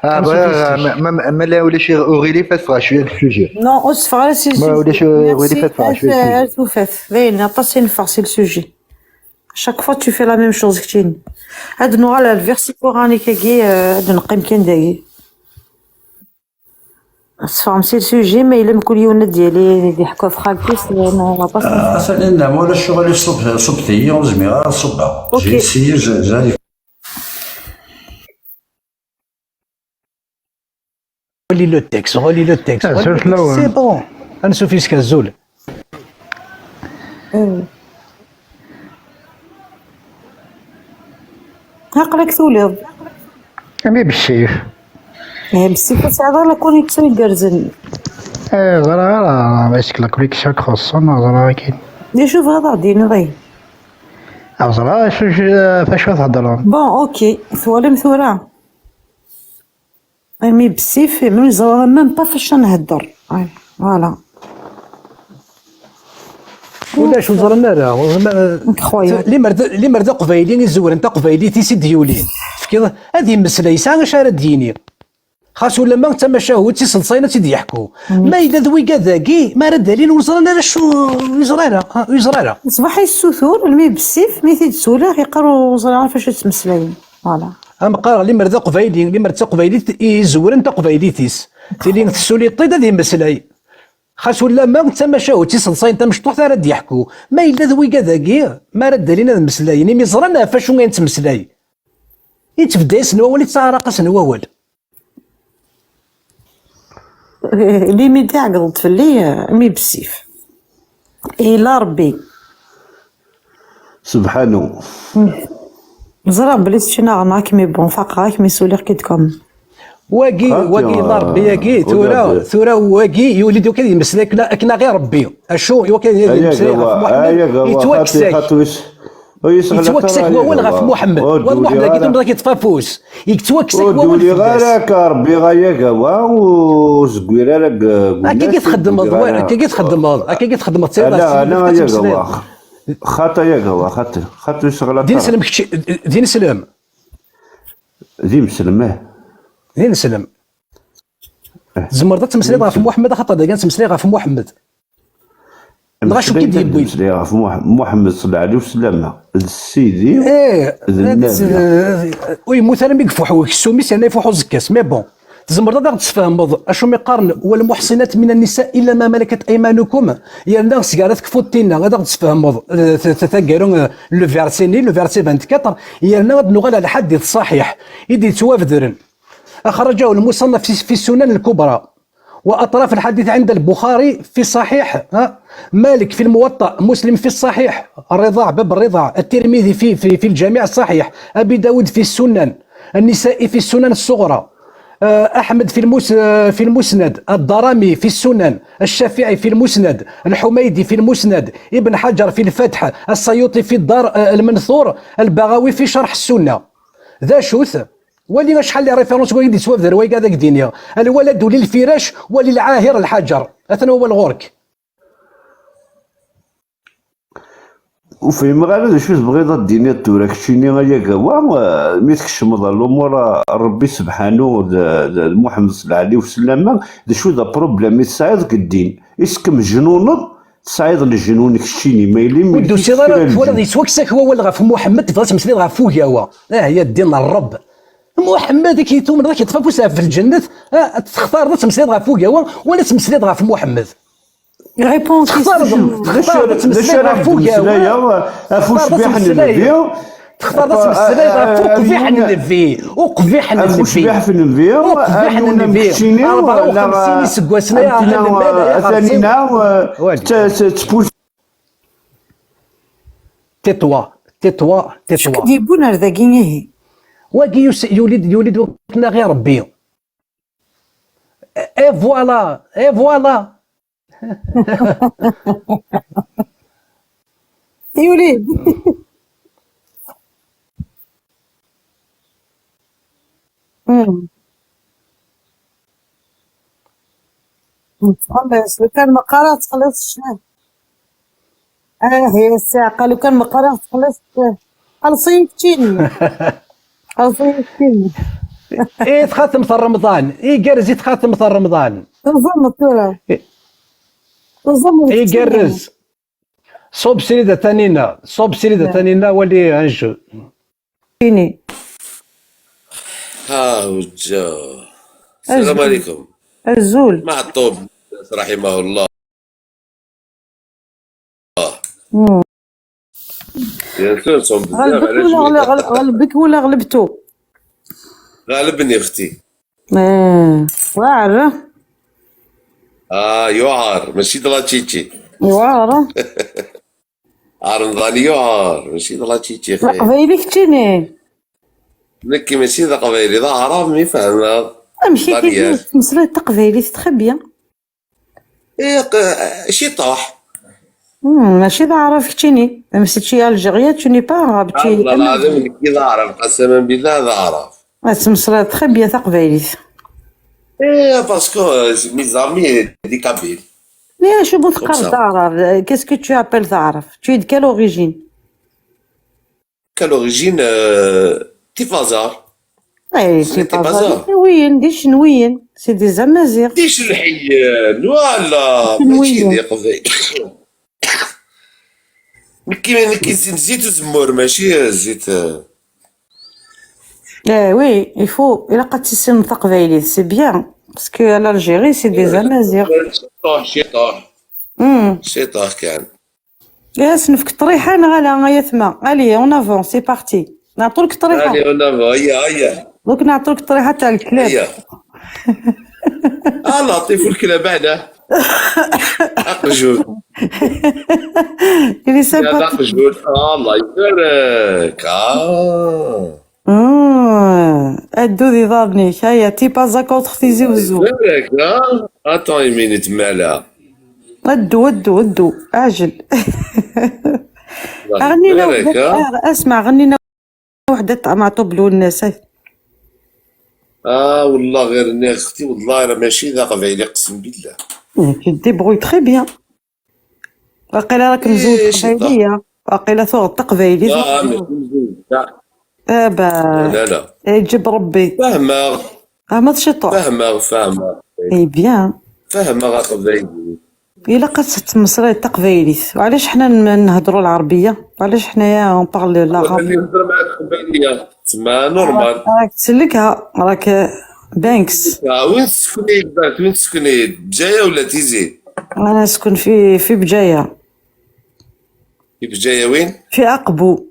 Ah, bɣiɣ, ah, ma, ma, ma la ulac uɣilif ad ffɣeɣ cwiya deg le sujet. Non, ur teffeɣ ara si le sujet. Ma ulac uɣilif ad ffɣeɣ cwiya deg le sujet. Ar tufat. Dayen, aṭas i neffeɣ si le sujet. Chaque fois tu fais la même chose, keččini. Ad nuɣal ar lversi coranique-agi, euh, ad neqqim kan dagi. Teffɣem si le sujet, ma yella mkul yiwen ad d-yali ad d-yeḥku ɣef xalti-s, non, on va pas s'en faire. Ah, Taninna, ma ulac uɣilif, ṣub-, ṣubbet-iyi, ur zmireɣ ara ad ṣubbeɣ. Ok. J'ai essayé, j'ai, j'arrive. Relis le texte, relis le texte, ah, relis le texte. C'est bon. Ansuf yes-k, azul. Aql-ak tuliḍ. Ami bessif. Eh, bessif ur tesɛiḍ ara la connexion igerrzen. Eh, ẓriɣ ara, est-ce que la connexion txuṣṣen, ẓriɣ akin. D acu tebɣiḍ ad ɣ-d-tiniḍ ihi? Ah, ẓriɣ acu, ɣef acu theddreḍ. Bon, ok, twalam tura. Ami bessif, imi ur ẓriɣ même pas fac ad nhedder. Ay, voilà. Ulac, ur ẓran ara. Incroyable. Limer d, limer d aqbayli izewren taqbaylit-is i d-yulin. Tefkiḍ, ad yemmeslay, yesɛa acu ara d-yini. Xas ulamma d tamacahut, iselṣayen ad tt-id-yeḥku. Mm. Ma yella d wigad-agi, mi ara d-alin ur ẓran ara acu, ur yeẓri ara, ha, ur yeẓri ara. Ṣṣbeḥ yessutur, almi bessif, mi t-id-suliɣ, yeqqar ur ẓriɣ ara ɣef acu ttmeslayen. Voilà. Am qqareɣ, limer d aqbayli, limer d taqbaylit i izewren taqbaylit-is. Tili tessuliḍ-t-id ad yemmeslay. Xas ulamma d tamacahut iseḍsayen tamecṭuḥt ara d-yeḥku. Ma yella d wigad-agi, mi ara d-alin ad mmeslayen, imi ẓran ɣef wacu i nettmeslay. Yettbedda-yasen wawal, yettaɛraq-asen wawal. Limite ɛegḍent fell-i, mi bessif. Ila Rebbi. Subḥanu. Ẓriɣ belli teččin aɣenna-k, mi bon, faqeɣ-ak, mi suliɣ-k-id comme. Wagi, wagi, illa Rebbi, yagi, tura, tura wagi, yuli-d wakken ad yemmeslay akken, akken aɣ-i Rebbi. Acu, iwakken ad yemmeslay ɣef Muḥemmed, yettwakkes-ak. Yettwakkes-ak wawal ɣef Muḥemmed. Wa d Muḥemmed, agi tumḍa k-yeṭṭef afus. Yettwakkes-ak wawal fell-as. Ur d-uliɣ ara akka, Rebbi, ay agawa, ur zegwir ara deg wulac. Akka i txeddmeḍ, akka i txeddmeḍ, akka i txeddmeḍ. Ala, ala, ay agawa. Xaṭi, ay agawa, xaṭi, xaṭi, ur yeɣleḍ ara. D ineslem kečč, d ineslem. D ineslem, eh. D ineslem. Tzemreḍ ad temmeslayeḍ ɣef Muḥemmed, axaṭer dagi ad temmeslayeḍ ɣef Muḥemmed. Neɣ acu k-id-yewwin? Ad temmeslayeḍ ɣef Muḥ-, Muḥemmed, ṣella ɛli wsellama, d Sidi, eh, d Nnabi. Ur yemmut ara mi ifuḥ uksum-is, yerna ifuḥ uẓekka-s. Mais bon, tzemreḍ ad aɣ-d-tesfehmeḍ acu mi qqaren: "Wal muḥsinat min an-nisa illa ma malakat aymanukum"? Yerna seg ara tekfuḍ tinna, ad aɣ-d-tesfehmeḍ, eh, t-, t-, tagara, eh, le verset-nni, le verset vingt-quatre, yerna ad nuɣal ar lḥadit ṣṣaḥiḥ i d-yettwabedren. أخرجه المصنف في، في السنن الكبرى، وأطراف الحديث عند البخاري في صحيح، ها؟ مالك في الموطأ، مسلم في الصحيح، الرضاع، باب الرضاع، الترمذي في، في، في الجامع الصحيح، أبي داود في السنن، النسائي في السنن الصغرى، آه، أحمد في المس-، آه، في المسند، الدارمي في السنن، الشافعي في المسند، الحميدي في المسند، ابن حجر في الفتح، السيوطي في الدار، آه، المنثور، البغوي في شرح السنة. D acu-t? Wali acḥal les références wagi d-yettwabder wagi ad ak-d-iniɣ: الولد للفراش وللعاهر الحجر. Atan wawal ɣur-k. Ur fhimeɣ ara d acu tebɣiḍ ad d-tiniḍ tura keččini, ay agawa, eh, mi tkecmeḍ ɣer lumuṛ, eh, Ṛebbi sebḥanu d, d, d Muḥemmed ṣella ɛli wsellama, d acu d aproblem i tesɛiḍ deg ddin? Est-ce que mejnuneḍ? Tesɛiḍ lejnun keččini, ma yella ur d-tusiḍ ara, twalaḍ yettwakkes-ak wawal ɣef Muḥemmed, tebɣiḍ ad temmeslayeḍ ɣef ugawa. Ah, ya ddin n Ṛebb. Muḥemmed, i k-tumneḍ, i k-yeṭṭef afus ɣef lǧennet, ah, textareḍ ad temmeslayeḍ ɣef ugawa wala ad temmeslayeḍ ɣef Muḥemmed? Textareḍ, textareḍ ad temmeslayeḍ ɣef ugawa, ɣef ucbiḥ n Nnbi. Textareḍ ad temmeslayeḍ ɣef uqbiḥ n Nnbi. Uqbiḥ n Nnbi. Uqbiḥ n Nnbi. Uqbiḥ n Nnbi. Ṛebɛa u xemsin iseggasen ay aɣ-, Tanina, eh, tpus- Tais-toi, tais-toi, tais-toi. Acu k-d-yewwin ar dagi, ihi? Wagi yuli-d, yuli-d wakken aɣ-i Ṛebbi. Et voilà, et voilà. Yuli-d. Txelleṣ, lukan meqqar ad txelleṣ ccah. Ah, ya ssaɛqa, lukan meqqar ad txelleṣ ccah. Xelṣ-iyi keččini. Xelṣ-iyi keččini. I txatemt Remḍan, igerrez i txatemt Remḍan. Teẓẓumeḍ tura. Teẓẓumeḍ keččini. Igerrez. Ṣub srid a Tanina, ṣub srid a Tanina, wali anju. Keččini. Hawǧa. Salam aleykum. Azul. Meɛṭub, raḥimahullah. Bien sûr, ṣum bzaf. Ɣelbek wala ɣelbtu? Ɣalben, ya xti. Eh, weɛr. Ah, yuɛer, mačči d la tčitči. Weɛr. Remḍan yuɛer, mačči d la tčitči, xi. D aqbayli keččini? Nekki mačči d aqbayli, d aɛrab, mi fehmeɣ. Amek akka i tettmeslayeḍ taqbaylit très bien? Eh, ciṭuḥ. Hmm, mačči d aɛrab keččini. Même si tu es algérien, tu n'es pas arabe, tu es amazigh. Nekki d aɛrab, qasama billah d aɛrab. Tettmeslayeḍ très bien taqbaylit. Eh, parce que, euh, mes amis, des Kabyles. Mais acu bu teqqareḍ d aɛrab? Qu'est-ce que tu appelles d aɛrab? Tu es de quelle origine? Quelle origine, euh, Tifaẓar. Eh, Tifaẓar, d Icenwiyen, c'est des Amaziɣ. D Icelḥiyen, voilà, mačči d Iqbayliyen. Nekki, nekki zzit, zzit uzemmur, mačči zzit, euh. Eh oui, il faut, ilaq ad tissineḍ taqbaylit, c'est bien, parce que à l'Algérie, c'est des Amaziɣ. Ciṭuḥ, ciṭuḥ. Ciṭuḥ kan. Yes, nefk ṭṭriḥa neɣ ala, ay atma? Allez, en avant, c'est parti. Nɛṭu-k ṭṭriḥa. Allez, en avant, aya, aya. Donc nɛṭu-k ṭṭriḥa tاع الكلاب. Aya. Ah, Latif, ur kla baɛda. Aqjun. Ili sa. Aqjun. Ah, Allah ibarak. Ah. Addu d iḍarren-ik, aya, tipaza contre Tizi Uzzu. Ibarak, ah. Attends une minute, mala. Addu, addu, addu, ɛjel. Aɣni-na ibarak, wḥda, ah. Asma, aɣni-na wḥda tamaɛṭub lwennas, ay. Ah, wallah, ɣer nniɣ, xti, wallah, rah mačči d aqbayli, qsem billah. Tu te débrouilles très bien. Waqila rakem mzewǧ taqbayliya. Waqila tuɣeḍ taqbaylit. Ah, mačči mzewǧ, ah. Aba. La, la. Iǧib Rebbi. Fehmeɣ. Fehmeɣ ciṭuḥ. Fehmeɣ, fehmeɣ. Eh bien. Fehmeɣ aqbayli. Ilaq ad tettmeslayeḍ taqbaylit. Walac ḥna n-, nhedru lɛerbiya? Walac ḥnaya on parle l'arabe? Wala nehder mɛak taqbayliya. Tma normal. Rak tsellek-ha, rak banks. Ah, win tsekniḍ, win tsekniḍ? Bjaya wala Tizi? أنا أسكن في، في بجاية. في بجاية وين؟ في أقبو.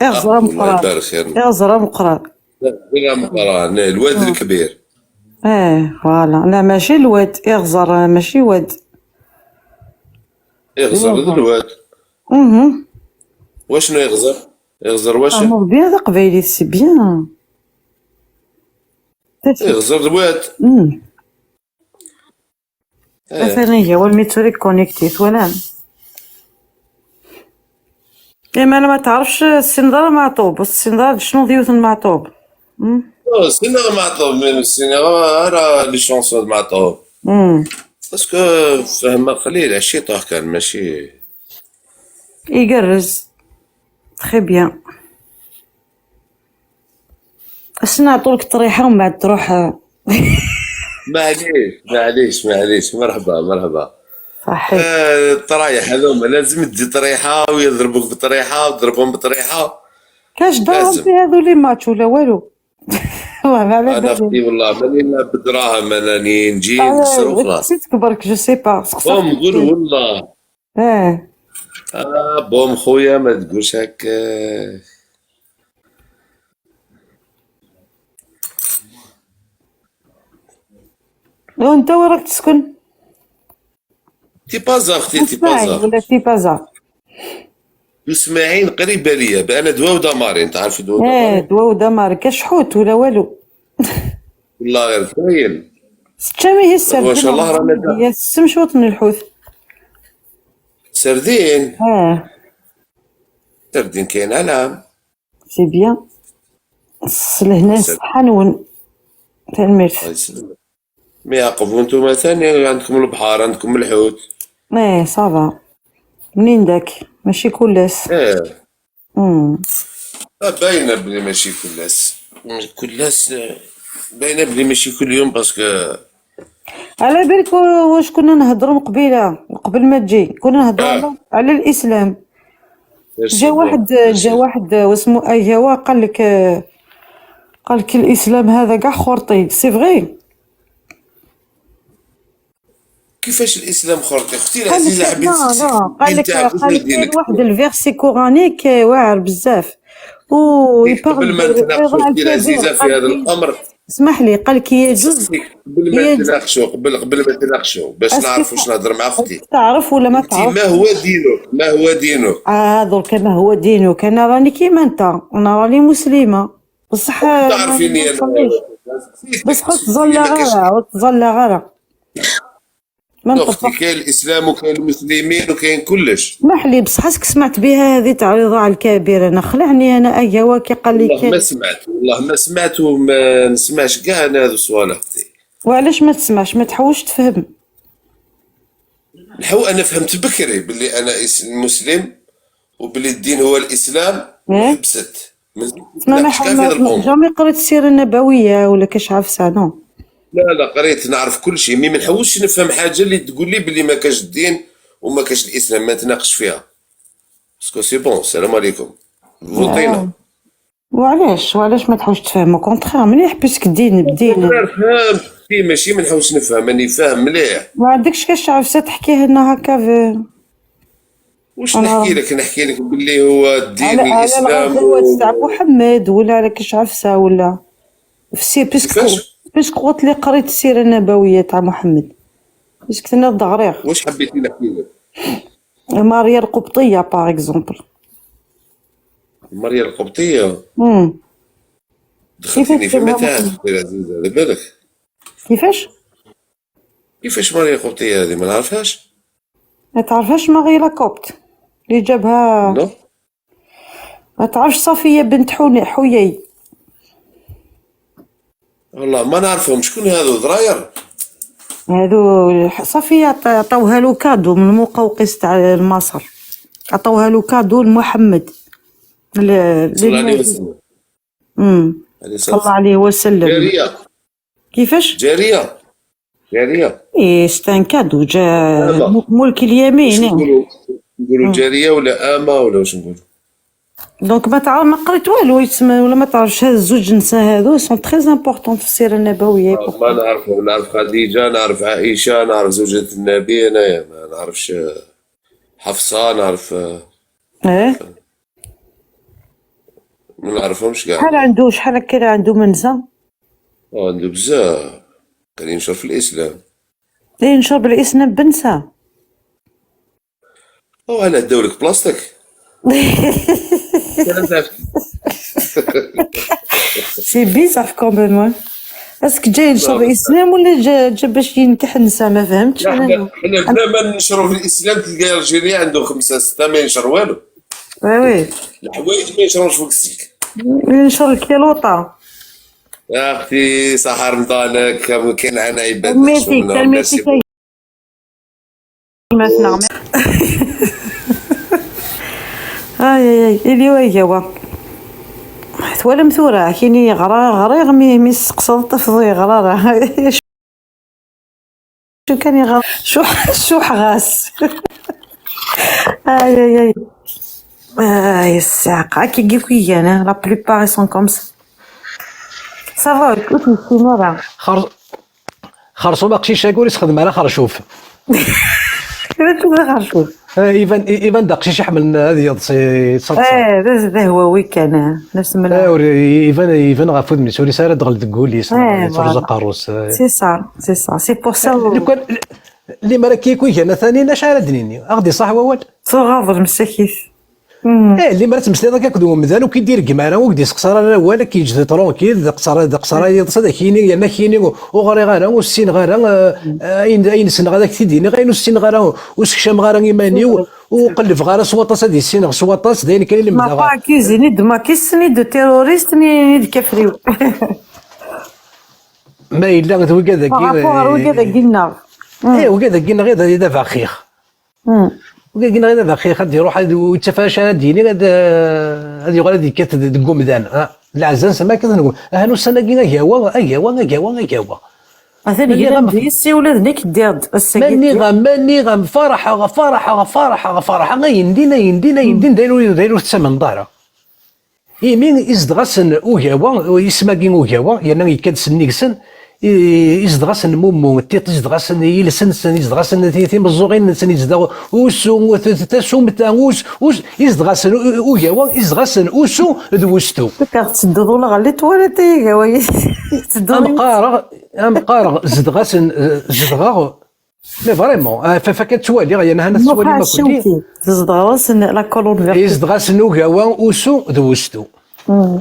إغزر أقبو، الله يبارك خير. إغزر مقران. لا، لا، مقران، الواد الكبير. إيه، voilà. لا، ماشي الواد، إغزر، ماشي واد. إغزر الواد. مهم. واشنو إغزر؟ إغزر واش؟ Ah, bien, تقبايليت, c'est bien. إغزر الواد. مم. إيه. أثاني هي والميتوريك كونيكتي، ولا؟ إيه، ما أنا ما تعرفش السندر المعطوب، السندر شنو ذيوث المعطوب؟ مم. آه، السندر المعطوب، من السندر، آه، راه لي شونسون المعطوب. مم. باسكو فهمها قليل، عشي طاح كان، ماشي. يقرز. Très bien. أش نعطولك طريحة ومن بعد تروح؟ معليش، معليش، معليش. مرحبا، مرحبا. صحيت. آه، الطرايح هذوما لازم تجي طريحة ويضربوك بطريحة وتضربهم بطريحة. كاش دراهم لازم. في هذو لي ماتش ولا والو؟ والله ما على أنا بالي. أختي والله ماني نلعب بدراهم، أنا راني نجي آه، نقصر وخلاص. نسيتك برك، je sais pas. سقسيتك بوم، قول كيفاش. والله. آه. آه، بوم خويا، ما تقولش هكا. وانت وين راك تسكن؟ تيبازا اختي، تيبازا. ولا تيبازا؟ يسمعين قريبة ليا، بأنا دواو دامارين، تعرفي دواو دامارين؟ دواو دامارين، كشحوت ولا والو؟ والله غير كاين. ستة ميه السردين. ما شاء الله رانا هي السمشوط من الحوت. سردين؟ اه. سردين كاين علام. C'est bien. الصح لهنا الصحة نون. تنميرت. الله يسلمك. مي عقبوا نتوما ثاني، عندكم البحر، عندكم الحوت. ايه، ça va. منين داك؟ ماشي كل ناس. ايه. مم. آه، باينة بلي ماشي كل ناس. كل ناس، آه، باينة بلي ماشي كل يوم، باسكو على بالك و-، واش كنا نهضروا من قبيلة، قبل ما تجي، كنا نهضروا آه. على، على الإسلام. جا واحد، جا واحد واسمو أيهوا قال لك، آه، قال لك الإسلام هذا كاع خرطي، c'est vrai. كيفاش الإسلام خرطي؟ أختي قال لك، العزيزة، حبيت لا، تسقسي لا، قال لك، قال لك كاين واحد الفيرسي كورانيك واعر بزاف. و قبل ما نتناقشوا، أختي العزيزة، في هذا الأمر، اسمح لي، قال لك يجوز، قبل ما نتناقشوا، قبل، قبل ما نتناقشوا، باش نعرف واش نهضر مع أختي. تعرف ولا ما تعرف؟ ما هو دينك؟ ما هو دينك؟ آه، درك ما هو دينك؟ أنا راني كيما أنت، أنا راني مسلمة. بصح ما تعرفيني أنا. بصح تزلى غير، تزلى غير. ما نطبق. كاين الإسلام وكاين المسلمين وكاين كلش. اسمح لي، بصح اسك سمعت بها هذه تعريضة على الكبير؟ أنا خلعني أنا، أيهوا كي قال لي والله كاين. ما سمعت، والله ما سمعت وما نسمعش كاع أنا هذو الصوالح. وعلاش ما تسمعش؟ ما تحوش تفهم. نحو، أنا فهمت بكري باللي أنا إس-، مسلم، وباللي الدين هو الإسلام، إيه؟ وحبست. ما، ما، ما، جامي قريت السيرة النبوية ولا كاش عفسة، نو؟ لا، لا، قريت، نعرف كل شيء، مي ما نحوسش نفهم حاجة اللي تقول لي باللي ما كاش الدين وما كاش الإسلام، ما نتناقش فيها. باسكو سي بون، السلام عليكم. فوتينا. وعلاش؟ وعلاش ما تحوسش تفهم؟ كونتخير، مليح، بيسك الدين بدين. كونتخير، فهمت. إيه، ماشي ما نحوسش نفهم، راني فاهم مليح. ما عندكش كاش عفسة تحكيه لنا هكا في واش نحكي لك؟ نحكي لك باللي هو الدين على، على الإسلام الغزوات و تاع محمد، ولا على كاش عفسة، ولا في سي بيسكو؟ كيفاش؟ Puisque قلت لي قريت السيرة النبوية تاع محمد، est-ce que تناض غريغ؟ واش حبيتي نحكي لك؟ ماريا القبطية، par exemple. ماريا القبطية؟ امم. دخلتيني في متاع، أختي العزيزة، على بالك. كيفاش؟ كيفاش ماريا القبطية هذه؟ ما نعرفهاش. ما تعرفهاش ماريا لاكوبت اللي جابها؟ نو. ما تعرفش صفية بنت حني-، حيي؟ والله ما نعرفهم. شكون هذو، ضراير؟ هذو ح-، صفية عط-، عطاوها له كادو من المقوقس تاع مصر. عطاوها له كادو لمحمد. ل-، صلى الله عليه للنبي. وسلم. امم. عليه الصلاة صلى الله عليه وسلم. جارية. كيفاش؟ جارية. جارية. إيه، c'est un cadeau. جا ملك اليمين، واش إيه. نقولوا؟ نقولوا مم. جارية ولا أمة ولا واش نقولوا؟ Donc ما تعرف، ما قريت والو، يتسمى، ولا ما تعرفش هاد الزوج نساء هادو sont très importants في السيرة النبوية. آه، ما نعرف، نعرف خديجة، نعرف عائشة، نعرف زوجة النبي، أنايا ما نعرفش، آه، حفصة، نعرف، آه، إيه؟ ما نعرفهمش كاع. شحال عنده، شحال كان عنده من نساء؟ آه، عنده بزاف. كان ينشر في الإسلام. ينشر بالإسلام بنساء. أو أنا داولك بلاستيك. C'est bizarre quand même, ouais. Est-ce que جاي ينشر الإسلام ولا جا، جا باش ينكح النساء؟ ما فهمتش لا، أنا. حنا، حنا بلا ما ننشروا في الإسلام، تلقى الجيري عنده خمسة ستة ما ينشر والو. وي، وي. الحوايج ما ينشروش فوق السلك. ينشر الكيلوطة. يا أختي، صح رمضانك، كان عنا عباد. ميرسي، ميرسي. ما تنغمي. آي، آي، آي، إلي ويا وا. توالم ثورة، كيني غرا، غريغ مي، مي سقسط تفضي غرا راه. شو كان يغرا؟ شو، شو حغاس؟ آي، آي، آي. آي، الساقة. كي يجيك ويانا، la plupart ils sont comme ça. Ça va, écoute, c'est normal. خر-، خرصوم أقشيش أقول يسخدم على خرشوف. كيفاش تقول خرشوف؟ آه، إيفان، إيفان دا أقشيش يحمل هذه يضصي، يتصدص. آه، ذا، ذا هو وي كان، آه، نفس من آه، ور-، إيفان، إيفان غا فود من سوري سارة دغل دقولي، سارة إيه، ترزق voilà. عروس، آه. C'est ça, c'est ça. C'est pour ça. آه، لو كان، اللي مرا كيكوي كان ثاني، ناش على دنيني؟ أغدي صح وول؟ صغار المساكيت. مم. إيه، اللي مرا تمسلي ذاك أكد ومدان وكي دير جمارة وكدي سقسر على ولا كي يجد ترونكيل، ذا قصر، ذا قصر يضص ذا كيني، يا ما كيني، وغري غارة، والسين غارة، آه، آه، أين، أين سن غارة كتديني، غين والسين غارة، وسكشام غارة إيمانيو، وقلب غارة سواطاس، هذه السين غ سواطاس، داين كاين اللي ما مدغا. با كيزيني دو ما كيسني دو تيروريست ني، ني دو كفريو. ما إلا ذو كذا كي، غير ذا كي ناغ. إيه، وكذا كي ناغ إذا، إذا فخيخ. مم. وكاين غير هذا خير، غادي يروح، هذا يتفاشى، هذا يني، هذا، هذا يقول، هذا يكات دق ومدان. ها، العزاز ما كان نقول، ها، نو السنة كي غاكي هو، غاكي هو، غاكي هو، غاكي هو. مثلًا ملي يلا غم-، ندير السي ولاد نيك دير السكيت. ماني غم-، ماني غم فرحة، غ-، فرحة، غ-، فرحة، غ-، فرحة، غا يندي، نا يندي، نا يندي، دايرو، دايرو تسمن دارا. Imi izdeɣ-asen ugawa, isem-agi ugawa, yerna yekka-d s nnig-sen, i-, izdeɣ-asen mummu, tiṭ, izdeɣ-asen iles-nsen, izdeɣ-asen ti-, timeẓẓuɣin-nsen, izdeɣ usu, t-, t-, tasumta, us-, us-, izdeɣ-asen u-, u-, ugawa, izdeɣ-asen usu d wustu. Tkar tettedduḍ ula ɣer litwalati, ugawa, tettedduḍ. Am qqareɣ, am qqareɣ, zedɣ-asen, eh, zedɣeɣ, Mais vraiment, ah, fa-, fa-, ttwaliɣ, yani, hana tettwalim akk-nni. Tezdeɣ-asen la colonne vertébrale. Yezdeɣ-asen ugawa, usu d wustu. Mm.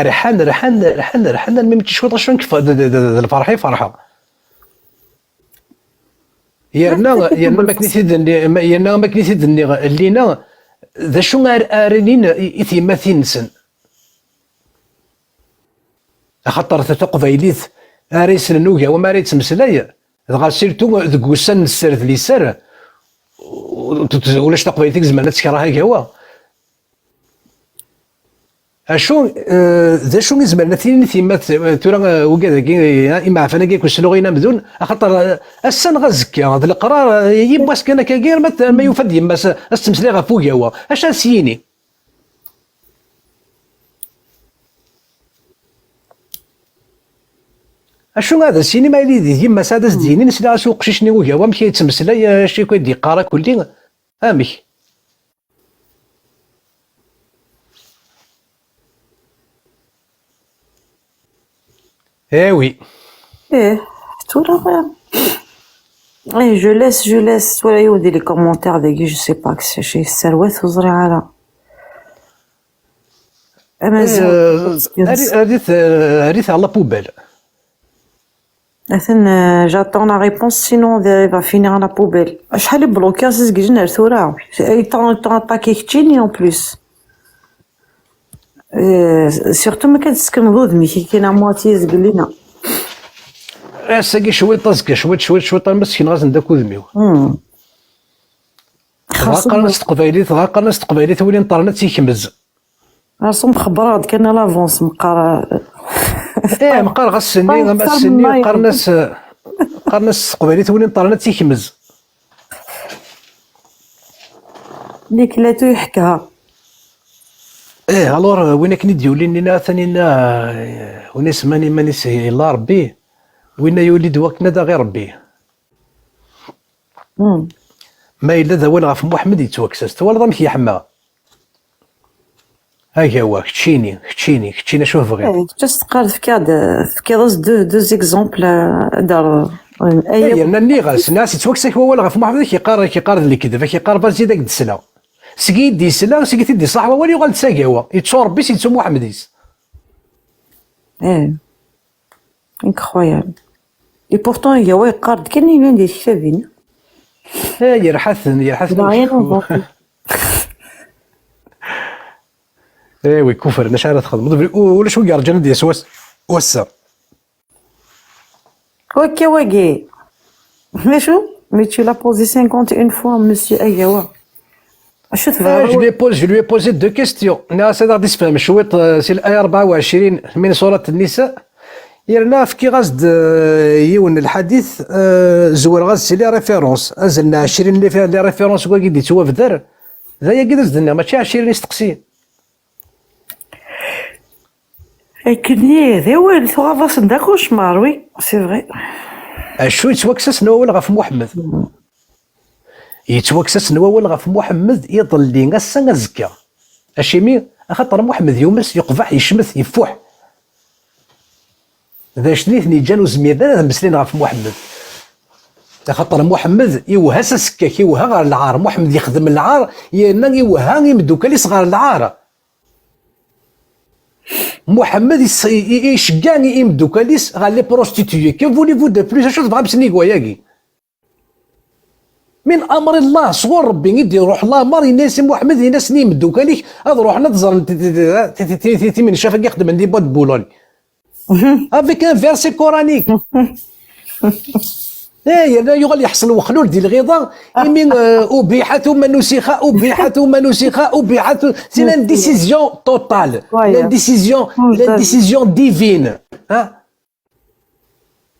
Rḥan, rḥan, rḥan, rḥan, almi mačči cwiṭ acu nekfa, d, d, d, d lferḥ i ferḥeɣ. Yerna, yerna ma akken i t-id-nni-, ma-, yerna ma akken i t-id-nniɣ, llina, d acu ar-, ara inin i, i tyemmatin-nsen? Axaṭer ta-, taqbaylit ara yessnen ugawa, ma ara yettmeslay, dɣa sirtu deg wussan n sser d liser, u-, u-, ulac taqbaylit i izemren ad tekreh agawa. Acu, eh, d acu i zemren ad t-inin tyemmat, eh, tura, eh, wigad-agi, eh, imeɛfan-agi akk sluɣin amdun, axaṭer, eh, ass-a neɣ azekka, d leqrar, eh, yiwwas kan akkagi, ma t-, ma yufa-d yemma-s ad s-temmeslay ɣef ugawa, acu ad s-yini? Acu ad as-yini ma yili di yemma-s ad as-d-yini, nesla-as i uqcic-nni ugawa, amek ay yettmeslay, acu i d-yeqqar akk-nni, amek? Eh oui. Eh, tura. Eh, je laisse, je laisse. Tura, il y a des commentaires, des, je sais pas, que c'est serwet, vous aurez. Rrit à la poubelle. Attends, euh, j'attends la réponse, sinon il va finir à la poubelle. شحال bloqué, c'est ce que je n'ai tura. Il t'en attaqué en plus. Surtout ma كتسكن ذودمي كي كاين à moitié زقلينا. Ass-agi cwiṭ azekka cwiṭ cwiṭ cwiṭ arma skin ɣasen d akudmiw. Dɣa qqaren-as teqbaylit, dɣa qqaren-as teqbaylit win ineṭṭren ad tt-ikmez. Rasu mxebbreɣ-d kan à l'avance meqqar. Eh meqqar ɣas senni ama senni qqaren-as, qqaren-as s teqbaylit win ineṭṭren ad tt-ikmez. Niklatu yeḥka. Eh alors win akken i d-yulin nina atan inna, win isemman iman-is yella Rebbi, winna yuli-d wakken ad aɣ-irebbi. Ma yella d awal ɣef Muḥemmed yettwakkes-as. Twalaḍ amek yeḥma? Agawa, keččini, keččini, keččini acu tebɣiḍ? Eh, just teqqar tefkiḍ-d, tefkiḍ-as deux, deux exemples, euh, ad d-rreɣ. Yerna nniɣ-as, nniɣ-as yettwakkes-ak wawal ɣef Muḥemmed, ak-iqqar, ak-iqqar d lekdeb, ak-iqqar vas-y ad ak-d-sleɣ. Seg i d-yesla, seg i t-id-iṣaḥ wawal, yuɣal d tagawa. Yettu Rebbi-s, yettu Muḥemmed-is. Eh. Incroyable. Et pourtant, yeqqar-d kan ayen di tektabin. Eh, yerḥa-ten, yerḥa-ten. Eh oui, kufren, acu ara txedmeḍ? Ulac wi yerǧan ad d-yas wass-, wass-a. Ok, wagi. Mais chou, mais tu l'as posé cinquante et une fois, monsieur Agawa. Ah, je lui ai posé, je lui ai posé deux questions. Nniɣ-as ad aɣ-d-isefhem cwiṭ, euh, si l'aya rebɛa u ɛecrin min surat Nisa. Yerna fkiɣ-as-d, euh, yiwen n lḥadit, euh, zewreɣ-as si les références. Azal n ɛecrin les, les références wagi d-yettwabder. D ayagi d as-d-nniɣ, mačči ɛecrin isteqsiyen. Akken d awal, tuɣaḍ-asen d akucmar, oui, c'est vrai. Acu yettwakkes-asen wawal ɣef Muḥemmed? Yettwakkes-asen wawal ɣef Muḥemmed iḍelli, ass-a, azekka. Acimi? Axaṭer Muḥemmed yumes, yeqbeḥ, yecmet, yeffuḥ. D acu i ten-yeǧǧan ur zmiren ara ad mmeslayen ɣef Muḥemmed? Axaṭer Muḥemmed iwehha s asekkak, iwehha ɣer lɛar. Muḥemmed yexdem lɛar, yerna iwehha imeddukal-is ɣer lɛar. Muḥemmed is-, i-, i-, iceggeɛ i imeddukal-is ɣer les prostituées. Que voulez-vous de plus? Acu tebɣam sennig wayagi? Min amri Allah, sɣur Rebbi i d-iruḥ lamer, yenna-yas i Muḥemmed, yenna-asen i imeddukal-ik ad ruḥen ad ẓren ti-, ti-, ti-, ti-, ti-, timencaf-agi xedmen di Boîte de Boulogne. Avec un verset coranique. Eh, yerna yuɣal yeḥṣel wexlul di lɣiḍa, imi, euh, ubiḥat uma nusixa, ubiḥat uma nusixa, ubiḥat u-, c'est une décision totale. Une décision, une décision divine. Ha?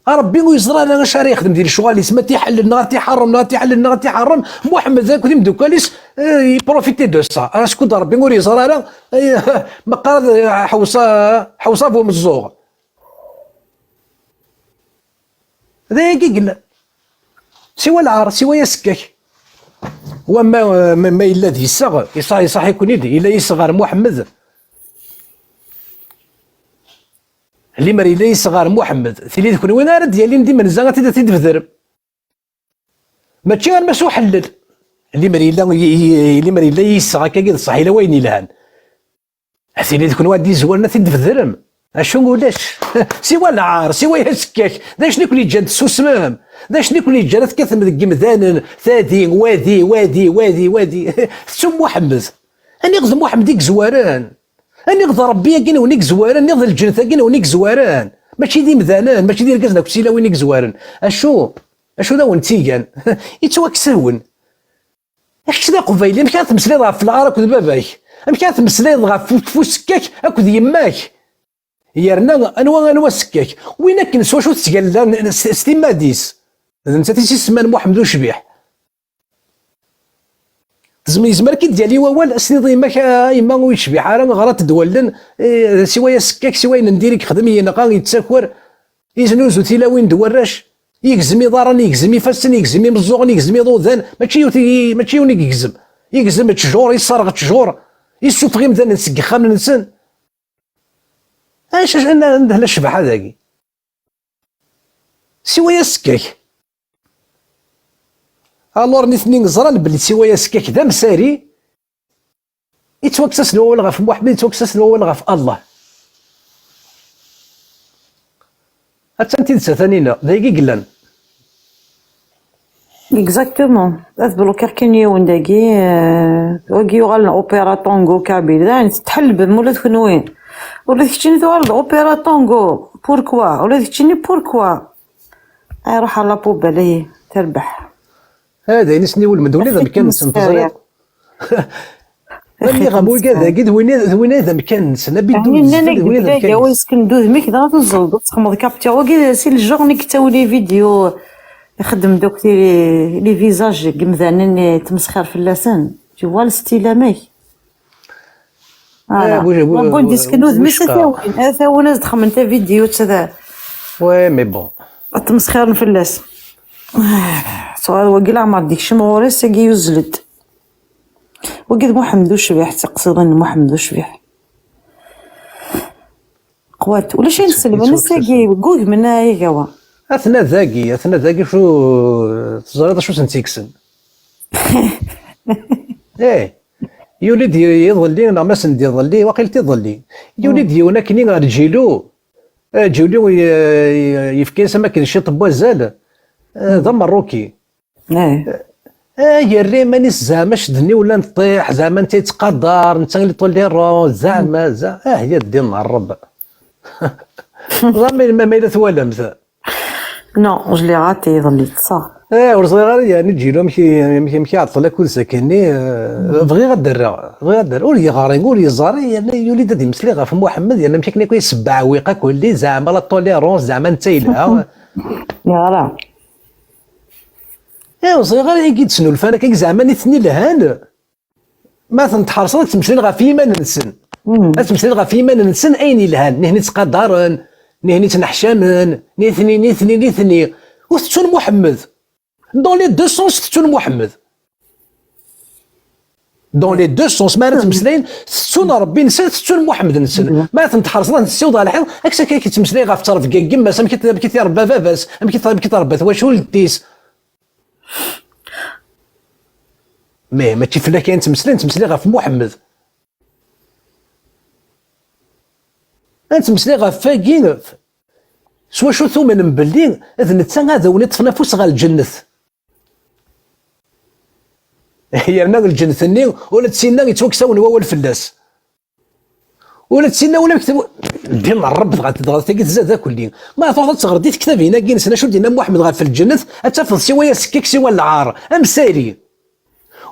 Rebbi ur yeẓri ara acu ara yexdem di lecɣal-is, ma t-iḥellel neɣ ad t-iḥeṛṛem, neɣ ad t-iḥellel neɣ ad t-iḥeṛṛem. Muḥemmed akked imeddukal-is, eh, ils profitaient de ça. Askud Rebbi ur yeẓri ara, eh, meqqar ad, eh, ḥewṣa, ḥewṣa bu meẓẓuɣ. D ayagi i yellan. Siwa lɛar, siwa asekkak. Wamma, eh, ma, ma yella d iseɣ, iṣaḥ-, iṣaḥ-iken-id, yella iseɣ ɣer Muḥemmed. Limer yella yis ɣer Muḥemmed, tili d kenwi ara d-yalin d imenza ad t-id-, ad t-id-tbedrem. Mačči arma s uḥellel. Limer yella, y-, y-, limer yella yis akkagi d ṣṣeḥ, yella wayen yelhan. Tili d kenwi ad d-yezwaren ad t-id-tbedrem. Acu ulac? Siwa lɛar, siwa asekkak. D acu i ken-yeǧǧan tessusmem? D acu i ken-yeǧǧan ad tekkatem deg yimdanen, tadi, wadi, wadi, wadi, wadi? Tettum Muḥemmed. Aniɣ d Muḥemmed i yezwaren? Aniɣ d Ṛebbi-agi-nwen i yezwaren? Aniɣ d lǧennet-agi-nwen i yezwaren? Mačči d imdanen, mačči d irgazen akked tilawin i yezwaren. Acu? Acu d awen-tt-igan? Yettwakkes-awen. Kečč d aqbayli, amek ara temmeslayeḍ ɣef lɛar akked baba-k? Amek ara temmeslayeḍ ɣef uf-, usekkak akked yemma-k? Yerna anwa, anwa asekkak? Win akken s wacu tettgalla n-, s, s timmad-is. D nettat i s-isemman Muḥemmed Ucbiḥ. Tezm-, yezmer ad k-id-yali wawal, as-tiniḍ i yemma-k, "A yemma, ur yecbiḥ ara, ɣrat-d wallen, eh, siwa asekkak, siwa ayen n diri yexdem, yenɣa, yettaker, yeznuzu tilawin d warrac, yegzem iḍarren, yegzem ifassen, yegzem imeẓẓuɣen, yegzem iḍudan." Mačči yiwet i, mačči yiwen i yegzem. Yegzem ttjur, yesserɣ ttjur, yessufeɣ imdanen seg yexxamen-nsen. Acu, acu, anda, anda tella ccbaḥa dagi? Siwa asekkak. Alors nitni ẓran belli siwa asekkak d amsari, yettwakkes-asen wawal ɣef Muḥemmed, yettwakkes-asen wawal ɣef Allah. Attan tidet a Tanina, d ayagi i yellan. Exactement. Ad blokiɣ kan yiwen dagi, euh, wagi yuɣalen opéra tango kabyle. Dayen tettḥelbem ula d kenwi. Ula d keččini tuɣaleḍ opéra tango. Pourquoi? Ula d keččini pourquoi? Ay, ruḥ à la poubelle, ay, terbeḥ. Ah, d ayen i sen-iwulmen, d win i d amkan-nsen, teẓriḍ. Nniɣ-am, wigad-agi d win i d amkan-nsen, abiddu n zzbel, d win i d amkan-nsen. Wesken d udem-ik, dɣa tuzzleḍ ad texmeḍ capture. Wagi, c'est le genre nekk ttawin les vidéos, ixeddem-d akk les visages n yimdanen, yettmesxir fell-asen. Tu vois le style amek? Voilà. Win disken udem-is, ad t-awin, ad t-awin, ad d-xedmen tavidyut, ad... Ouais, mais bon. Ad ttmesxiren fell-as. Tura wagi leɛmer d-ikcem ɣur-i, sagi yuzzel-d. Wagi d Muḥemmed Ucbiḥ, d tiqsiḍin n Muḥemmed Ucbiḥ. Qwat, ulac ayen selmen, ass-agi ggugmen ay agawa. Atna dagi, atna dagi, acu teẓriḍ acu sen-tt-ikksen? Eh, yuli-d y-, iḍelli, neɣ ma sen-d iḍelli, waqil d iḍelli. Yuli-d yiwen akkenni ɣer Ǧilu. Eh, Ǧilu y-, y-, yefka-yas am akken ciṭ n wazal. Eh, d ameṛṛuki. Eh. Eh, yerra iman-is zeɛma cedden-iw llan ṭṭiḥ, zeɛma netta yettqadar, netta i tolérant, zeɛma, zeɛma, ah, ya ddin n Ṛṛebb. Ẓer ma, ma, ma yella twalamt. Non, je l'ai raté iḍelli, ṭṭseɣ. Eh, ur ẓriɣ ara, yeɛni, Ǧilu, amek i, amek, amek iɛeṭṭel akud s akkenni, eh, bɣiɣ ad d-rreɣ, bɣiɣ ad d-rreɣ. Ur yeɣri, ur yeẓri, yerna yuli-d ad imeslay ɣef Muḥemmed, yerna amek akken akk isebbeɛwiq akk ulli, zeɛma la tolérance, zeɛma netta yelha. Yeɣra. Eh, ur ẓriɣ ara, i d-snulfan akka, zeɛma nitni lhan. Ma ten-tḥerseḍ, ad ttmeslayen ɣef yiman-nsen. Ad ttmeslayen ɣef yiman-nsen, ayen yelhan. Nitni ttqadaren, nitni ttneḥcamen, nitni, nitni, nitni. Ur tettun Muḥemmed. Dans les deux sens tettun Muḥemmed. Dans les deux sens, mi ara ttmeslayen, tettun Ṛebbi-nsen, tettun Muḥemmed-nsen. Ma ara ten-tḥerseḍ, ad ten-tessiwḍeḍ ɣer lḥiḍ, akka akka i yettmeslay ɣef ttrebga n yemma-s, amek i, amek i t-iṛebba baba-s, amek i t-, amek i t-tṛebba twacult-is. Mais mačči fell-ak ay nettmeslay, nettmeslay ɣef Muḥemmed. Ad nettmeslay ɣef wagi, s wacu tumnem belli d netta ad awen-iṭṭfen afus ɣer lǧennet. Yerna lǧennet-nni ula d tinna yettwakkes-awen wawal fell-as. Ula d tinna ula d ddin n Ṛṛebb dɣa, dɣa tagi tzad akk-nni. Ma truḥeḍ ad teɣreḍ di tektabin-agi-nsen acu d-yenna Muḥemmed ɣef lǧennet, ad tafeḍ siwa asekkak siwa lɛar. Amsari.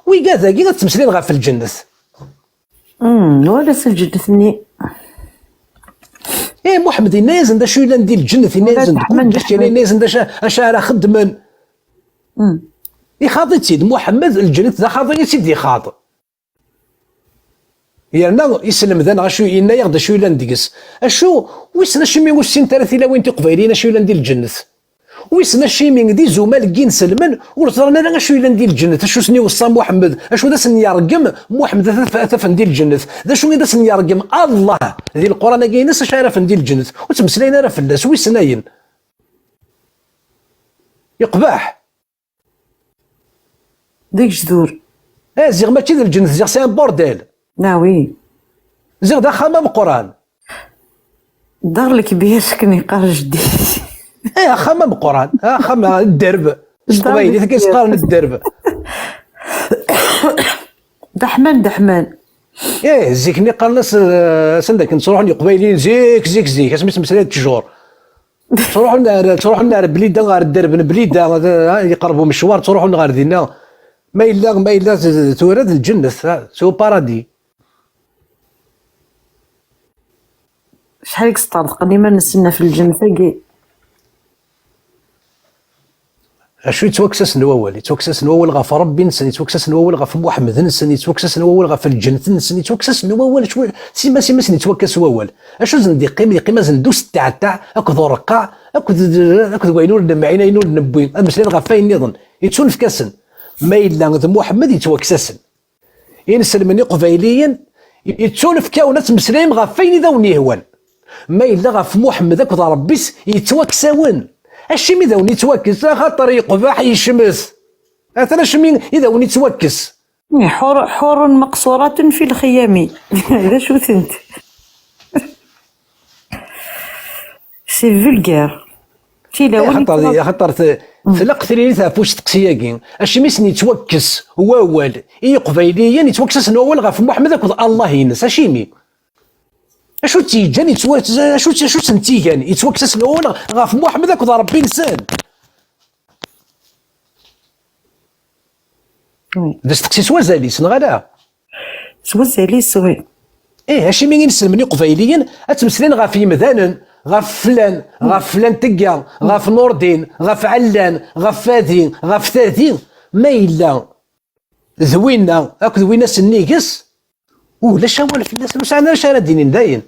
Wigad-agi ad ttmeslayen ɣef lǧennet. Hmm, wala s lǧennet-nni. Eh, Muḥemmed yenna-yasen d acu yellan di lǧennet, yenna-yasen-d kullec, yenna-yasen d acu, acu ara xeddmen. Hmm. Ixaḍ-itt-id Muḥemmed, lǧennet d axaḍi i tt-id-ixaḍ. Yerna iselmed-aneɣ acu, yenna-yaɣ-d acu yellan deg-s. Acu, wissen acimi ur ssint ara tilawin tiqbayliyin acu yellan di lǧennet? Wissen acimi d izumal n yinselmen ur ẓran ara acu yellan di lǧennet, acu sen-iweṣṣa Muḥemmed, acu d asen-yergem Muḥemmed ad t-, ad t-afen di lǧennet, d acu i d asen-yergem Allah di Leqran-agi-ines, acu ara afen di lǧennet, ur ttmeslayen ara fell-as, wissen ayen. Yeqbeḥ. D agejdur. Eh, ziɣ mačči d lǧennet, ziɣ c'est un bordel. Ah oui. Ziɣ d axxam ameqqran. Dar lekbir, akken yeqqar jeddi. Eh, axxam ameqqran, axxam, dderb. S teqbaylit akka i s-qqaren dderb. Deḥman, deḥman. Eh, zik-nni qqaren-as, eh, s anda akken ttruḥun yeqbayliyen zik, zik, zik, asmi ttmeslayen ttjur. Ttruḥun ar, ttruḥun ar Blida, ɣer dderb n Blida, ha, yeqreb umecwar, ttruḥun ɣer dinna. Ma yella, ma yella d, d, tura d lǧennet, ha, c'est au paradis. Acḥal i yesṭerḍqen iman-nsen ɣef lǧennet-agi? Acu yettwakkes-asen wawal? Yettwakkes-asen wawal ɣef Ṛebbi-nsen, yettwakkes-asen wawal ɣef Muḥemmed-nsen, yettwakkes-asen wawal ɣef lǧennet-nsen, yettwakkes-asen wawal, cwi-, sima, sima sen yettwakkes wawal. Acu sen-d-yeqqim? Yeqqim-asen-d usteɛteɛ akked ureqqeɛ akked, akked wayen ur nemɛin, ayen ur newwi. Ad meslayen ɣef wayen nniḍen. Yettunefk-asen. Ma yella d Muḥemmed, yettwakkes-asen. Inselmen iqbayliyen, yettunefk-awen ad tmeslayem ɣef wayen i d awen-yehwan. Ma yella ɣef Muḥemmed akked Ṛebbi-s, yettwakkes-awen. Acimi d awen-ittwakkes? Axaṭer yeqbeḥ yecmet. Atan acimi i d awen-ittwakkes. حور حور مقصورات في الخيام. D acu-tent? C'est vulgaire. Tilawin. Axaṭer, axaṭer te-, tlaq tririt ɣef usteqsi-agi. Acimi sen-yettwakkes wawal i Iqbayliyen, yettwakkes-asen wawal ɣef Muḥemmed akked Allah-ines? Acimi? Acu tt-yeǧǧan yettwa-, acu, acu sen-tt-igan? Yettwakkes-asen wawal ɣef Muḥemmed akked Ṛebbi-nsen. Oui. D asteqsi s wazal-is, neɣ ala? S wazal-is, oui. Ih, acimi inselmen iqbayliyen ad ttmeslayen ɣef yemdanen, ɣef flan, ɣef flan tegga, ɣef Nurdin, ɣef Ɛellan, ɣef Fadi, ɣef Tadi, ma yella d winna akked winna sennig-s, ulac awal fell-asen, ur sɛan ara acu ara d-inin dayen.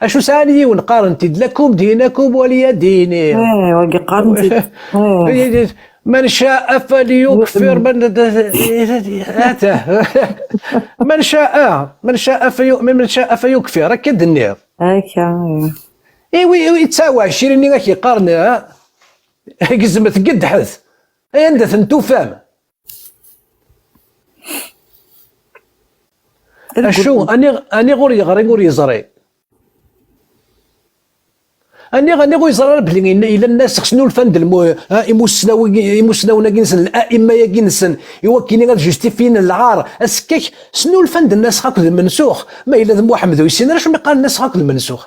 Acu sɛan yiwen, qqaren-t-id: "Lakum dinukum waliya dini." Eh, wagi qqaren-t-id. Eh. "Man ca'a falyukfir, man, ata. Man ca'a, man ca'a falyu'min, man ca'a falyukfir." Akka d-nniɣ. Akka, eh. Iwi, iwi, tesɛa u ɛecrin-nni ak-yeqqaren, ha? Gezmet, gedḥet. Ay, anda ten-tufam? Acu, aniɣ, aniɣ ur yeɣri, ur yeẓri? Aniɣ, aniɣ ur yeẓri ara belli yella, yella nnasex, snulfan-d lmu-, ha, imusnaw-, imusnawen-agi-nsen, la'imma-agi-nsen, i wakken ad justifin lɛar, asekkak, snulfan-d nnasex akked lmensux. Ma yella d Muḥemmed ur yessin ara acu mi qqaren nnasex akked lmensux.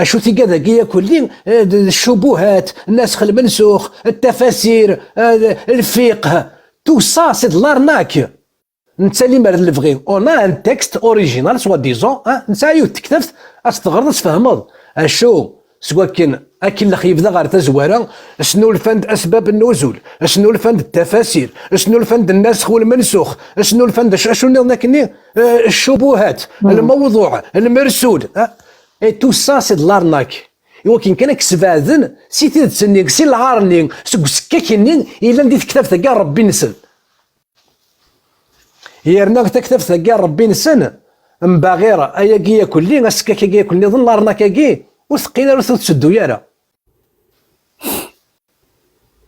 Acu tigad-agi akk-lli, eh, d, d ccubuhat, nnasex lmensux, d tafasir, eh, d, lfiqh, tout ça, c'est de l'arnaque. Netta limer d lebɣi, on a un texte original, soi-disant, hein, nesɛa yiwet tektabt, ad s-teɣreḍ, ad tfehmeḍ. Acu, seg wakken, akken lexyeb da ɣer tazwara, snulfan-d asbab n nuzul, snulfan-d tafasir, snulfan-d nnasex u lmensux, snulfan-d acu, acu nniḍen akkenni? Eh, ccubuhat, lmawḍuɛ, lmersul, eh? Et tout ça, c'est de l'arnaque. I wakken kan ad k-sbeɛden si tidet-nni, si lɛar-nni, seg usekkak-nni yellan di tektabt-agi n Ṛebbi-nsen. Yerna taktabt-agi n Ṛebbi-nsen, mbaɣir ayagi akk-lli, asekkak-agi akk nniḍen, larnak-agi, ur teqqin ara, ur tetteddu ara.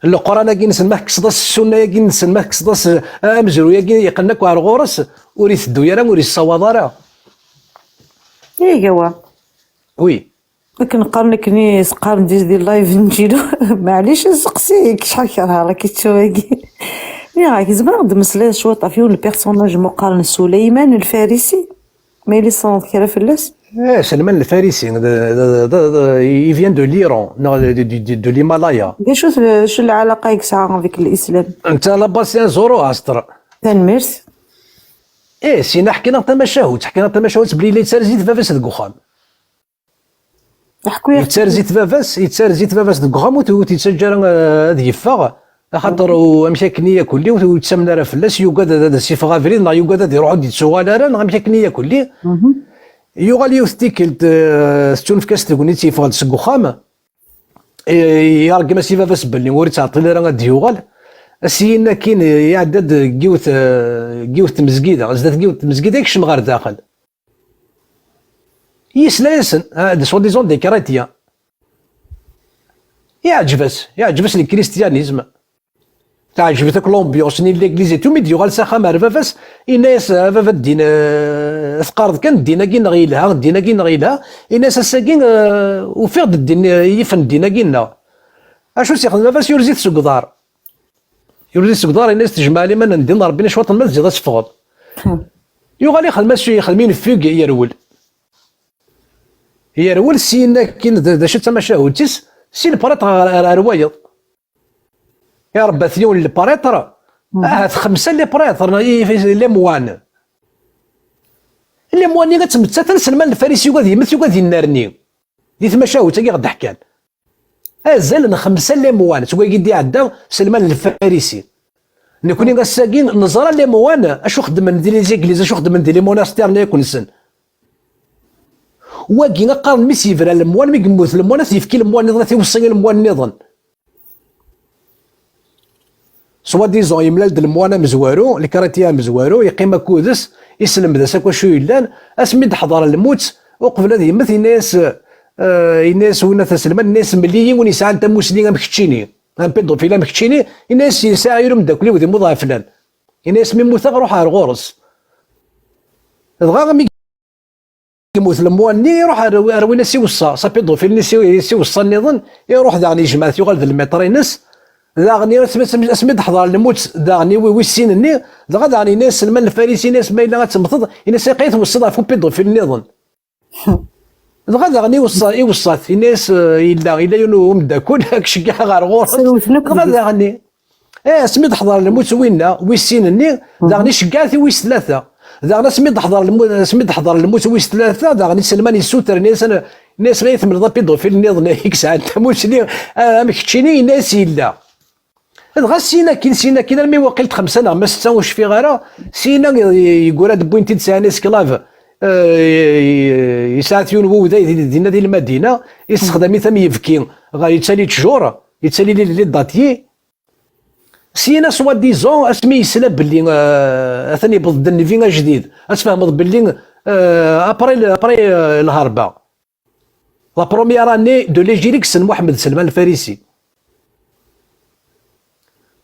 Leqran-agi-nsen ma tekkseḍ-as, ssunna-agi-nsen ma tekkseḍ-as, eh, amezruy-agi yeqqen akk ar ɣur-s, ur iteddu ara, ur yessawaḍ ara. Iga wa. Oui. Akken qqaren, akken i s-qqaren di, di live n Ǧilo, maɛlic, seqsi-k, acḥal kerheɣ la question-agi. Nniɣ-ak, zemreɣ ad d-meslayeɣ cwiṭ ɣef yiwen n le personnage meqqar n Suleyman Lfarisi? Ma yella tessneḍ kra fell-as? Eh, Salman Lfarisi, de, de, de, de, il vient de l'Iran, neɣ de, de, de, de l'Himalaya. D acu-t, acu lɛalaqa i yesɛa avec l'islam? Netta à la base c'est un zoroastre. Tanemmirt. Eh, sina ḥkan-aɣ tamacahut, ḥkan-aɣ tamacahut belli yella yettarzi-t baba-s deg uxxam. Ḥku-yaɣ. Yettarzi-t baba-s, yettarzi-t baba-s deg uxxam, ur t-, ur t-yettaǧǧa ara, eh, ad yeffeɣ, axaṭer u-, amek akken i yakulli, ur, ur yettamen ara fell-as, yugad ad, ad as-yeffeɣ abrid, neɣ yugad ad iruḥ ur d-yettuɣal ara, neɣ amek akken i yakulli. Mhm. Yuɣal yiwet tikkelt, eh, tettunefk-as tegnit, yeffeɣ-d seg uxxam, eh, yergem-as i baba-s belli ur yettɛeṭṭil ara ad d-yuɣal. Syin akkin, eh, iɛedda-d deg yiwet, eh, deg yiwet tmezgida, zdat n yiwet tmezgida, yekcem ɣer daxel. Yesla-yasen, ah, de soi-disant des chrétiens. Iɛǧeb-as, iɛǧeb-as le christianisme. Teɛǧeb-it akk l'ambiance-nni n l'église et tout, mi d-yuɣal s axxam ar baba-s, yenna-yas: "A baba, ddin, eh, teqqareḍ kan ddin-agi-nneɣ yelha, ddin-agi-nneɣ yelha." Yenna-yas: "Ass-agi, eh, ufiɣ-d ddin, eh, yifen ddin-agi-nneɣ." Acu s-yexdem baba-s? Yurez-it seg uḍar. Yurez-it seg uḍar, yenna-yas: "Tejmaɛ liman n ddin n Ṛebbi cwiṭ, ma tezziḍ ad teffɣeḍ." Hmm. Yuɣal ixdem asu, yexdem une fugue, yerwel. Yerwel syin akkin d, d acu d tamacahut-is, si le prêtre ɣer, ɣer, ɣer wayeḍ. Iṛebba-t yiwen le prêtre, hmm, ahat xemsa les prêtres, i, i, les moines. Les moines-nni ad ttmettaten, Salman Lfarisi yugad yemmet, yugad yennerni. Di tmacahut-agi ɣ-d-ḥkan. Azal n xemsa les moines, seg wagi d-iɛedda Salman Lfarisi. Nekni ass-agi neẓra les moines acu xeddmen di les églises, acu xeddmen di les monastères-nni akk-nsen. Wagi qqaren mi s-yebra lemwan, mi yemmut lemwan, ad t-yefk i lemwan nniḍen, ad t-iweṣṣi i lemwan nniḍen. Soi-disant yemlal-d lemwan amezwaru, le chrétien amezwaru, yeqqim akked-s, iselmed-as akk acu yellan, asmi d-ḥḍer lmut, Uqbel ad yemmet, yenna-yas, eh, yenna-yas winna taselmadt, yenna-yas: "Mel-iyi win yesɛan tamusni am keččini, am pédophile am keččini." Yenna-yas: "Yesɛa yiwen umeddakel-iw d imuḍ ɣef lan." Yenna-yas: "Mi mmuteɣ, ruḥ ar ɣur-s." Dɣa mi yemmut lemwa-nni, iruḥ ar, ar win as-iweṣṣa, s apidufil-nni s-, s-iweṣṣa nniḍen, iruḥ daɣen yejmeɛ-t, yuɣal d lmiṭri-ines. Daɣen asmi, asmi, asmi d-teḥḍer lmut daɣen i wi-, wis sin-nni, dɣa daɣen yenna-yas Selman Lfarisi, yenna-yas: "Ma yella ad temmteḍ, yenna-yas, ilaq ad tweṣṣiḍ ɣef upidufil nniḍen." Dɣa daɣen iweṣṣa-, iweṣṣa-t, yenna-yas, eh, yella, yella yiwen umeddakel, ad k-ceggɛeɣ ɣer ɣur-s. Serwten akk dɣa deg-s. Daɣen, eh, asmi d-teḥḍer lmut winna, wis sin-nni, daɣen iceggeɛ-t i wis tlata. Daɣen asmi d-teḥḍer lmut, asmi d-teḥḍer lmut wis tlata, daɣen iselman yessuter, yenna-yas, yenna-yas: "Ma temmleḍ apidufil nniḍen i yesɛan tamusni, ah, am keččini?" Yenna-yas: "Yella." Dɣa syin akkin, syin akkin, armi waqil d xemsa neɣ ma setta, ur cfiɣ ara, syin-a y-, yeggura-d, wwin-t-id sɛan esclave, eh, yesɛa-t yiwen wewday di, dinna di Lmadina, yessexdam-it am yibki, ɣer yettali ttjur, yettali les, les dattiers. Syin-a, soi-disant, asmi yesla belli, eh, atan yewweḍ-d nnbi ajdid, ad tfehmeḍ belli, eh, après, après, eh, lharba. La première année de l'Égyrie, kksen Muḥemmed Selman Lfarisi.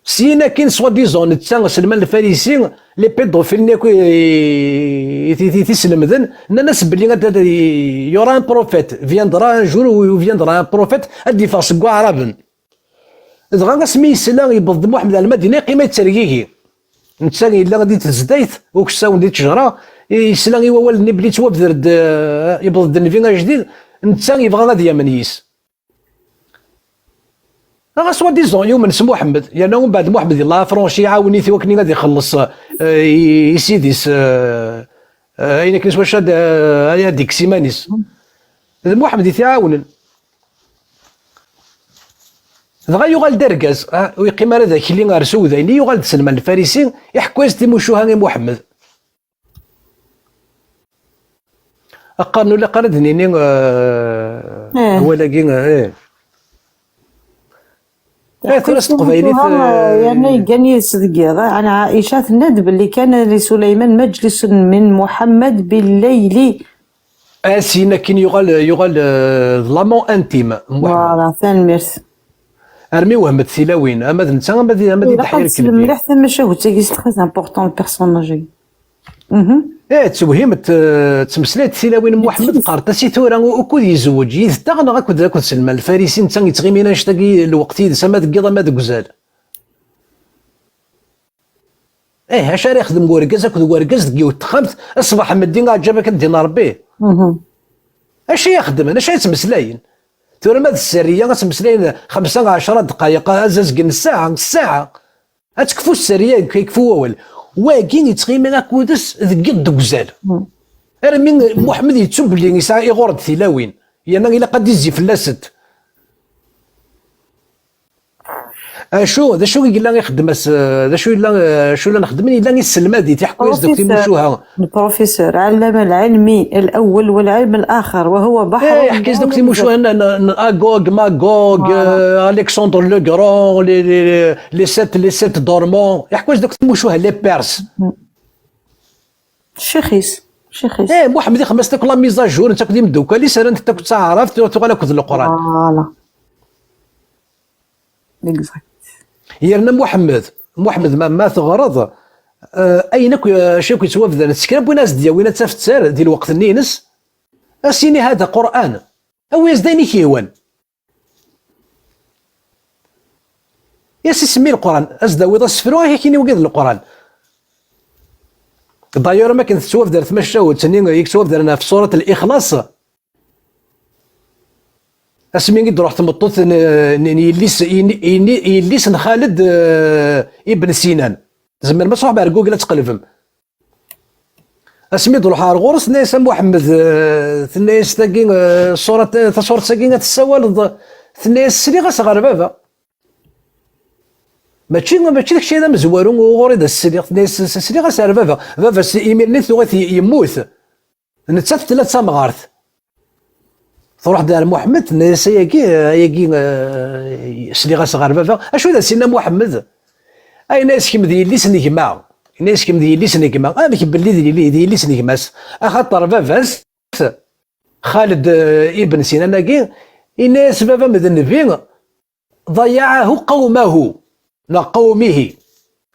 Syin akkin, soi-disant, netta Selman Lfarisi, les pédophiles-nni akk i, i, i, i t-islemden, nnan-as belli ad, ad, y aura un prophète, viendra un jour où viendra un prophète, ad d-yeffeɣ seg Waɛraben. Dɣa asmi yesla yewweḍ-d Muḥemmed ar Lmadina, yeqqim ad yettergigi. Netta yella di tezdayt, ukessawen di ttejra, yesla i wawal-nni belli yettwabder-d, eh, yewweḍ-d nnbi ajdid, netta yebɣa ad yamen yis. Dɣa soi-disant yumen s Muḥemmed, yerna umbeɛd Muḥemmed yella affranchi, iɛawen-it i wakken ad ixelleṣ, eh, i, i ssid-is, eh, eh, ayen akken s wacu ad, eh, ad d-ikkes iman-is. D Muḥemmed i t-iɛawnen. Dɣa yuɣal d argaz, ah, ur yeqqim ara d akli ar sewdayni, yuɣal-d Selman Lfarisi, iḥekku-yas-d timucuha i Muḥemmed. Qqaren ur ilaq ara ad d-nini, eh, eh, awal-agi, eh. Eh, tura s teqbaylit, eh, yerna yeggan yid-s deg yiḍ. Ɛan Ɛica tenna-d belli كان لسليمان مجلس من محمد بالليل. Asin akken yuɣal, yuɣal, eh, d l'amant intime n Muḥemmed. Voilà, tanemmirt. Armi wehment tilawin, ama d netta, ama d, ama d ilaq ad ileḥḥi tsel mliḥ tamacahut-agi, c'est très important, le personnage-agi. Mhm. Eh, ttewhimet, eh, ttmeslayent tilawin n Muḥemmed, qqarent-as i tura u-, ukud yezweǧ, yid-nteɣ neɣ akked, akked Selman Lfarisi, netta yettɣimin annect-agi lweqt yid-s, ama deg yiḍ, ama deg uzal. Eh, acu ara yexdem urgaz akked urgaz deg yiwet texxamt, ṣṣbeḥ meddi aɛǧab akka d-din Rebbi? Mhm. Acu i xedmen? Acu i ttmeslayen? Tura ma d sserriya, ad ttmeslayen xemsa, ɛecra ddqayeq, azazgen n ssaɛa, ssaɛa. Ad tekfu sserriya, yekfu wawal. Wagi yettɣimi akked-s deg yiḍ deg uzal. Mhm. Armi Muḥemmed yettu belli yesɛa iɣur-d tilawin, yerna ilaq ad d-izzi fell-asent. Acu, d acu i yella ixeddem as-, d acu yella, acu llan xeddmen, yella yesselmad-it, iḥekku-yas-d akk timucuha. Professeur, العلم العلمي الأول والعلم الآخر، وهو بحر. Eh, iḥekku-yas-d akk timucuha n, n, n Agog, Magog, eh, Alexandre le Grand, les, les, les sept, les sept dormants, iḥekku-yas-d akk timucuha, les Perses. Ccix-is, ccix-is. Eh, Muḥemmed ixeddem-as-d akk la mise à jour, netta akked imeddukal-is, rran-t akk d taɛrabt, tuɣal akked Leqran. Voilà. Exact. Yerna Muḥemmed, Muḥemmed ma, ma teɣreḍ, eh, ayen akk, eh, acu akk yettwabdan, s kra n win as-d-yawin ad tafettar di lweqt-nni-ines, as-yini: "Hada Qur'an." Awi-as-d ayen i k-yehwan. Yas isemmi Leqran, as-d-awiḍ asefru, ak-yini wagi d Leqran. D'ailleurs, am akken tettwabder tmacahut-nni i yettwabdren ɣef surat Lixlaṣ, asmi i d-truḥ tmeṭṭut n, n, n yelli-s, n, n, n yelli-s n Xaled, eh, Ibn Sinan. Tzemrem ad tṛuḥem ar Google ad tqelbem. Asmi d-ruḥ ar ɣur-s, tenna-yas: "A Muḥemmed, eh," tenna-yas, "tagi, eh, ṣṣurat, eh, taṣurat-agi ad tessawaleḍ?" Tenna-yas: "Sliɣ-as ɣer baba." "Mačči, mačči d kečč ay d amezwaru uɣur i d as-sliɣ." Tenna-yas: "Sliɣ-as ɣer baba." Baba-s imir-nni tuɣ-it y-, yemmut. Nettat tella d tamɣart. Truḥ-d ar Muḥemmed, tenna-yas: "Ayagi, ayagi, eh, sliɣ-as ɣer baba." "Acu i d as-yenna Muḥemmed?" "Ay, yenna-yas, kemm d yelli-s n gma." Yenna-yas: "Kemm d yelli-s n gma." "Amek belli d yelli, d yelli-s n gma-s?" "Axaṭer baba-s Xaled, eh, ibn Sinan-agi, yenna-yas baba-m d nnbi, ḍayaɛahu qawmahu, neɣ qawmihi.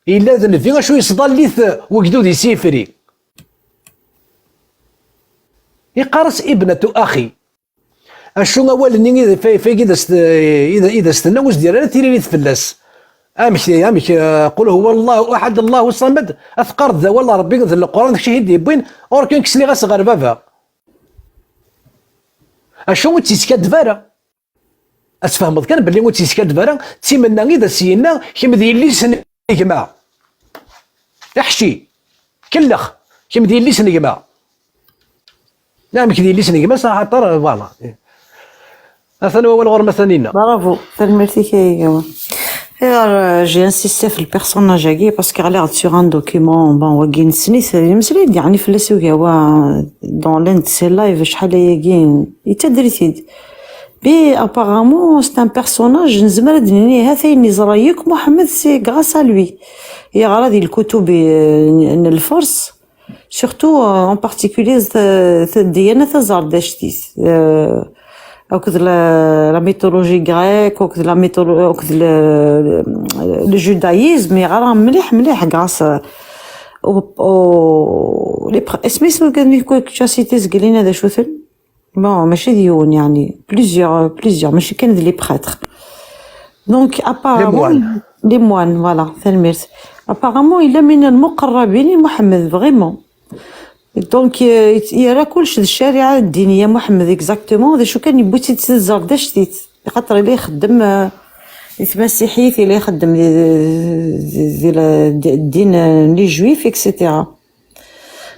Yella d nnbi, acu yesḍallit wegdud-is ifri. Iqqar-as ibnatu axi. Acu awal-nni i d-, i d-, i d as-, i d-, i d as-tenna, ur s-d-yerri ara tiririt fell-as. Amek, amek, eh, qul huwa Allahu aḥad, Allahu ṣamad, ad teqqareḍ d awal n Ṛebbi d Leqran, d kečč i d-yewwin, ur ken-ksliɣ-as ɣer baba. Acu ur tt-yeskaddeb ara? Ad tfehmeḍ kan belli ur tt-yeskaddeb ara, d timenna i d as-yenna, kemm d yelli-s n gma. Iḥci, kellex, kemm d yelli-s n gma. Amek d yelli-s n gma-s, axaṭer, voilà. Atan wawal ɣur-m a Taninna. Bravo, tanemmirt-ik ay Gawa. Alors, euh, j'ai insisté sur le personnage-agi parce que ɣliɣ-d sur un document, bon, wagi nessen-it, yemmeslay-d yeɛni fell-as Ugawa dans l'un de ses lives acḥal ayagi, yettader-it-id. Mais apparemment, c'est un personnage, nezmer ad d-nini, ha-t-ayen yeẓra yakk Mohamed, c'est grâce à lui. Yeɣra di lkutub, euh, n lfers, surtout, euh, en particulier, t-, t-, ddiyana tazerdactit. Euh, akked la, la mythologie grecque, akked la mytholo-, akked le, le, le judaïsme, yeɣra mliḥ, mliḥ, grâce, euh, au, au, les pr-, isem-is, tu as cité zgelina d acu-ten? Bon, mačči d yiwen, yeɛni, plusieurs, plusieurs, mačči kan d les prêtres. Donc, apparemment, les moines. Les moines, voilà, tanemmirt. Apparemment, yella min al-muqarrabin i Muḥemmed, vraiment. Donc, euh, yerra kullec d ccariɛa ddiniya Muḥemmed, exactement, d acu kan yewwi-tt-id s tzerdactit. Axaṭer yella ixeddem, euh, di tmasiḥit, yella ixeddem di, di, di la, di, ddin, euh, n les juifs, et cetera.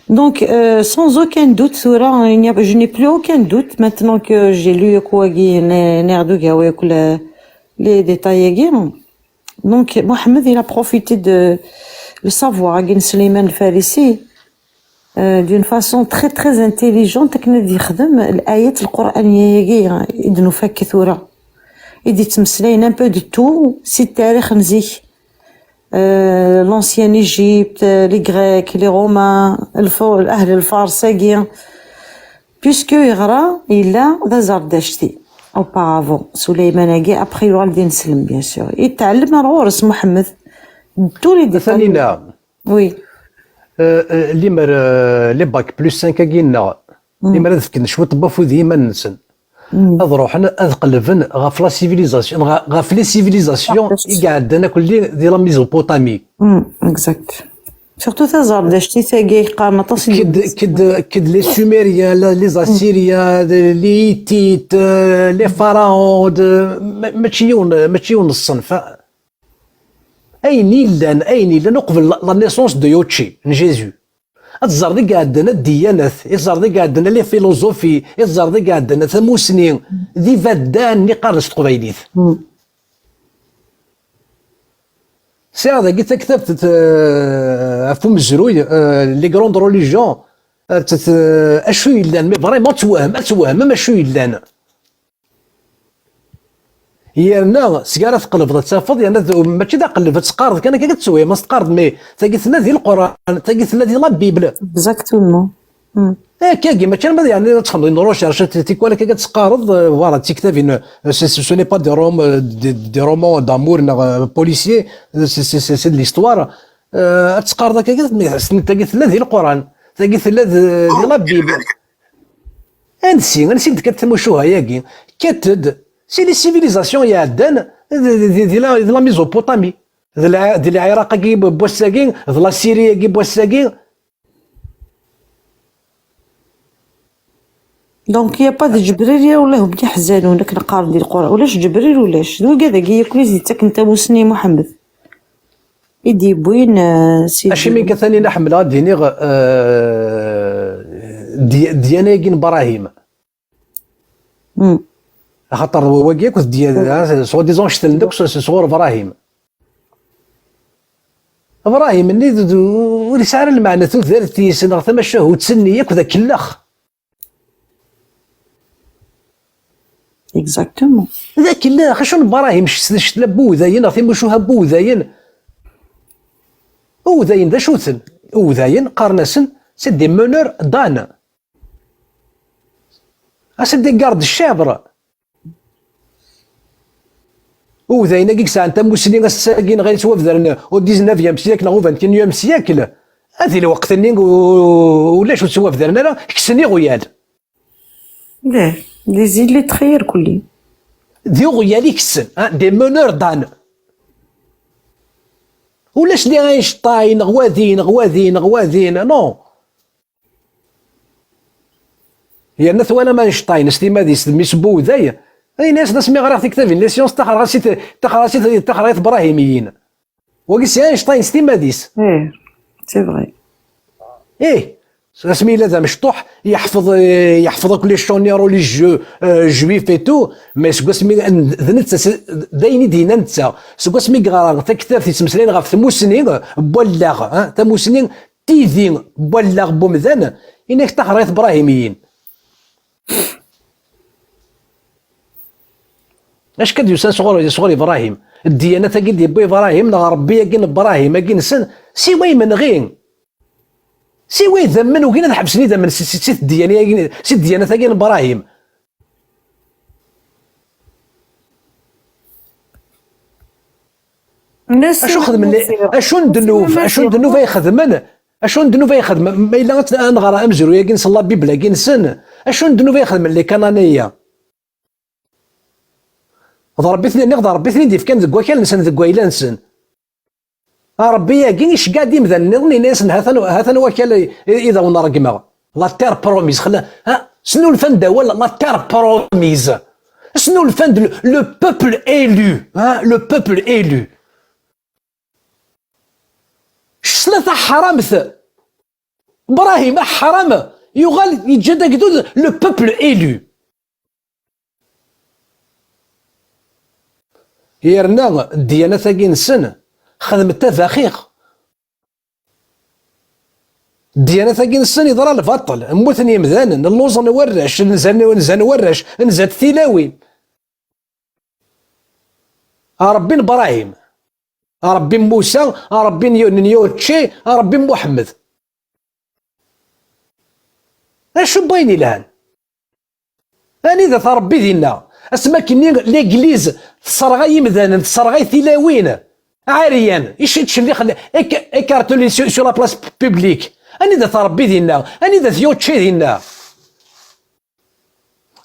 Donc, euh, sans aucun doute, tura, il n'y a, je n'ai plus aucun doute maintenant que j'ai lu Kouagi, Nerdoug, les, les détails. Donc, Mohamed, il a profité de le savoir, Agin Slimane Farisi, euh, d'une façon très, très intelligente, akken ad yexdem l'ayat al-Qur'aniyya-agi, i d-nufa akka tura. I d-yettmeslayen un peu de tout, si ttarix n zik. Euh, l'ancienne Égypte, euh, les Grecs, les Romains, الف-, أهل الفارس-agi. Puisque yeɣra, yella d azerdacti. Auparavant, Suleyman-agi, après yuɣal d ineslem, bien sûr. Yetɛellem ar ɣur-s Muḥemmed. Tous les détails. Tanina. Oui. Euh, euh, limer, euh, les bac plus cinq-agi-nneɣ, limer ad fken cwiṭ n wafud i yiman-nsen. Ad ruḥen ad qelben ɣef la civilisation, ɣ-, ɣef les civilisations i iɛeddan akk-lli di la Mésopotamie. Mm, exact. Surtout tazerdactit-agi qqaren aṭas i ked, ked, ked les Sumériens, la, les Assyriens, de, les Hittites, euh, les pharaons, de, ma-, mačči yiwen, mačči yiwen n ṣṣenf. Ayen illan, ayen illan uqbel la, la naissance de Yochi, n Jésus. Ad tẓerḍ i iɛeddan a ddiyanat, i tẓerḍ i iɛeddan a les philosophies, i tẓerḍ i iɛeddan a tamusni, d ibaddan i qqaren s teqbaylit. Mm. Sɛiɣ dagi taktabt, euh, ɣef umezruy, euh, les grandes religions, euh, t-, t-, acu yellan, mais vraiment ad twehmem, ad twehmem acu yellan. Yerna seg ara tqelbeḍ ad tafeḍ, yerna d-, mačči d aqelleb, ad teqqareḍ kan akka, ad tessewhem, ad teqqareḍ, mais tagi tenna di Lqur'an, tagi tenna di la Bible. Exactement. Hmm. Akkagi, mačči alma d, yeɛni, ad txedmeḍ une recherche, t-, tikwal akka ad teqqareḍ, euh, voilà, d tiktabin, euh, ce, ce, ce n'est pas des rom-, euh, des, des romans d'amour, neɣ, euh, policier, euh, c'est, c'est, c'est, c'est de l'histoire. Euh, ad teqqareḍ akka, mais tagi tella di Lqur'an, tagi tella di, di la Bible. Ansi, ansi d-tekkat tmucuha-agi? Kkat-d si les civilisations iɛeddan di, di, di, di la, di la Mésopotamie, d la, di Lɛiraq-agi n wass-agi, d la Syrie-agi n wass-agi. Donc, il y a pas de Ǧebril, ya ula hum d iḥezzanen, akken qqaren di Lqur'an. Ulac Ǧebril, ulac. D wigad-agi yakk i s-d-yettaken tamusni i Muḥemmed. I d-yewwin, euh, si Acimi akka Taninna ḥemmleɣ ad d-iniɣ, euh, di-, ddyana-agi n Brahim? Hmm. Axaṭer wagi akk d ddyana, soi-disant cetlen akk s-, s-, sɣur Brahim. Brahim-nni d-, d-, ur yesɛi ara lmeɛna tudert-is neɣ tamacahut-nni akk d akellex. Exactement. D akellex, acu n Brahim, c-, ccetla n wudayen neɣ timucuha n wudayen? Udayen d acu-ten? Udayen qqaren-asen, c'est des meneurs d'âne. Ɣas ad d-iggar d cceɛber. Udayen-agi i yesɛan tamusni ass-agi neɣ yettwabdaren au dix-neuvième siècle neɣ au vingt et unième siècle, a di lweqt-nni u-, ulac ur ttwabdaren ara, kksen iɣyal. Ih, des illettrés irkelli. D iɣyal i kksen, hein, des meneurs d'âne. Ulac ni Einstein neɣ wadi neɣ wadi neɣ wadi, non. Yerna twalam Einstein s timmad-is d mmi-s n wuday, ayen-as d asmi ɣriɣ tiktabin, les sciences, ttaxreɣ-as i t-, ttaxreɣ-as i t-, ttaxreɣ i tebrahimiyin. Wagi si Einstein s timmad-is. Ih, c'est vrai. Ih, asmi yella d amecṭuḥ, yeḥfeḍ, yeḥfeḍ akk les chants religieux, euh, juifs et tout, mais seg wasmi n-, d netta s-, d ayen i d-yenna netta, seg wasmi i yeɣra taktabt yettmeslayen ɣef tmusni n wallaɣ, hein, tamusni tidi n wallaɣ n umdan, inak ttaxreɣ i tebrahimiyin. Acku ad yusan sɣur, sɣur Ibrahim. Ddyanat-agi d-yewwi Ibrahim, neɣ Ṛebbi-agi n Ibrahim, agi-nsen, siwa imenɣi. Siwa idammen ugin ad ḥebsen idammen si, si, si ddyan-agi, si ddyanat-agi n Ibrahim. Acu xedmen li-, acu n ddnub, acu n ddnub ay xedmen? Acu n ddnub ay xedmen? Ma yella ad, ad nɣer amezruy-agi-nsen, la Bible-agi-nsen, acu n ddnub ay xedmen les Cananéens? D Ṛebbi ten-, nniɣ d Ṛebbi ten-id-yefkan deg wakal-nsen, deg wayla-nsen. Ṛebbi-agi iceggeɛ-d imdanen nniḍen, yenna-yasen, hatan, hatan wakal i, i, i d awen-ṛeggmeɣ. La terre promise, xla, ha, snulfan-d awal, la terre promise. Snulfan-d le, le peuple élu, ha, le peuple élu. Ccna taḥramt. Ibrahim aḥram yuɣal yeǧǧa-d agdud, le peuple élu. Yerna ddyanat-agi-nsen xedment abaxix. Ddyanat-agi-nsen yeḍra lbaṭel, mmuten yemdanen, lluẓen warrac, nzan, nzan warrac, nzant tilawin. A Ṛebbi n Ibrahim, a Ṛebbi n Musa, a Ṛebbi n Yu-, n Yuče, a Ṛebbi n Muḥemmed. Acu n wayen ilhan? Anida-t Ṛebbi dinna? Asmi akkenni l'église tesserɣay imdanen, tesserɣay tilawin. Ɛeryan, ic-, ittcelliḥ éc-, écartelé sur, sur la place publique. Anida-t Ṛebbi dinna? Anida-t Yuče dinna?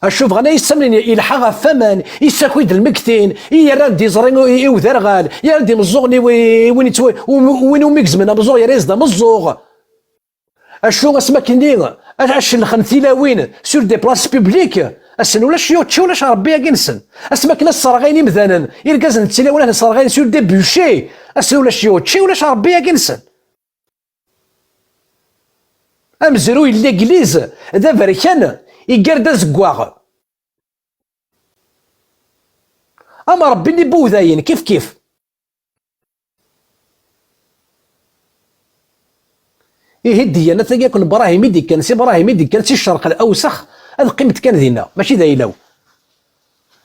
Acu bɣan ad yessamnen, ilḥa ɣef waman, issaki-d lmegtin, i yerran d iẓri i, i uderɣal, yerran d imeẓẓuɣen i wi-, i win ittwa-, u-, win umi gezmen ameẓẓuɣ, yerra-yas d ameẓẓuɣ. Acu asmi akkenni a, a cellxen tilawin sur des places publiques, assen ulac Yuče, ulac Ṛebbi-agi-nsen. Asmi akken a sserɣayen imdanen, irgazen d tilawin a ten-sserɣayen sur des bûchers, assen ulac Yuče, ulac Ṛebbi-agi-nsen. Amezruy n l'église d aberkan, iggar-d azeggaɣ. Am Ṛebbi n ibudayen, kif kif. Ihi ddyanat-agi akk n Ibrahim i d-ikkan, s Ibrahim i d-ikkan si ccerq l-awsex, ad qqiment kan dinna, mačči d ayla-w.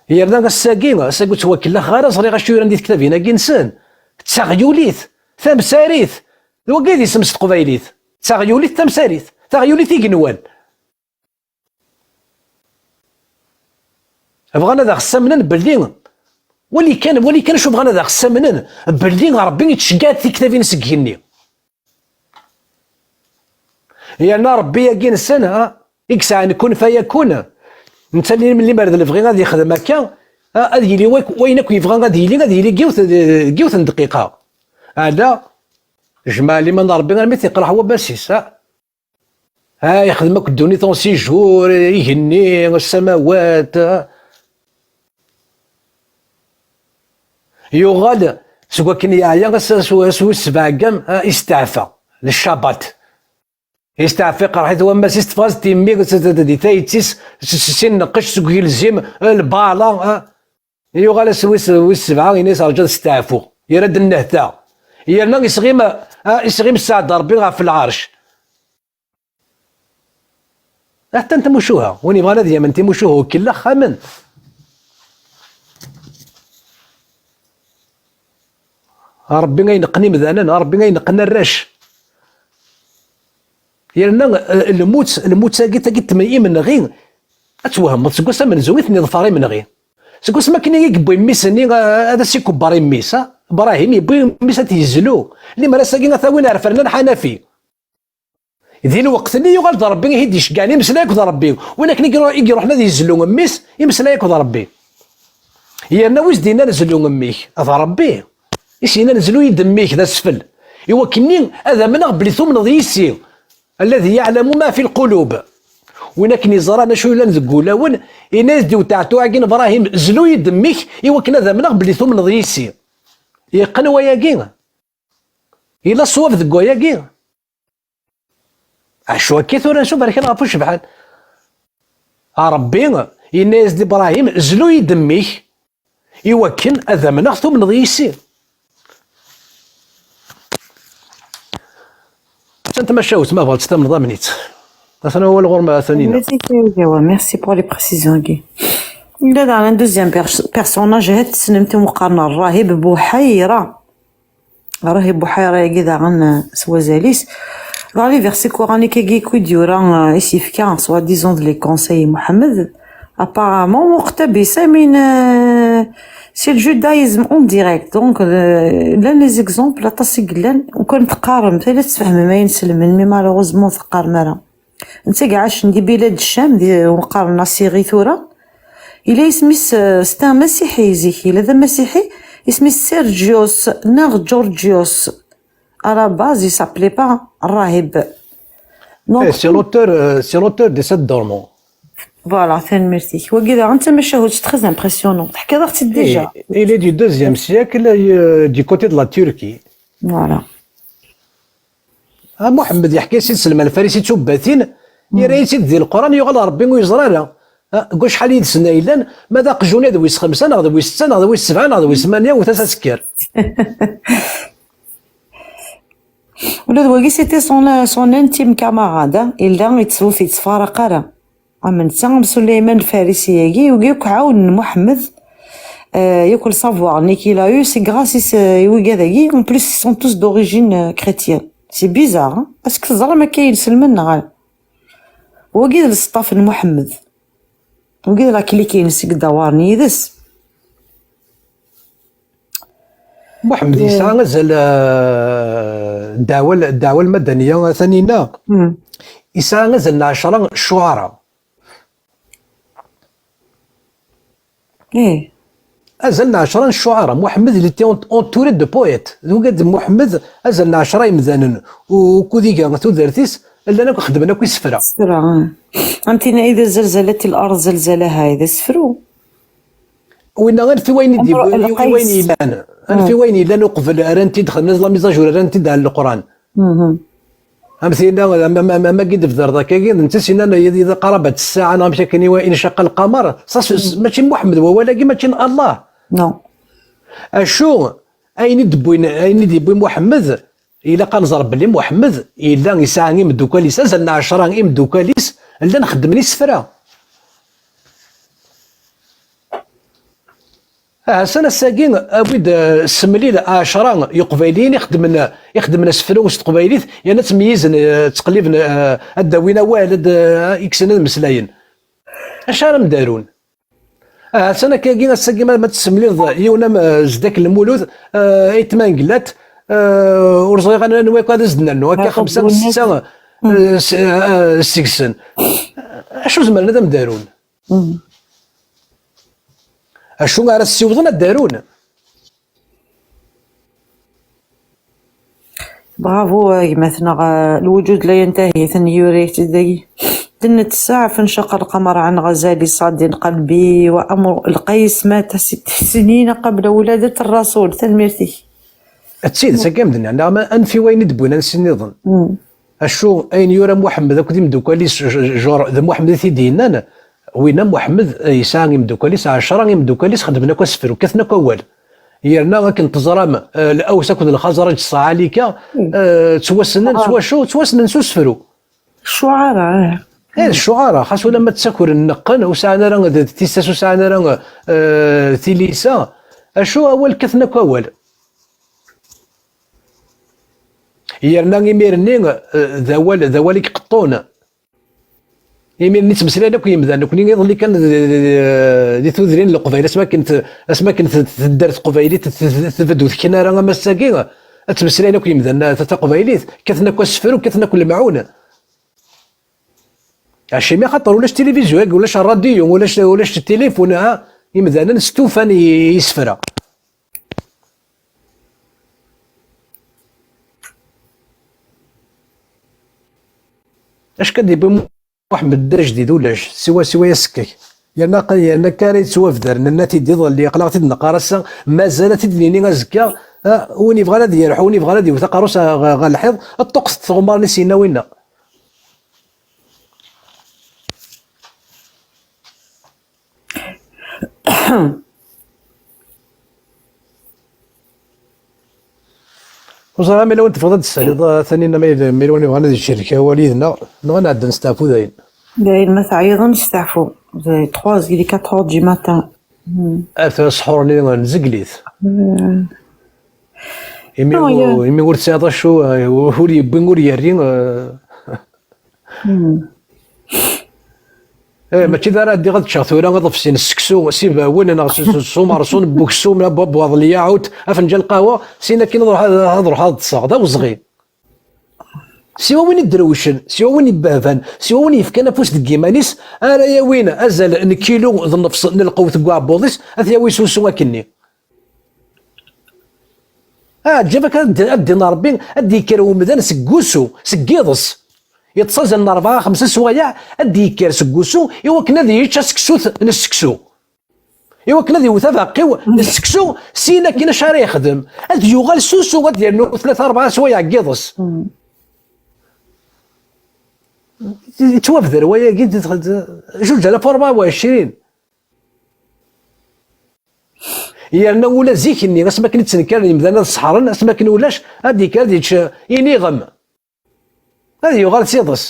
Yerna ass-agi, ass-agi ur ttwakellaxeɣ ara, ẓriɣ acu yuran di tektabin-agi-nsen. D taɣyulit, tamsarit, d wagi i d isem s teqbaylit. D taɣyulit, tamsarit, taɣyulit igenwan. Bɣan ad aɣ-ssamnen belli, wali kan, wali kan acu bɣan ad aɣ-ssamnen, belli Ṛebbi yettceggiɛ-d tiktabin seg igenni. Yerna Ṛebbi-agi-nsen, ha, i yesɛan kun fayakun, netta li-, limer d lebɣi ad yexdem akka, ha, ad yili wak-, wayen akk yebɣa ad yili, ad yili deg yiwet, deg yiwet n dqiqa. Ala, jmaɛ liman n Ṛebbi armi t-iqleḥ wabas-is, ha. Ha, yexdem akk ddunit en six jours, igenni, ssamawat, ha. Yuɣal seg wakken yeɛya, ass, ass, ass wis sebɛa n, ha, isteɛfa, d ccabat. Isteɛfa, iqerḥ-it wammas-is, teffeɣ-as timmi s, s, di tayet-is, s, s, sin n lqecc seg ugelzim, lbala, ha. Yuɣal ass wis, wis sebɛa, ini-as, "Rǧu ad steɛfuɣ." Yerra-d nnehta. Yerna isɣim, ah, isɣim sseɛd Ṛebbi ɣef lɛerc. Atta n tmucuha, win yebɣan ad yamen timucuha ukellex, amen. Ṛebbi ay neqqen imdanen, Ṛebbi ay neqqen arrac. Yerna, eh, lmut, lmut-agi, tagi ttem-, imenɣi, Ad twehmeḍ, seg wass amenzu i ten-iḍfer imenɣi. Seg wasmi akken i yewwi mmi-s-nni, a-, ad as-ikebber i mmi-s, a? Ibrahim yewwi mmi-s ad t-yezlu. Limer ass-agi ad t-awin ar ferna lḥanafi. Di lweqt-nni yuɣal d Ṛebbi i t-id-iceggɛen, imeslay akked Ṛebbi. Win akken i iru-, i iruḥen ad yezlu mmi-s, imeslay akked Ṛebbi. Yerna wi s-d-yennan zlu mmi-k, d Ṛebbi. I s-yennan zlu-yi-d mmi-k, d asfel. I wakken-nni ad amneɣ belli tumneḍ yis-i. Alladhi ya'lamu ma fi lqulub. Win akken iẓran acu yellan deg wulawen, yenna-yas-d i uteɛtuɛ-agi n Ibrahim, zlu-yi-d mmi-k, i wakken ad amneɣ belli tumneḍ yis-i. Yeqqen wayagi? Yella ṣṣwab deg wayagi? Acu akka tura, acu berkan ɣef ucebḥan? A Ṛebbi, yenna-yas-d Ibrahim, zlu-yi-d mmi-k, i wakken ad amneɣ tumneḍ yis-i. Attan tmacahut, ma bɣiḍ tamneḍ, amen-itt. Atan awal ɣur-m, a Tanina. Merci, Kirigawa. Merci pour les précisions-agi. Yella daɣen un deuxième pers-, personnage, ahat tessnem-t, i qqaren Ṛṛahib Buḥayra. Ṛṛahib Buḥayra-agi daɣen, eh, s wazal-is. Dans les versets coraniques-agi i d-yura, eh, i s-yefka, soi-disant, d les conseils i Muḥemmed. Apparemment, waqt abisa, min, euh, c'est le judaïsme en direct. Donc, euh, llan les exemples, aṭas i yellan. Ukan teqqarem, tella tfehmem ayen selmen, mais malheureusement, teqqarem ara. Netta i iɛacen di bilad Ccam, di, qqaren Assyrie tura. Yella isem-is, euh, c'est un masiḥi, zik, yella d amasiḥi, isem-is Sergius, neɣ Georgius. À la base, il s'appelait pas Rahib. Donc, eh, c'est l'auteur, euh, c'est l'auteur des sept dormants. Voilà, tanemmirt-ik. Wagi daɣen d tamacahut très impressionnant. Teḥkiḍ-aɣ-tt-id déjà. Eh, il est du deuxième siècle, euh, du côté de la Turquie. Voilà. Ah, Muḥemmed yeḥka-as-id Selman Lfarisi d tubbatin, yerra-yas-id di Leqran, yuɣal Ṛebbi ur yeẓri ara. Ah, deg wacḥal yid-sen ay llan, ma d aqjun-a d wis xemsa, neɣ d wis setta, neɣ d wis sebɛa, neɣ d wis tmanya, wwet-as asekker. Ula d wagi, c'était son, son intime camarade, hein. Yella yettṣuf, yettfaraq ara. Am netta, am Suleyman Lfarisi-agi, wigi akk ɛawnen Muḥemmed, euh, yakk le savoir-nni qu'il a eu, c'est grâce i s-, i wigad-agi. En plus, ils sont tous d'origine, euh, chrétienne. C'est bizarre, hein? Est-ce que teẓram akka i yinselmen neɣ ala? Wagi d lestaff n Muḥemmed. Wagi d la clique-ines i yeddawaren yid-s. Muḥemmed yesɛa azal, eh, ddeɛwa, ddeɛwa lmadaniya, a Tanina. Yesɛa azal n ɛecṛa ccuɛara. Ih. Azal n ɛecṛa n ccuɛara. Muḥemmed, il était ent-, entouré de poètes. Tuga-d Muḥemmed azal n ɛecṛa yemdanen, u-, ukud iga tudert-is, llan akk xeddmen akk isefra. Isefra, ih. Am tinna: إذا زلزلت الأرض زلزالها, d asefru. Winna, anef i wayen i d-, Imru-, i, i wayen yellan. Anef i wayen yellan uqbel, rran-t-id, xedmen la mise à jour, rran-t-id ar Leqran. Am tinna, am, am, am, am agi d-bderḍ akkagi, d netta s-yennan: إذا قربت الساعة, neɣ amek akken i wa-, انشق القمر. Ça, s-, s-, mačči n Muḥemmed wawal-agi, mačči n Allah. Non. Acu, ayen i d-wwin, ayen i d-yewwi Muḥemmed, ilaq ad nẓer belli Muḥemmed yella yesɛa imeddukal-is, azal n ɛecṛa imeddukal-is, llan xeddmen isefra. Ahasan ass-agi, awi-d, eh, semlil ɛecṛa iqbayliyen ixeddmen, ixeddmen asefru s teqbaylit, yerna ttmeyyizen, eh, ttqelliben, eh, ad d-awin awal, ad, eh, ikksen ad mmeslayen. Acu ara m-d-arun? Ahasan akkagi, ass-agi ma, ma tessemlileḍ yiwen am, eh, Zeddak Lmulud, eh, aytma n Glat, eh, ur ẓriɣ anwa akk ad as-d-nernu, akka xemsa neɣ setta, eh, s-, eh, seg-sen. Acu zemren ad am-d-arun? Acu ara ssiwḍen ad d-arun? Bravo, a gma-tneɣ, eh, الوجود لا ينتهي, ten yura-yak-id dagi. D netta, فانشق القمر عن غزال صاد قلبي وأمر القيس مات ست سنين قبل ولادة الرسول. Tanemmirt-ik. D tidet, akka am d-nniɣ, neɣ ma, anef i wayen i d-wwin ansi nniḍen. Acu, ayen yura Muḥemmed akked imeddukal-is, j-, j-, genre, d Muḥemmed i t-id-yennan, winna Muḥemmed, eh, yesɛa imeddukal-is, ɛecṛa imeddukal-is, xeddmen akk asefru, kkaten akk awal. Yerna akken teẓram, eh, Lɛaws akked Lxaẓraǧ ṣṣaɛalika, eh, ttwassnen s wacu? Ttwassnen s usefru. Ccuɛara, eh. Eh, d ccuɛara, xas ulamma ttakren neqqen, ur sɛan ara d, d tissas, ur sɛan ara, eh, tilisa, acu awal, kkaten akk awal. Yerna imir-nni, eh, d awal, d awal i iqeṭṭun. Imir-nni ttmeslayen akk yimdanen, nekkni iḍelli kan d, d, d, di tudrin n Leqbayel, asmi akken t-, asmi akken t-, tedder teqbaylit, t-, t-, tbedd ur tekkin ara am ass-agi, ad ttmeslayen akk yimdanen ta-, taqbaylit, kkaten akk asefru, kkaten akk lemɛun. Acimi? Axaṭer ulac tilivizyu, ulac rradyu, ulac, ulac tilifun, ha? Imdanen stufan i, i yisefra. Acku ad d-yewwi Muḥemmed Dda Ajdid ulac, siwa, siwa asekkak. Yerna, yerna akka ara yettwabdaren, nenna-t-id iḍelli, aql-aɣ-t-id-neqqar ass-a, mazal ad t-id-nini azekka, ah, win yebɣan ad yerḥu, win yebɣan ad yewwet aqerru-s ɣer, ɣer, ɣer lḥiḍ, ṭṭuqqet tɣemmar-nni syenna winna. Ur ẓriɣ ma yella win tebɣiḍ ad d-tessaliḍ, a Taninna, ma yella, ma yella win yebɣan ad yecrek awal yid-neɣ, neɣ ad nɛeddi nesteɛfu dayen. Dayen, ma teɛyiḍ, ad nesteɛfu. Trois, il est quatre heures du matin. Hmm. Ar tura ṣṣḥur-nni nzegl-it. Hmm. Imi, non, ur, imi ur tesɛiḍ acu, eh, ur yewwi, ur yerri, eh. Hmm. Eh, mačči d ara ddiɣ ad ččeɣ tura aḍebsi n seksu s ibawen neɣ s, s, s umerṣun n uksum, la bwab waḍ lyaɛut, afenǧal lqahwa, sin akin ad ruḥ-, ad ruḥeɣ ad ṭṭseɣ. D awezɣi. Siwa win idrewcen, siwa win ibehban, siwa win yefkan afus deg yiman-is, ara yawin azal n kilu d nnefṣ n lqewt deg uɛebbuḍ-is, ad t-yawi s usu akkenni. Aɛǧab akka, ad d-, ad d-din Ṛebbi, ad d-yekker umdan seg wusu, seg yiḍes. Yeṭṭes azal n rebɛa, xemsa swayeɛ, ad d-yekker seg wusu i wakken ad yečč aseksut n seksu. I wakken ad yewwet abeɛqiw n seksu, syin akin acu ara yexdem? Ad yuɣal s usu, ad yernu tlata, rebɛa swayeɛ n yiḍes. Mm. Yettwabder wayagi, d-, d-, juǧ alaf u rebɛa u ɛecrin. Yerna ula zik-nni, asmi akken i ttnekkaren yimdanen ad ṣeḥren, asmi akken ulac, ad d-yekker ad yečč iniɣem. Ad yuɣal s iḍes.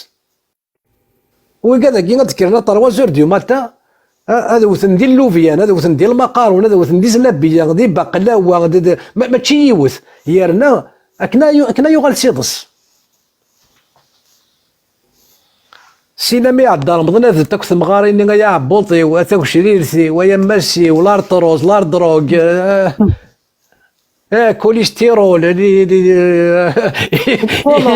Wigad-agi ad d-kkren à trois heures du matin, a-, ad wten di llubyan, ad wten di lmaqarun, ad wten di zlabiya, di baqlawa, di, di, ma-, mačči yiwet. Yerna akken a yu-, akken a yuɣal s iḍes. Sina mi iɛedda Remḍan, ad d-takk temɣarin-nni, ay aɛebbuḍ-iw, a tagcrirt-iw, ay ammas-iw, l'arthrose, la drogue, eh, eh, cholestérol, li, li,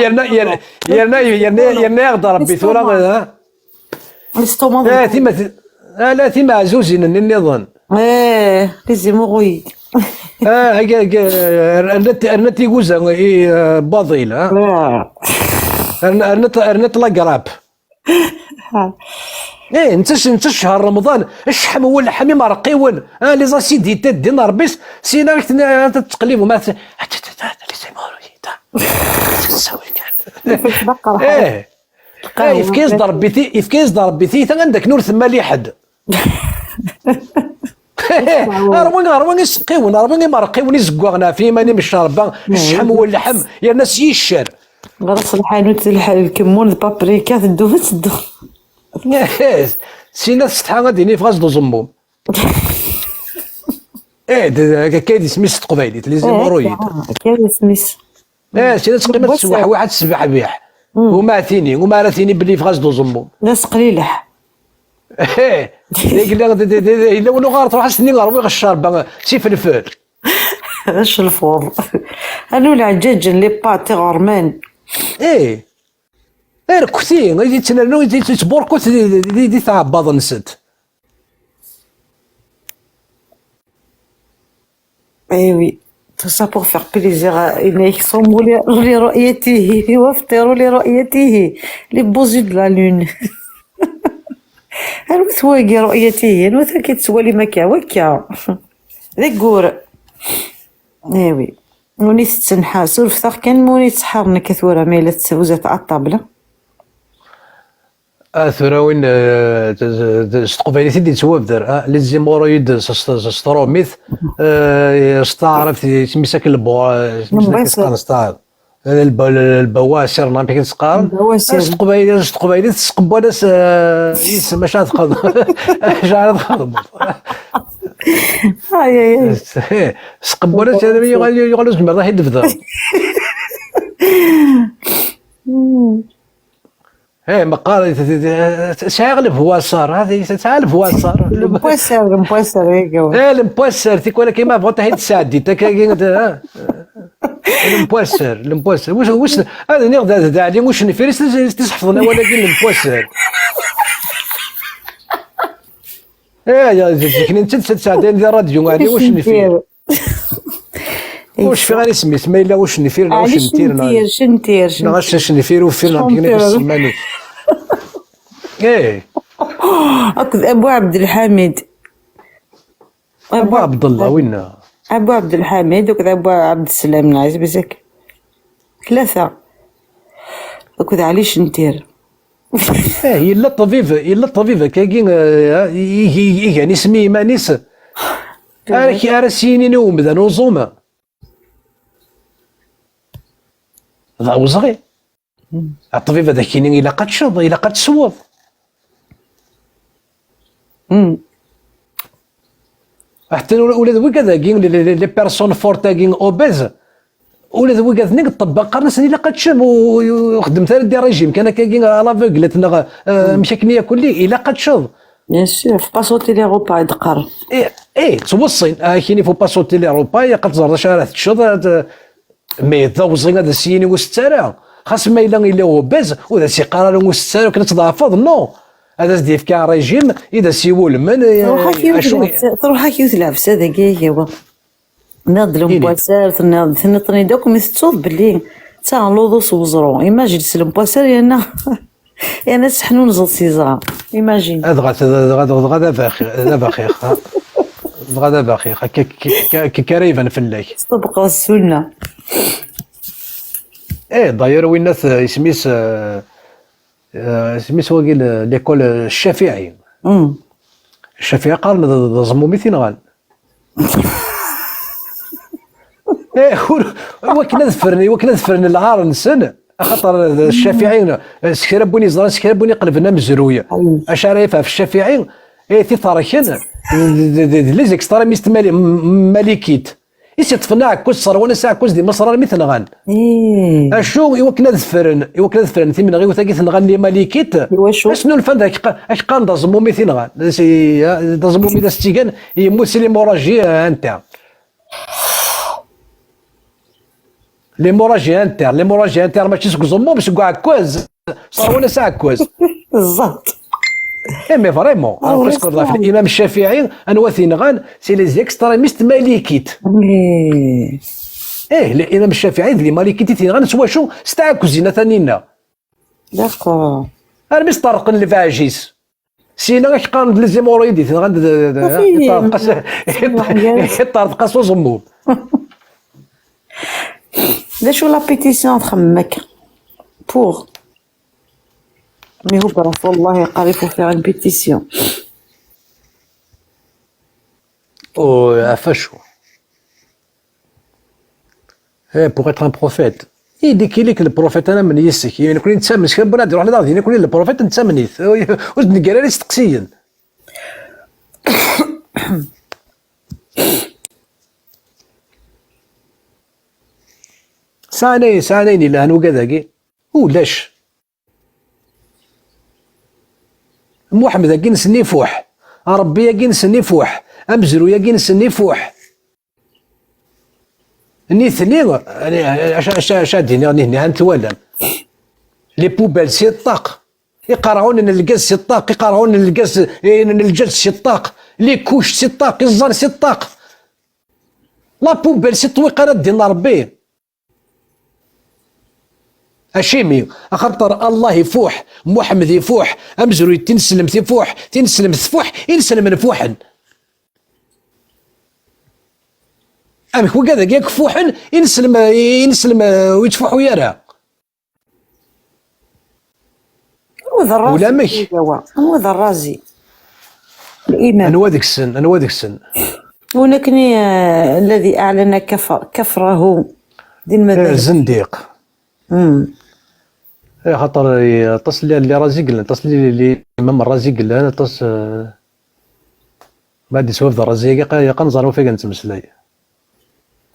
yerna, yerna, yerna, yerna, yerna yaɣ-d Ṛebbi tura, l'estomac. Eh? L'estomac. Eh, tima-, ala timeɛzuzin-nni nniḍen. Eh, les hémorroïdes. Ah, hagi, hagi, rnat, rnat iguza i, eh, baḍil, ha? Ah. Rna-, rnat, rnat la grappe. Eh, netta, netta ccher Remḍan, cceḥm welḥem imerqiwen, ah, les acidités ddin Ṛebbi-s, sina ad tettqellibem, ma t-, les hémorroïdes, tettsawi kan. Eh, eh, yefka-yas-d Ṛebbi ti-, yefka-yas-d Ṛebbi tiyita anda akken ur temmal i ḥedd. Ṛwi, ṛwi iseqqiwen, ṛwi imerqiwen izeggaɣen ɣef yiman-im ccerba, cceḥm welḥem, yerna s yiccer. Ɣer-s lḥanut, lḥ-, lkemmun d paprika, teddu ad teddu. Sina tessetḥa ad d-ini yeffeɣ-as-d uẓemmum. Eh, d-, d-, akka i d isem-is s teqbaylit, les hémorroïdes. Akka i d isem-is. Eh, sina teqqim ad tesweḥwiḥ, ad tesbeḥbiḥ. Uma tini, uma ara tini belli yeffeɣ-as-d uẓemmum. D aseqlileḥ. Eh, yella, d-, d-, d-, yella win uɣar truḥ as-tini ṛwiɣ ccerba s ifelfel. D acelfuḍ. Anu leɛǧaǧen, les pâtes, iɣerman. Eh. Arkti, i yettnernu, i yettburkut di, di, di, di tɛebbaḍ-nsent. Eh oui, tout ça pour faire plaisir à Inès, صوموا لرؤيته وافطروا لرؤيته, les beaux yeux de la lune. Anwa-t wagi رؤيته, anwa-t wagi tettwalim akka, wakka? D aggur. Eh oui. Win i tettenḥas, ur fteɣ kan win i yettḥaren akka tura, ma yella tewza à table. Ah, tura win, eh, s teqbaylit i d-yettwabder, ah, les hémorroïdes s, s, s trumit, eh, s taɛrabt, isem-is akk lbu-, isem-is akk lbawasir. Qqaren s taɛrabt. Eh, lba-, lbawasir, neɣ amek i s-qqaren? Lbawasir. Ah, s teqbaylit, s teqbaylit, s tqebwala-s, eh, yis-, maca ad txedmeḍ. Acu ara txedmeḍ? Ay, ay, ay. S tqebwala-s, yuɣal, yuɣal ur tezmireḍ ad t-id-tebder. Eh, meqqar, sɛiɣ lebwaṣer, ha, sɛiɣ lebwaṣer. Lempoisser, lempoisser, eh, tikwal akka ma bɣut aḥid sɛeddi, akka, eh, lempoisser, lempoisser. Wissen, wissen, ad iniɣ d, d Ɛli Ucnefir i s-, i s-, i s-iḥefḍen awal-agi n lempoisser. Eh, ya, d, d, knin-tt-id s-, sɛeddayen di ṛṛadyu, Ɛli Ucnefir. Ur cfiɣ ara isem-is, ma yella Ucnefir neɣ Ucentir, neɣ Centir, neɣ Centir. Acentir, Uffir, neɣ amek i semman-it. Eh. Akked Abu Ɛebdelḥamid. Abu Ɛebdellah, winna. Abu Ɛebdelḥamid akked Abu Ɛebdeslam, neɣ isem-is akka. Tlata. Akked Ɛli Centir. Eh, yella ṭṭbib, yella ṭṭbib akkagi, eh, i, i, i, igan isem i yiman-is. Ara k-, ara s-yinin i umdan uẓum. D awezɣi. Ṭṭbib ad ak-yini ilaq ad teččeḍ, ilaq ad tesweḍ. Ḥetta ula, ula d wigad-agi, les, les, les personnes fortes-agi, obèses, ula d wigad-nni deg ṭṭebba qqaren-asen ilaq ad teččem, u, u, u xedmet ara des régimes kan akkagi à l'aveuglette neɣ, eh, amek akken yakk-, ilaq ad teččeḍ. Bien sûr, faut pas sauter les repas, i d-qqaren. Eh, eh, ttweṣṣin, akini, faut pas sauter les repas, ilaq ad teẓreḍ acu ara teččeḍ, ad, mais d awezɣi ad as-yini ur sett ara. Xas ma yella, yella obèse, ur as-yeqqar ara ur sett ara, akken ad tḍeɛfeḍ, non. Ad as-d-yefk un régime, i d as-iwulmen, eh, truḥ-ak yiwet acu lɛefsa, truḥ-ak yiwet lɛefsa dagi, ihi wa. Tenniḍ-d lempoisser, tenniḍ, tenniḍ-ten-id akk, mi tettuḍ belli d taɣelluḍ s weẓru. Imagine s lempoisser, yerna, yerna seḥnunzeḍ s yeẓra. Imagine. Dɣa, dɣa, dɣa, dɣa d abaxi-, d abaxix, ha? Dɣa d abaxix, akka, akka, akka, akka ara iban fell-ak. Tṭebqeḍ ssunna. Eh, d'ailleurs, winnat, eh, isem-is, eh, eh, isem-is wagi, le-, l'école, eh, Ccafiɛi. Mm. Ccafiɛi qqaren d, d aẓemmum i t-inɣan. Eh, ur, i wakken ad ffren, i wakken ad ffren lɛar-nsen, axaṭer d Ccafiɛi, eh, s kra n win yeẓran, s kra n win iqelben amezruy. Acu ara yaf ɣef Ccafiɛi, eh, ti terken, d, d, d, d les extrémistes mali-, m-, malikit. I s-yeṭṭfen aɛekkaz, sserwan-as aɛekkaz di Maṣer armi t-nɣan. Acu, i wakken ad ffren, i wakken ad ffren timenɣiwt-agi tenɣan les malikit, iwacu? Ad snulfan d ak-, ak-, qqaren d aẓemmum i t-inɣan. Si, d aẓemmum i d as-tt-igan, yemmut si l'hémorragie interne. L'hémorragie interne, l'hémorragie interne, mačči seg uẓemmum, seg uɛekkaz. Sserwan-as aɛekkaz. Ẓẓaṭ. Eh, mais vraiment, ah, alors, qu'est-ce qu'on va faire? Imam Ccafiɛi, anwa t-inɣan? C'est les extrémistes malikit. Oui. Eh, le-, Imam Ccafiɛi d les malikit i t-inɣan, s wacu? S tɛekkzin, a Taninna. D'accord. Armi s-ṭerqen lbeɛj-is. Sina ak-qqaren d les hémorroïdes, nɣan d, d, d, iṭerḍeq-as, iṭerḍeq-as uẓemmum. D acu la pétition txemmem akka? Pour. Mais هو bravo, والله قال il faut faire une pétition. Oh, ɣef acu? Eh, pour être un prophète. I d-ikili-k le prophète, ara men yis-k. Nekni nettamen s kra n win ad iruḥen ad aɣ-d-yini nekni le prophète, nettamen-it. Ur d-neggar ara isteqsiyen. Sɛan ayen, sɛan ayen yelhan wigad-agi? Ulac. Muḥemmed-agi-nsen ifuḥ. Ṛebbi-agi-nsen ifuḥ. Amezruy-agi-nsen ifuḥ. Nitni, acu, acu, acu ad d-iniɣ, nitni, han twalam. Les poubelles si ṭṭaq. Iqerɛunen n lgaz si ṭṭaq. Iqerɛunen n lgaz, eh, n lǧaz si ṭṭaq. Les couches si ṭṭaq. Iẓẓan si ṭṭaq. La poubelle si ṭṭwiq ara ddin n Ṛebbi. Acimi? Axaṭer Allah ifuḥ, Muḥemmed ifuḥ, amezruy, tineslemt ifuḥ, tineslemt tfuḥ, ineslmen fuḥen. Amek wigad-agi akk fuḥen, ineslem, ineslem ur yettfuḥu ara? Anwa d rrazi? Ulamek. Anwa d rrazi? Anwa deg-sen? Anwa deg-sen? Ulamek, eh, الذي أعلن كفر-، كفره d inelmaden. Eh, zendiq. Mm. Eh, xaṭer, eh, aṭas n les, les rrazi yellan, aṭas n les, les imam rrazi yellan, aṭas, eh, ma ad d-iswab d rrazi-agi, qa-, qa nẓer wafag n ttmeslay.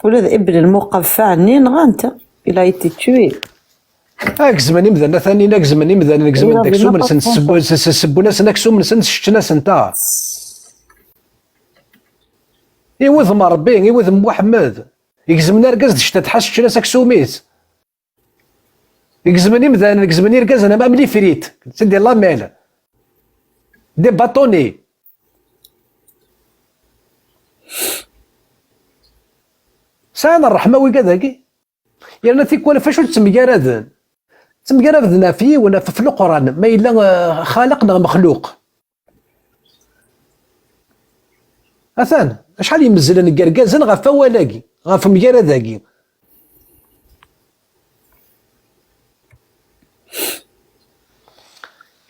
Ula d Ibn al-Muqaffa-nni nɣan-t. Il a été tué. Ah, gezmen imdanen, a Taninna, gezmen imdanen, gezmen-d aksum-nsen, sseww-, s-, s-, ssewwen-asen aksum-nsen, seččen-asen-t. I wudem Ṛebbi, i wudem Muḥemmed. Gezmen argaz d cctad ḥa seččen-as aksum-is. Gezmen imdanen, gezmen irgazen am, am les frites, c'est des lamelles, des bâtonnets. Sɛan ṛṛeḥma wigad-agi. Yerna tikwal ɣef acu ttemgaraden? Ttemgaraden ɣef yiwen, ɣef, ɣef Leqran, ma yella, eh, xaliq neɣ mexluq. Atan, acḥal yemmezlen n yergazen ɣef wawal-agi, ɣef umgarad-agi.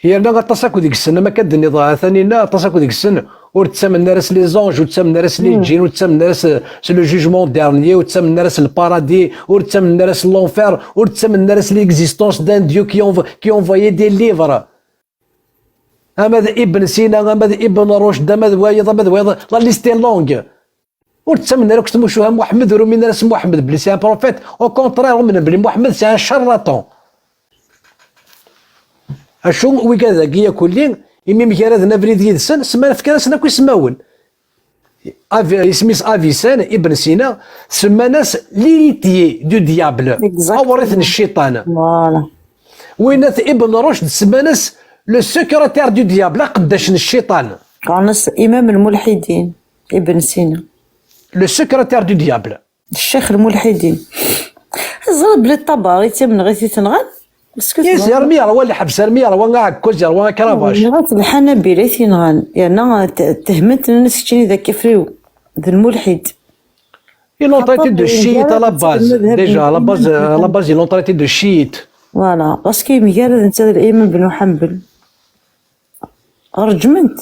Yerna aṭas akk deg-sen, am akka d-tenniḍ a Taninna, aṭas akk deg-sen ur ttamen ara s les anges, ur ttamen ara s les djinns, ur ttamen ara s, s le jugement dernier, ur ttamen ara s le paradis, ur ttamen ara s l'enfer, ur ttamen ara s l'existence d'un Dieu qui envo-, qui envoyait des livres. Ama d Ibn Sina, ama d Ibn Rucd, ama d wayeḍ, ama d wayeḍ, la liste est longue. Ur ttamen ara akk s tmucuha Muḥemmed, ur uminen ara s Muḥemmed belli c'est un prophète. Au contraire, umnen belli Muḥemmed c'est un charlatan. Acu wigad-agi akk-lli, imi mgaraden abrid yid-sen, semman fkan-asen akk ismawen. Avi-, isem-is Avicenna, Ibn Sina, semman-as l'héritier du diable, exactement, awerrit n cciṭan. Voilà. Winat Ibn Rucd semman-as le secrétaire du diable, aqeddac n cciṭan. Qqaren-as imam lmulḥidin, Ibn Sina. Le secrétaire du diable. Ccix lmulḥidin. Teẓriḍ belli Ṭabari d timenɣit i t-nɣan? Yes, armi yerwa lḥebs, armi yerwa aɛekkaz, yerwa akrabac. Nɣan-t lḥanabila i t-yenɣan, yerna t-, ttehhmen-t, nnan-as keččini d akafriw, d lmulḥid. Ils l'ont traité de chiite à la base. Déjà, à la base, à la base, ils l'ont traité de chiite. Voilà, parce que yemgarad netta d l'imam Ben Hanbel. Rejmen-t.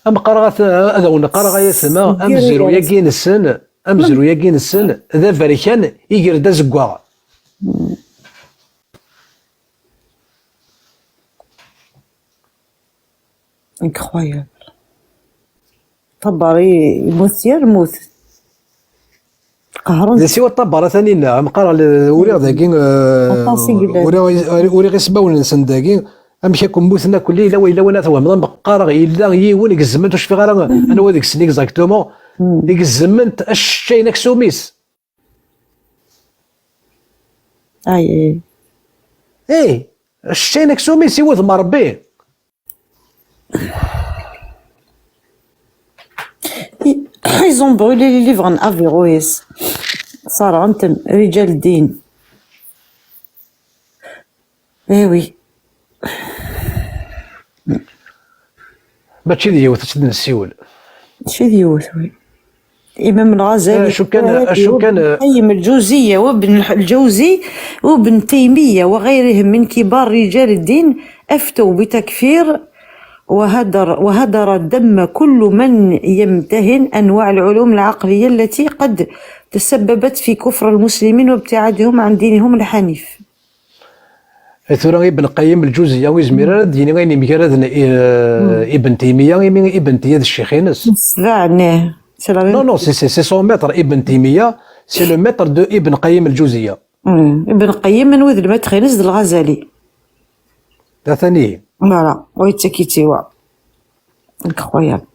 Am qqareɣ at-, ad awen-qqareɣ ay atma, amezruy-agi-nsen, amezruy-agi-nsen d aberkan iger-d azeggaɣ. Incroyable. Ṭabari yemmut yir lmut. Qehren. D asiwa Ṭabari a Taninna, am qqareɣ le-, uriɣ dagi, eh, aṭas i yellan. Uriɣ, uriɣ ismawen-nsen dagi, amek akk mmuten akk, yella, yella win ad twehmeḍ, am qqareɣ yella yiwen gezmen-t, ur cfiɣ ara anwa deg-sen exactement, gezmen-t, aceččayen aksum-is. Ay, ay. Eh, aceččayen aksum-is i wudem Ṛebbi. Ils ont brûlé les livres en Averroès. Ṣerɛen-ten, رجال الدين. Eh oui. Mačči d yiwet ad tt-id-nessiwel. Mačči d yiwet, oui. الإمام الغزالي، acu kan, acu kan, القيم الجوزية وابن الح-، الجوزي وابن تيمية وغيرهم من كبار رجال الدين أفتوا بتكفير وهدر، وهدر دم كل من يمتهن أنواع العلوم العقلية التي قد تسببت في كفر المسلمين وابتعادهم عن دينهم الحنيف. Tura Ibn Qayyim al-Juziyya ur yezmir ara ad d-yini ayen yemgaraden i, Ibn Taymiya, imi Ibn Taymiya d ccix-ines. Ssbeɛ-nni. Non, non, c'est, c'est, c'est son maître, Ibn Taymiya, c'est le maître de Ibn Qayyim al-Juziyya. Ibn Qayyim, anwa d lmaître-ines? D Lɣazali. D atani. Voilà, ur yettak i tiwa. Incroyable.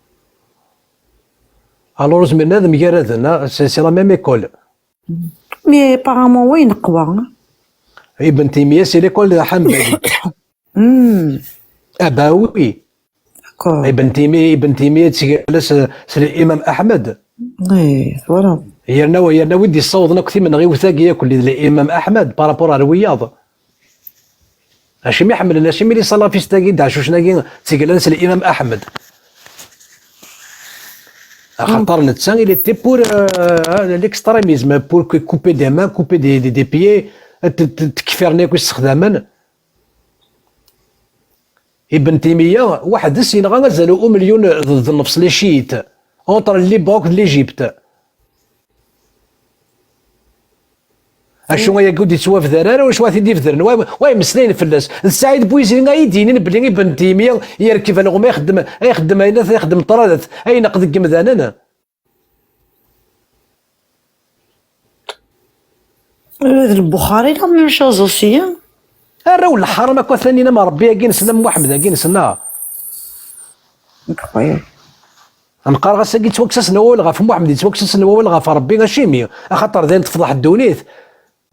Alors, ur zmiren ad mgaraden, ah, c'est, c'est la même école. Mais apparemment, wa ineqwa. Ibn Taymiya, c'est l'école de Hanbali. Hmm. Ah bah oui. D'accord. Ibn Taymiya, Ibn Taymiya yettgalla s, s l'imam Ahmed. Oui, voilà. Yerna, yerna wi d-yessawḍen akk timenɣiwt-agi akk d l'imam Ahmed par rapport ar wiyaḍ. Acimi ḥemmlen, acimi les salafistes-agi d acucen-agi ttglan s l'imam Ahmed? Axaṭer netta, il était pour, euh, l'extrémisme, pour que couper des mains, couper des, des, des pieds, t-, t-, tekfiren akk issexdamen. Ibn Taymiya, weḥd-s yenɣa azal n umelyun d, d nnefs les chiites, entre le Liban d l'Égypte. Acu ayagi ur d-yettwabdar ara, wacu ad t-id-ibedren, wa, wa imeslayen fell-as. D Saɛid Buizri ay d-yinin belli Ibn Taymiya yerkeb alɣem ay ixeddem, ay ixeddem ayen ay ixeddem ṭradat, ay ineqq deg yemdanen. Ula d Lbuxari la même chose aussi, hein? Arraw n leḥram akk atan, am Rebbi-agi-nsen, am Muḥemmed-agi-nsen, ah. Incroyable. Nqarɣ ass-agi yettwakkes-asen wawal ɣef Muḥemmed, yettwakkes-asen wawal ɣef Rebbi, acimi? Axaṭer dayen tefḍeḥ ddunit.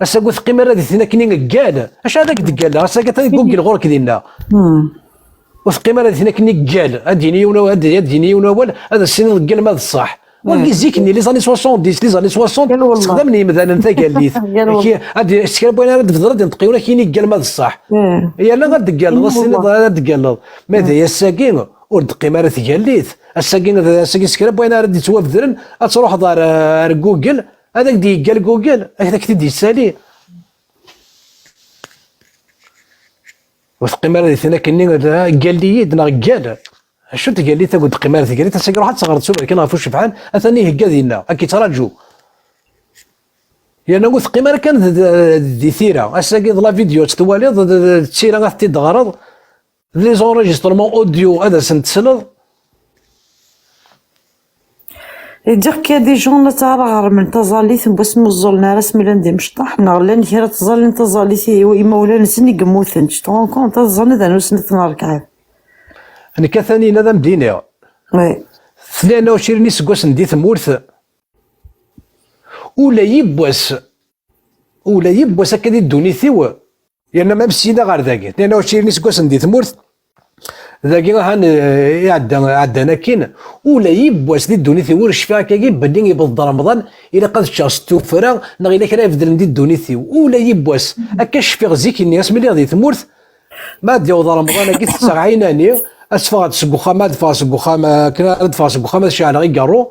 Ass-agi ur teqqim ara di tin akken i neggal. Acu ad ak-d-ggalleɣ? Ass-agi atan deg Google ɣur-k dinna. Hmm. Ur teqqim ara di tin akken i yeggal. Ad d-yini yiwen, ad d-, ad d-yini yiwen wawal, ad as-tiniḍ ggal ma d ṣṣeḥ. Wagi zik-nni, les années soixante-dix, les années soixante, ssexdamen yimdanen tagallit. Ad d-, s kra n wayen ara d-tebder, ad d-yenṭeq yiwen ad k-yini ggal ma d ṣṣeḥ. Yerna ad d-teggalleḍ, ad s-tiniḍ ad d-teggalleḍ. Ma d ass-agi, ur d-teqqim ara tgallit. Ass-agi, ass-agi s kra n wayen ara d-yettwabedren, ad truḥeḍ ar, ar Google, ad ak-d-yeggal Google, ad ak-t-id-yessali. Ur teqqim ara di tin akken-nni, ggal-iyi-d neɣ ggal. Acu n tgallit, ur teqqim ara tgallit, ass-agi ruḥ ad teɣreḍ s uberkan ɣef ucebḥan, atan ihegga dinna, ad k-yettraǧu. Yerna ur teqqim ara kan d, d, di tira. Ass-agi d la vidéo ad tt-twaliḍ, d, d, d tira ad t-id-teɣreḍ, d les enregistrements audio ad asen-tesleḍ. Yeǧǧa-k des gens la ttara ɣermen taẓallit n wasmi ur ẓẓulen ara asmi llan d imecṭaḥ, neɣ llan kra ttẓallin taẓallit i imawlan-nsen i yemmuten. Tu te rends compte, ad ẓẓallen ad rnu snat n rrekɛat. Nekk atan yella d am-d-iniɣ. Oui. Tnin u ɛecrin iseggasen di tmurt, ula yiwwas, ula yiwwas akka di ddunit-iw, yerna ma msina ɣer dagi, tnin u ɛecrin iseggasen di tmurt, dagi ahan, eh, iɛedda, ɛeddan akkin, ula yiwwas di ddunit-iw ur cfiɣ akkagi belli yewweḍ-d Remḍan, ilaq ad ččeɣ s tuffra, neɣ yella kra ibeddlen di ddunit-iw. Ula yiwwas, akka cfiɣ zik-nni, asmi lliɣ di tmurt, Ma ad d-yaweḍ Remḍan-agi, tetteɣ ɛinani, ad teffeɣ seg uxxam, ad ffɣeɣ seg uxxam, akken ara d-ffɣeɣ seg uxxam, ad ceɛleɣ igarru.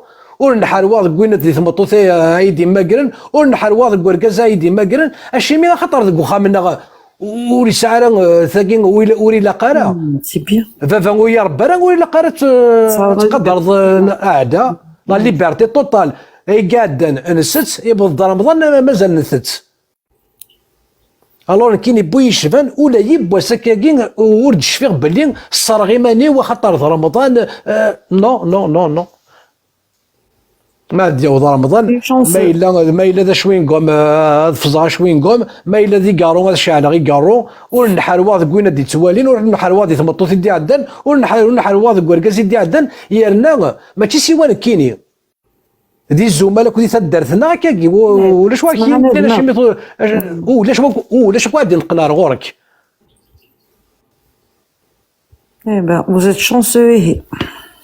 Ur nḥarweɣ deg win d tmeṭṭut ay, ay d-immagren, ur nḥarweɣ deg urgaz ay d-immagren. Acimi? Axaṭer deg uxxam-nneɣ ur yesɛi ara, eh, tagi, ur ila-, ur ilaq ara. Hmm, c'est bien. Baba ur irebba ara, ur ilaq ara ad t-, ad tqadreḍ, eh, aɛda. La liberté totale. Ay iɛeddan, nsett, iwweḍ-d Remḍan, mazal ntett. Alors, nekkini, bu yecban, ula yiwwas akkagi ur d-cfiɣ belli sserɣ iman-iw axaṭer d Remḍan, euh, non, non, non, non. Ma ad d-yaweḍ Remḍan, ma yella, ma yella d acwingum, euh, ad ffẓeɣ acwingum, ma yella d igarru, ad ceɛleɣ igarru, ur nḥarweɣ deg win ad d-ittwalin, ur nḥarweɣ di tmeṭṭut i d-iɛeddan, ur nḥar-, ur nḥarweɣ deg urgaz i d-iɛeddan, yerna mačči siwa nekkini. Di Zumal akked di taddart-nneɣ akkagi, u-, ulac wa k-yennan acimi tu-, ac-, ulac wa, ulac wa ad d-ineqqen ar ɣur-k. Eh ben, vous êtes chanceux, ihi.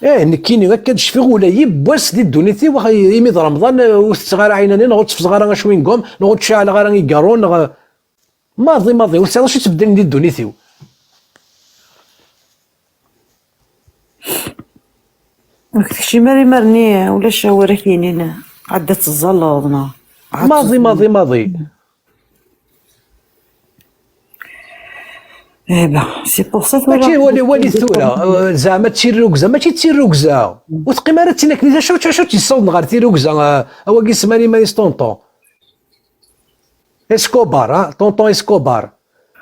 Eh, nekkini akka d-cfiɣ ula yiwwas di ddunit-iw, ax-, imi d Remḍan, eh, ur tetteɣ ara ɛinani, neɣ ur tteffẓeɣ ara acwingum, neɣ ur ttceɛleɣ ara igarru, neɣ, eh, Maḍi, maḍi, ur tesɛiḍ acu yettbeddlen di ddunit-iw. Ur k-tekcim ara imarni, ulac awal ak-yinin ɛad ad teẓẓalleḍ, neɣ ɛad... Maḍi, maḍi, maḍi. Eh ben, c'est pour ça tura. Mačči, wali, wali tura, eh, zeɛma d tirrugza, mačči d tirrugza. Ur teqqim ara d tin akken, d acu, acu, acu tt-yessawḍen ɣer tirrugza, eh, awagi semman iman-is ṭunṭun. Escobar, ha? Tonton Escobar.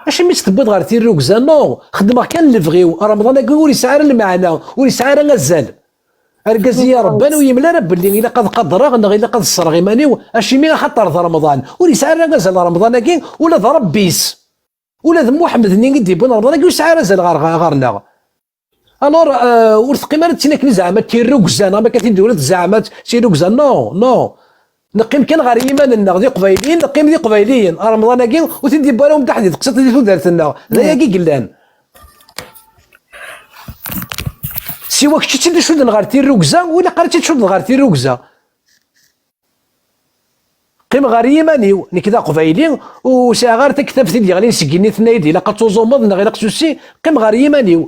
Acimi tt-tewwiḍ ɣer tirrugza? Non, xeddmeɣ kan lebɣi-w. Remḍan-agi ur yesɛi ara lmeɛna, ur yesɛi ara azal. Argaz i yi-rebban ur yemla ara belli ilaq ad qadreɣ neɣ ilaq ad sserɣ iman-iw, acimi axaṭer d Remḍan. Ur yesɛi ara azal Remḍan-agi, ula d Rebbi-s. Ula d Muḥemmed-nni i d-yewwin Remḍan-agi ur yesɛi ara azal ɣer, ɣer-neɣ. Alors, euh, ur teqqim ara d tin akken zeɛma d tirrugza, neɣ ma akka t-id-turiḍ zeɛma d tirrugza. Non, non. Neqqim kan ɣer yiman-nneɣ d Iqbayliyen, neqqim d Iqbayliyen. Remḍan-agi ur t-id-yewwi ara umdaḥ di teqsiṭ di tudert-nneɣ. D ayagi i yellan. Siwa kečč i tt-id-icudden ɣer tirrugza, ur ilaq ara ad tt-id-tcuddeḍ ɣer tirrugza. Qqim ɣer yiman-iw, nekk d Aqbayli, ur sɛiɣ ara taktabt i d-yeɣlin seg igenni tenna-yi-d ilaq ad tuẓumeḍ neɣ ilaq s ussi, qqim ɣer yiman-iw.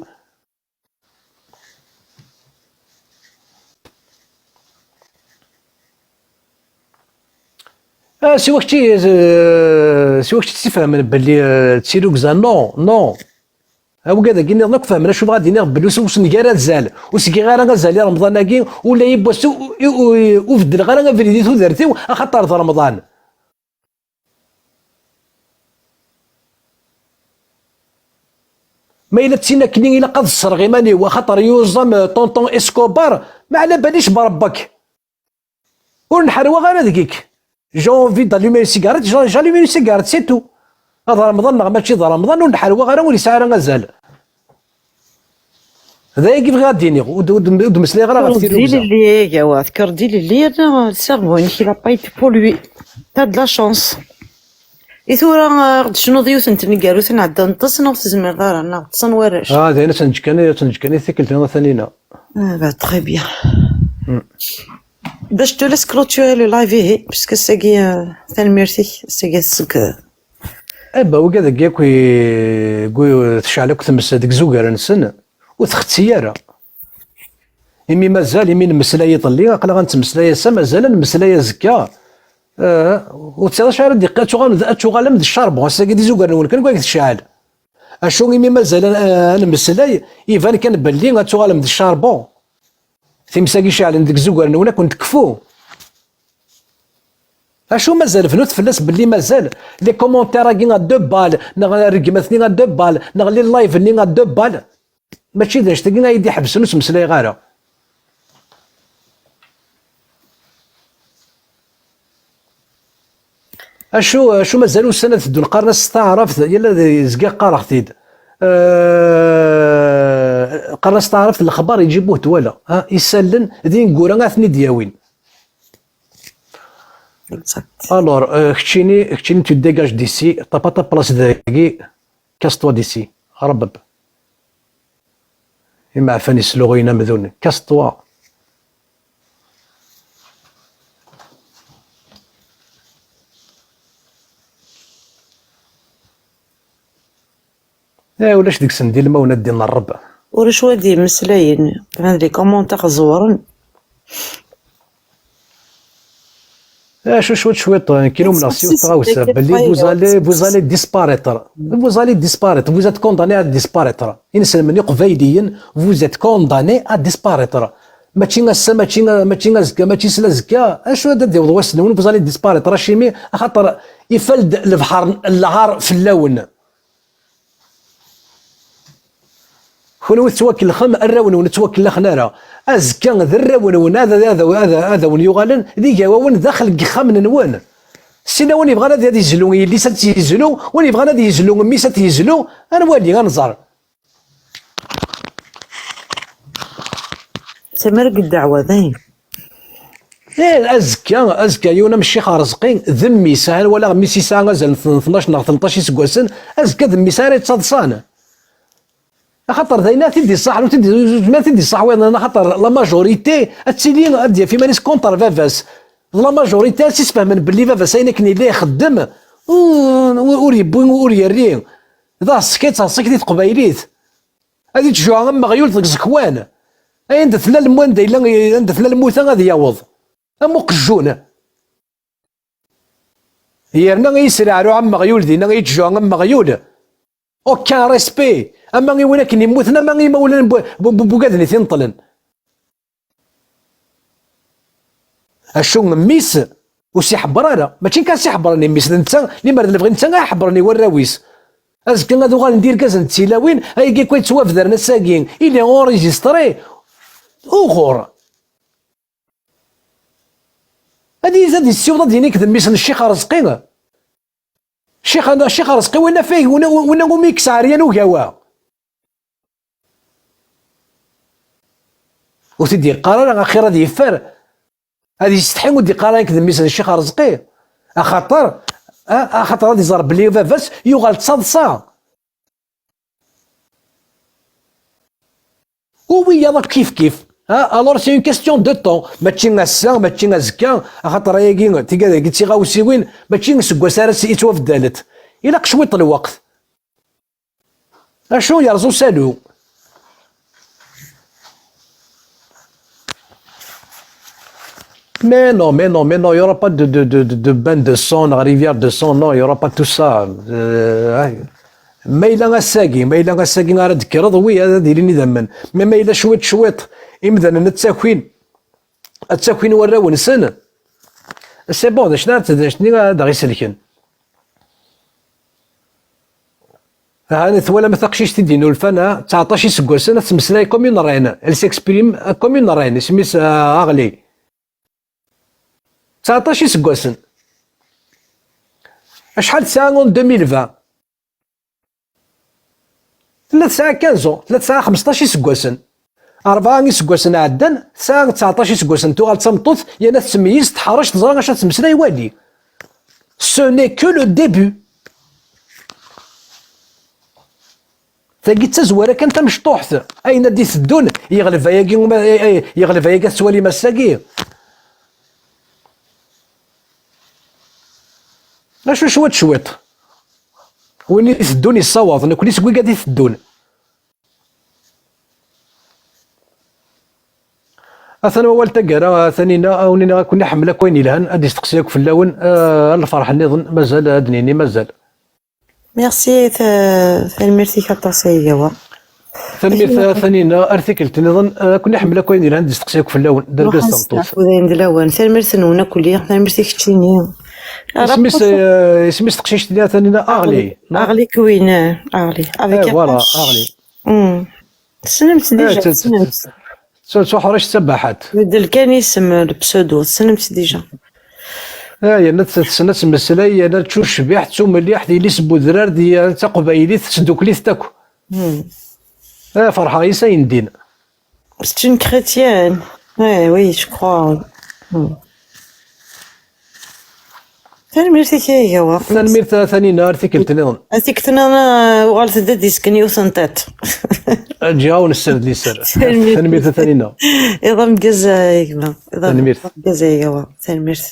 Ah, siwa kečči, eh, siwa kečči tt-ifehmen belli, eh, d tirrugza, non, non. Awgad-agi nniḍen akk fehmen acu bɣa d-iniɣ belli ur s-, ur s-nga ara azal. Ur s-giɣ ara azal i Remḍan-agi, ula yiwwas ur, ur, ur, ur beddleɣ ara abrid i tudert-iw, axaṭer d Remḍan. Ma yella d tin akkenni ilaq ad sserɣ iman-iw, axaṭer yuẓam, eh, Tonton Escobar, ma ɛla bali-k brebbek. Ur nḥerweɣ ara deg-k. J'ai envie d'allumer une cigarette, j'a- j'allume une cigarette, c'est tout. Ad Remḍan neɣ mačči d Remḍan, ur nḥerwa ara, ur yesɛi ara azal. D ayagi bɣiɣ ad d-iniɣ, ur d- ur d- ur d-meslayeɣ ara ɣef Tekker d tilawza. Ilelli, ay gawa, tekker d ilelli, yerna le cerveau-inek, il a pas été pour lui. T'as de la chance. I tura, ah, ɣ-d-tecnuḍ yiwet n tneggarut n ɛedda neṭṭes, neɣ ur tezmireḍ ara, neɣ ṭṭsen warrac? Ah, d ayen, ad tt-neǧǧ kan, ad tt-neǧǧ kan i tikkelt-nni a Taninna. Ah, bah, très bien. Hmm. Bah, je te laisse clôturer le live, ihi, puisque ass-agi, euh, tanemmirt-ik, ass-agi seg, eh ben, wigad-agi akk i, i tecɛel akk tmes deg izugar-nsen, ur txetti ara. Imi mazal, imi nemmeslay iḍelli, aql-aɣ ad nettmeslay ass-a, mazal ad nemmeslay azekka. Eh, ur tesɛiḍ acu ara d-iqqa, ad tuɣalem d, ad tuɣalem d charbon, ass-agi d izugar-nwen kan i tecɛel. Acu imi mazal a, a, ad nemmeslay, iban kan belli ad tuɣalem d charbon. Times-agi ceɛlen deg izugar-nwen, ad ken-tekfu. Acu mazal? Bnut fell-as belli mazal. Les commentaires-agi à deux balles, neɣ rregmat-nni à deux balles, neɣ les lives-nni à deux balles. Mačči d anect-agi ay d-iḥebsen, ur ttmeslayeɣ ara. Acu, acu mazal ussan ad teddun qqaren-as s taɛrabt, yal ad zgiɣ qqareɣ-t-id. Euh, qqaren-as s taɛrabt lexbar yeǧǧib ur t-wala. Ha, isallen d ineggura ad ten-id-yawin. Exact. Alors, euh, keččini, keččini tu te dégages d'ici, t'as pas ta place dagi, casse-toi d'ici. Rebeb. Imeɛfan yesluɣuyen amdun. Casse-toi. Eh, ulac deg-sen d ilmawen ad d-ineṛṛeb. Ulac wa d-yemmeslayen. Kman di commentaires ẓewren. Acu cwiṭ, cwiṭ, nekkin umneɣ s yiwet tɣawsa, belli vous allez, vous allez disparaître. Vous allez disparaître. Vous êtes condamnés à disparaître. Inselmen iqbayliyen, vous êtes condamnés à disparaître. Mačči ass-a, mačči, mačči azekka, mačči slazekka. Acu ad d-yaweḍ wass-nwen, vous allez disparaître. Acimi? Axaṭer ifal-d lebḥer n lɛar fell-awen. Kunwi tettwakellxem, arraw-nwen ur ttwakellxen ara. Azekka d arraw-nwen ad, ad, ad, ad, ad awen-yuɣalen d igawawen daxel n yixxamen-nwen. Sila win yebɣan ad, ad yezlu i yelli-s ad tt-yezlu, win yebɣan ad yezlu i mmi-s ad t-yezlu, ad nwali, ad nẓer. Tamar deg ddeɛwa, dayen. Eh, azekka, azekka, yiwen am Ccix Arezqi, d mmi-s, ahan walaɣ mmi-s yesɛa azal n tnac neɣ tleṭṭac iseggasen, azekka d mmi-s ara yettaḍsan. Axaṭer d ayen ara t-id-iṣaḥen, ur t-id-, ur t-id-iṣaḥ wiḍen, axaṭer la majorité ad tili, ad d-yaf iman-is contre baba-s. D la majorité ad s-isfehmen belli baba-s ayen akken yella ixeddem, ur, ur, ur yewwi, ur yerri. D aṣek, ad taṣek di teqbaylit. Ad ittjuɛ am meɣyul deg iẓekwan. Ay anda tella lmu-, anda yella, anda tella lmuta ad yaweḍ. Am uqejjun. Yerna i yesreɛruɛ am meɣyul dinna, i yettjuɛ am meɣyul. Aucun respect. Ama i win akken yemmuten, ama i imawlan n bu-, bu-, bu-, bugaden i t-ineṭlen. Acu mmi-s ur s-iḥebber ara. Mačči kan s-iḥebbren i mmi-s, d netta, limer d lebɣi netta ara iḥebbren i warraw-is. Azekka ad uɣalen d irgazen d tilawin, ayagi akk yettwabdaren ass-agi, il est enregistré. Uɣur. Ad, ad yessiweḍ ad d-yini nekk d mmi-s n Ccix Arezqi. Ccix, Ccix Arezqi, winna fay, winna, winna umi yekkes ɛeryan ugawa. Ur t-id-yeqqar ara, axir ad yeffer. Ad yessetḥi ur d-yeqqar ara nekk d mmi-s n Ccix Arezqi. Axaṭer, a-, axaṭer ad iẓer belli baba-s yuɣal d taḍsa. U wiyaḍ akk kif kif. Ha, alors c'est une question de temps. Mačči ass-a, mačči azekka, axaṭer ayagi, tigad-agi d tiɣawsiwin, mačči seg wass ara s-, yettwabdalent. Ilaq cwiṭ n lweqt. Acu yerẓa usalu? Mais non, mais non, mais non, il y aura pas de, de, de, de, de bain de sang, la rivière de sang, non, il y aura pas tout ça. Euh, ouais. Ma yella ass-agi, ma yella ass-agi ara d-tekkreḍ, oui, ad ilin idammen. Mais ma yella cwiṭ, cwiṭ, imdanen ad ttakin, ad ttakin warraw-nsen, c'est bon, d acu, d acu-nni ad aɣ-iselken. Aha, twalam taqcict i d-inulfan, ha? Tseɛṭac iseggasen, ad tmeslay comme une reine. Elle s'exprime comme une reine. Isem-is, ah, Aɣli. Tseɛṭac iseggasen. Acḥal tesɛa en deux mille vingt? Tella tesɛa quinze ans, tella tesɛa xmesṭac iseggasen. Rebɛa iseggasen ɛeddan, tesɛa tseɛṭac iseggasen, tuɣal d tameṭṭut, yerna tettmeyyiz, teḥṛec, teẓra acu ad tmeslay, wali. Ce n'est que le début. Tagi d tazwara kan tamecṭuḥt. Ayen ad d-iteddun, yeɣleb ayagi, uma-, eh, eh, yeɣleb ayagi ad tettwalim ass-agi. Acu cwiṭ cwiṭ? Win iteddun yessawaḍ, nekkni seg wigad iteddun. Atan wawal taggara, a Tanina, a wen-iniɣ ad ken-iḥemmel akk ayen yelhan, ad d-isteqsi akk fell-awen, eh, lferḥ nniḍen, mazal ad d-nini, mazal. Merci, ta-, tanemmirt-ik aṭas a Igawa. Tanemmirt a Tanina, ar tikkelt nniḍen, eh, ad ken-iḥemmel akk ayen yelhan, ad d-isteqsi akk fell-awen, d argaz d tameṭṭut. Nesteɛfu dayen d lawan. Tanemmirt-nwen akk, tanemmirt i keččini. Isem-is, eh, isem-is teqcict-nni a Tanina? Arlie, non? Arlie Queen, eh, Arlie. Avec un voilà, H. Arlie. Hmm. Tessnem-tt déjà, tessnem-tt. Tuḥrict d tabaḥant. Beddel kan isem, le pseudo, tessnem-tt déjà. Ah, yerna tessen ad tmeslay, yerna d tucbiḥt, d tumelliḥt, yelli-s n wedrar, d taqbaylit, tesdukkel-itent akk. Hmm. Ah, ferḥeɣ yes ayendin. C'est une chrétienne. Ouais, oui, je crois. Hmm. Tanemmirt-ik a Igawa. Tanemmirt a Tanina, ar tikkelt nniḍen. Ar tikkelt nniḍen, uh, uɣalet-d ad d-isken yiwet n tiṭ. Ǧǧiɣ-awen sser d liser. Tanemmirt. Tanemmirt a Tanina. Iḍ ameggaz a gma. Iḍ ameggaz a Igawa. Tanemmirt.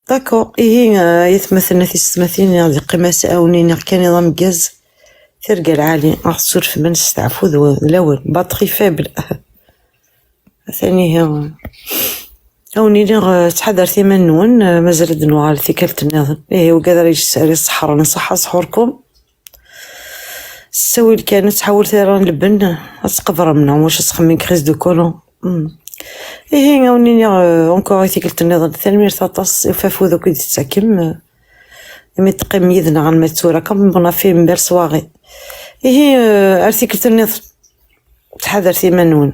D'accord. Ihi, uh, ay atmaten, a tisetmatin, ad iqqim ass-a ad wen-iniɣ kan iḍ ameggaz. Tirga lɛali, ɣ tsurfem, nesteɛfu d lawan. Batterie faible. Atan ihi. Ad wen-iniɣ, eh, ttḥadaret iman-nwen, eh, mazal ad nuɣal tikkelt nniḍen. Ihi, wigad ara yis-, ara iseḥḥren, ṣaḥḥa sḥurkum. S ttawil kan, ur ttḥawalet ara lebben, ad tqebrem, neɣ maca ad txemmem crise de colon. Hmm. Ihi, ad wen-iniɣ, eh, encore i tikkelt nniḍen, tanemmirt aṭas i ufafud akk i d-tettakem, eh, imi teqqimem yid-neɣ alma d tura, comme on a fait une belle soirée. Ihi, eh, ar tikkelt nniḍen, ttḥadaret iman-nwen.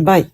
Bye.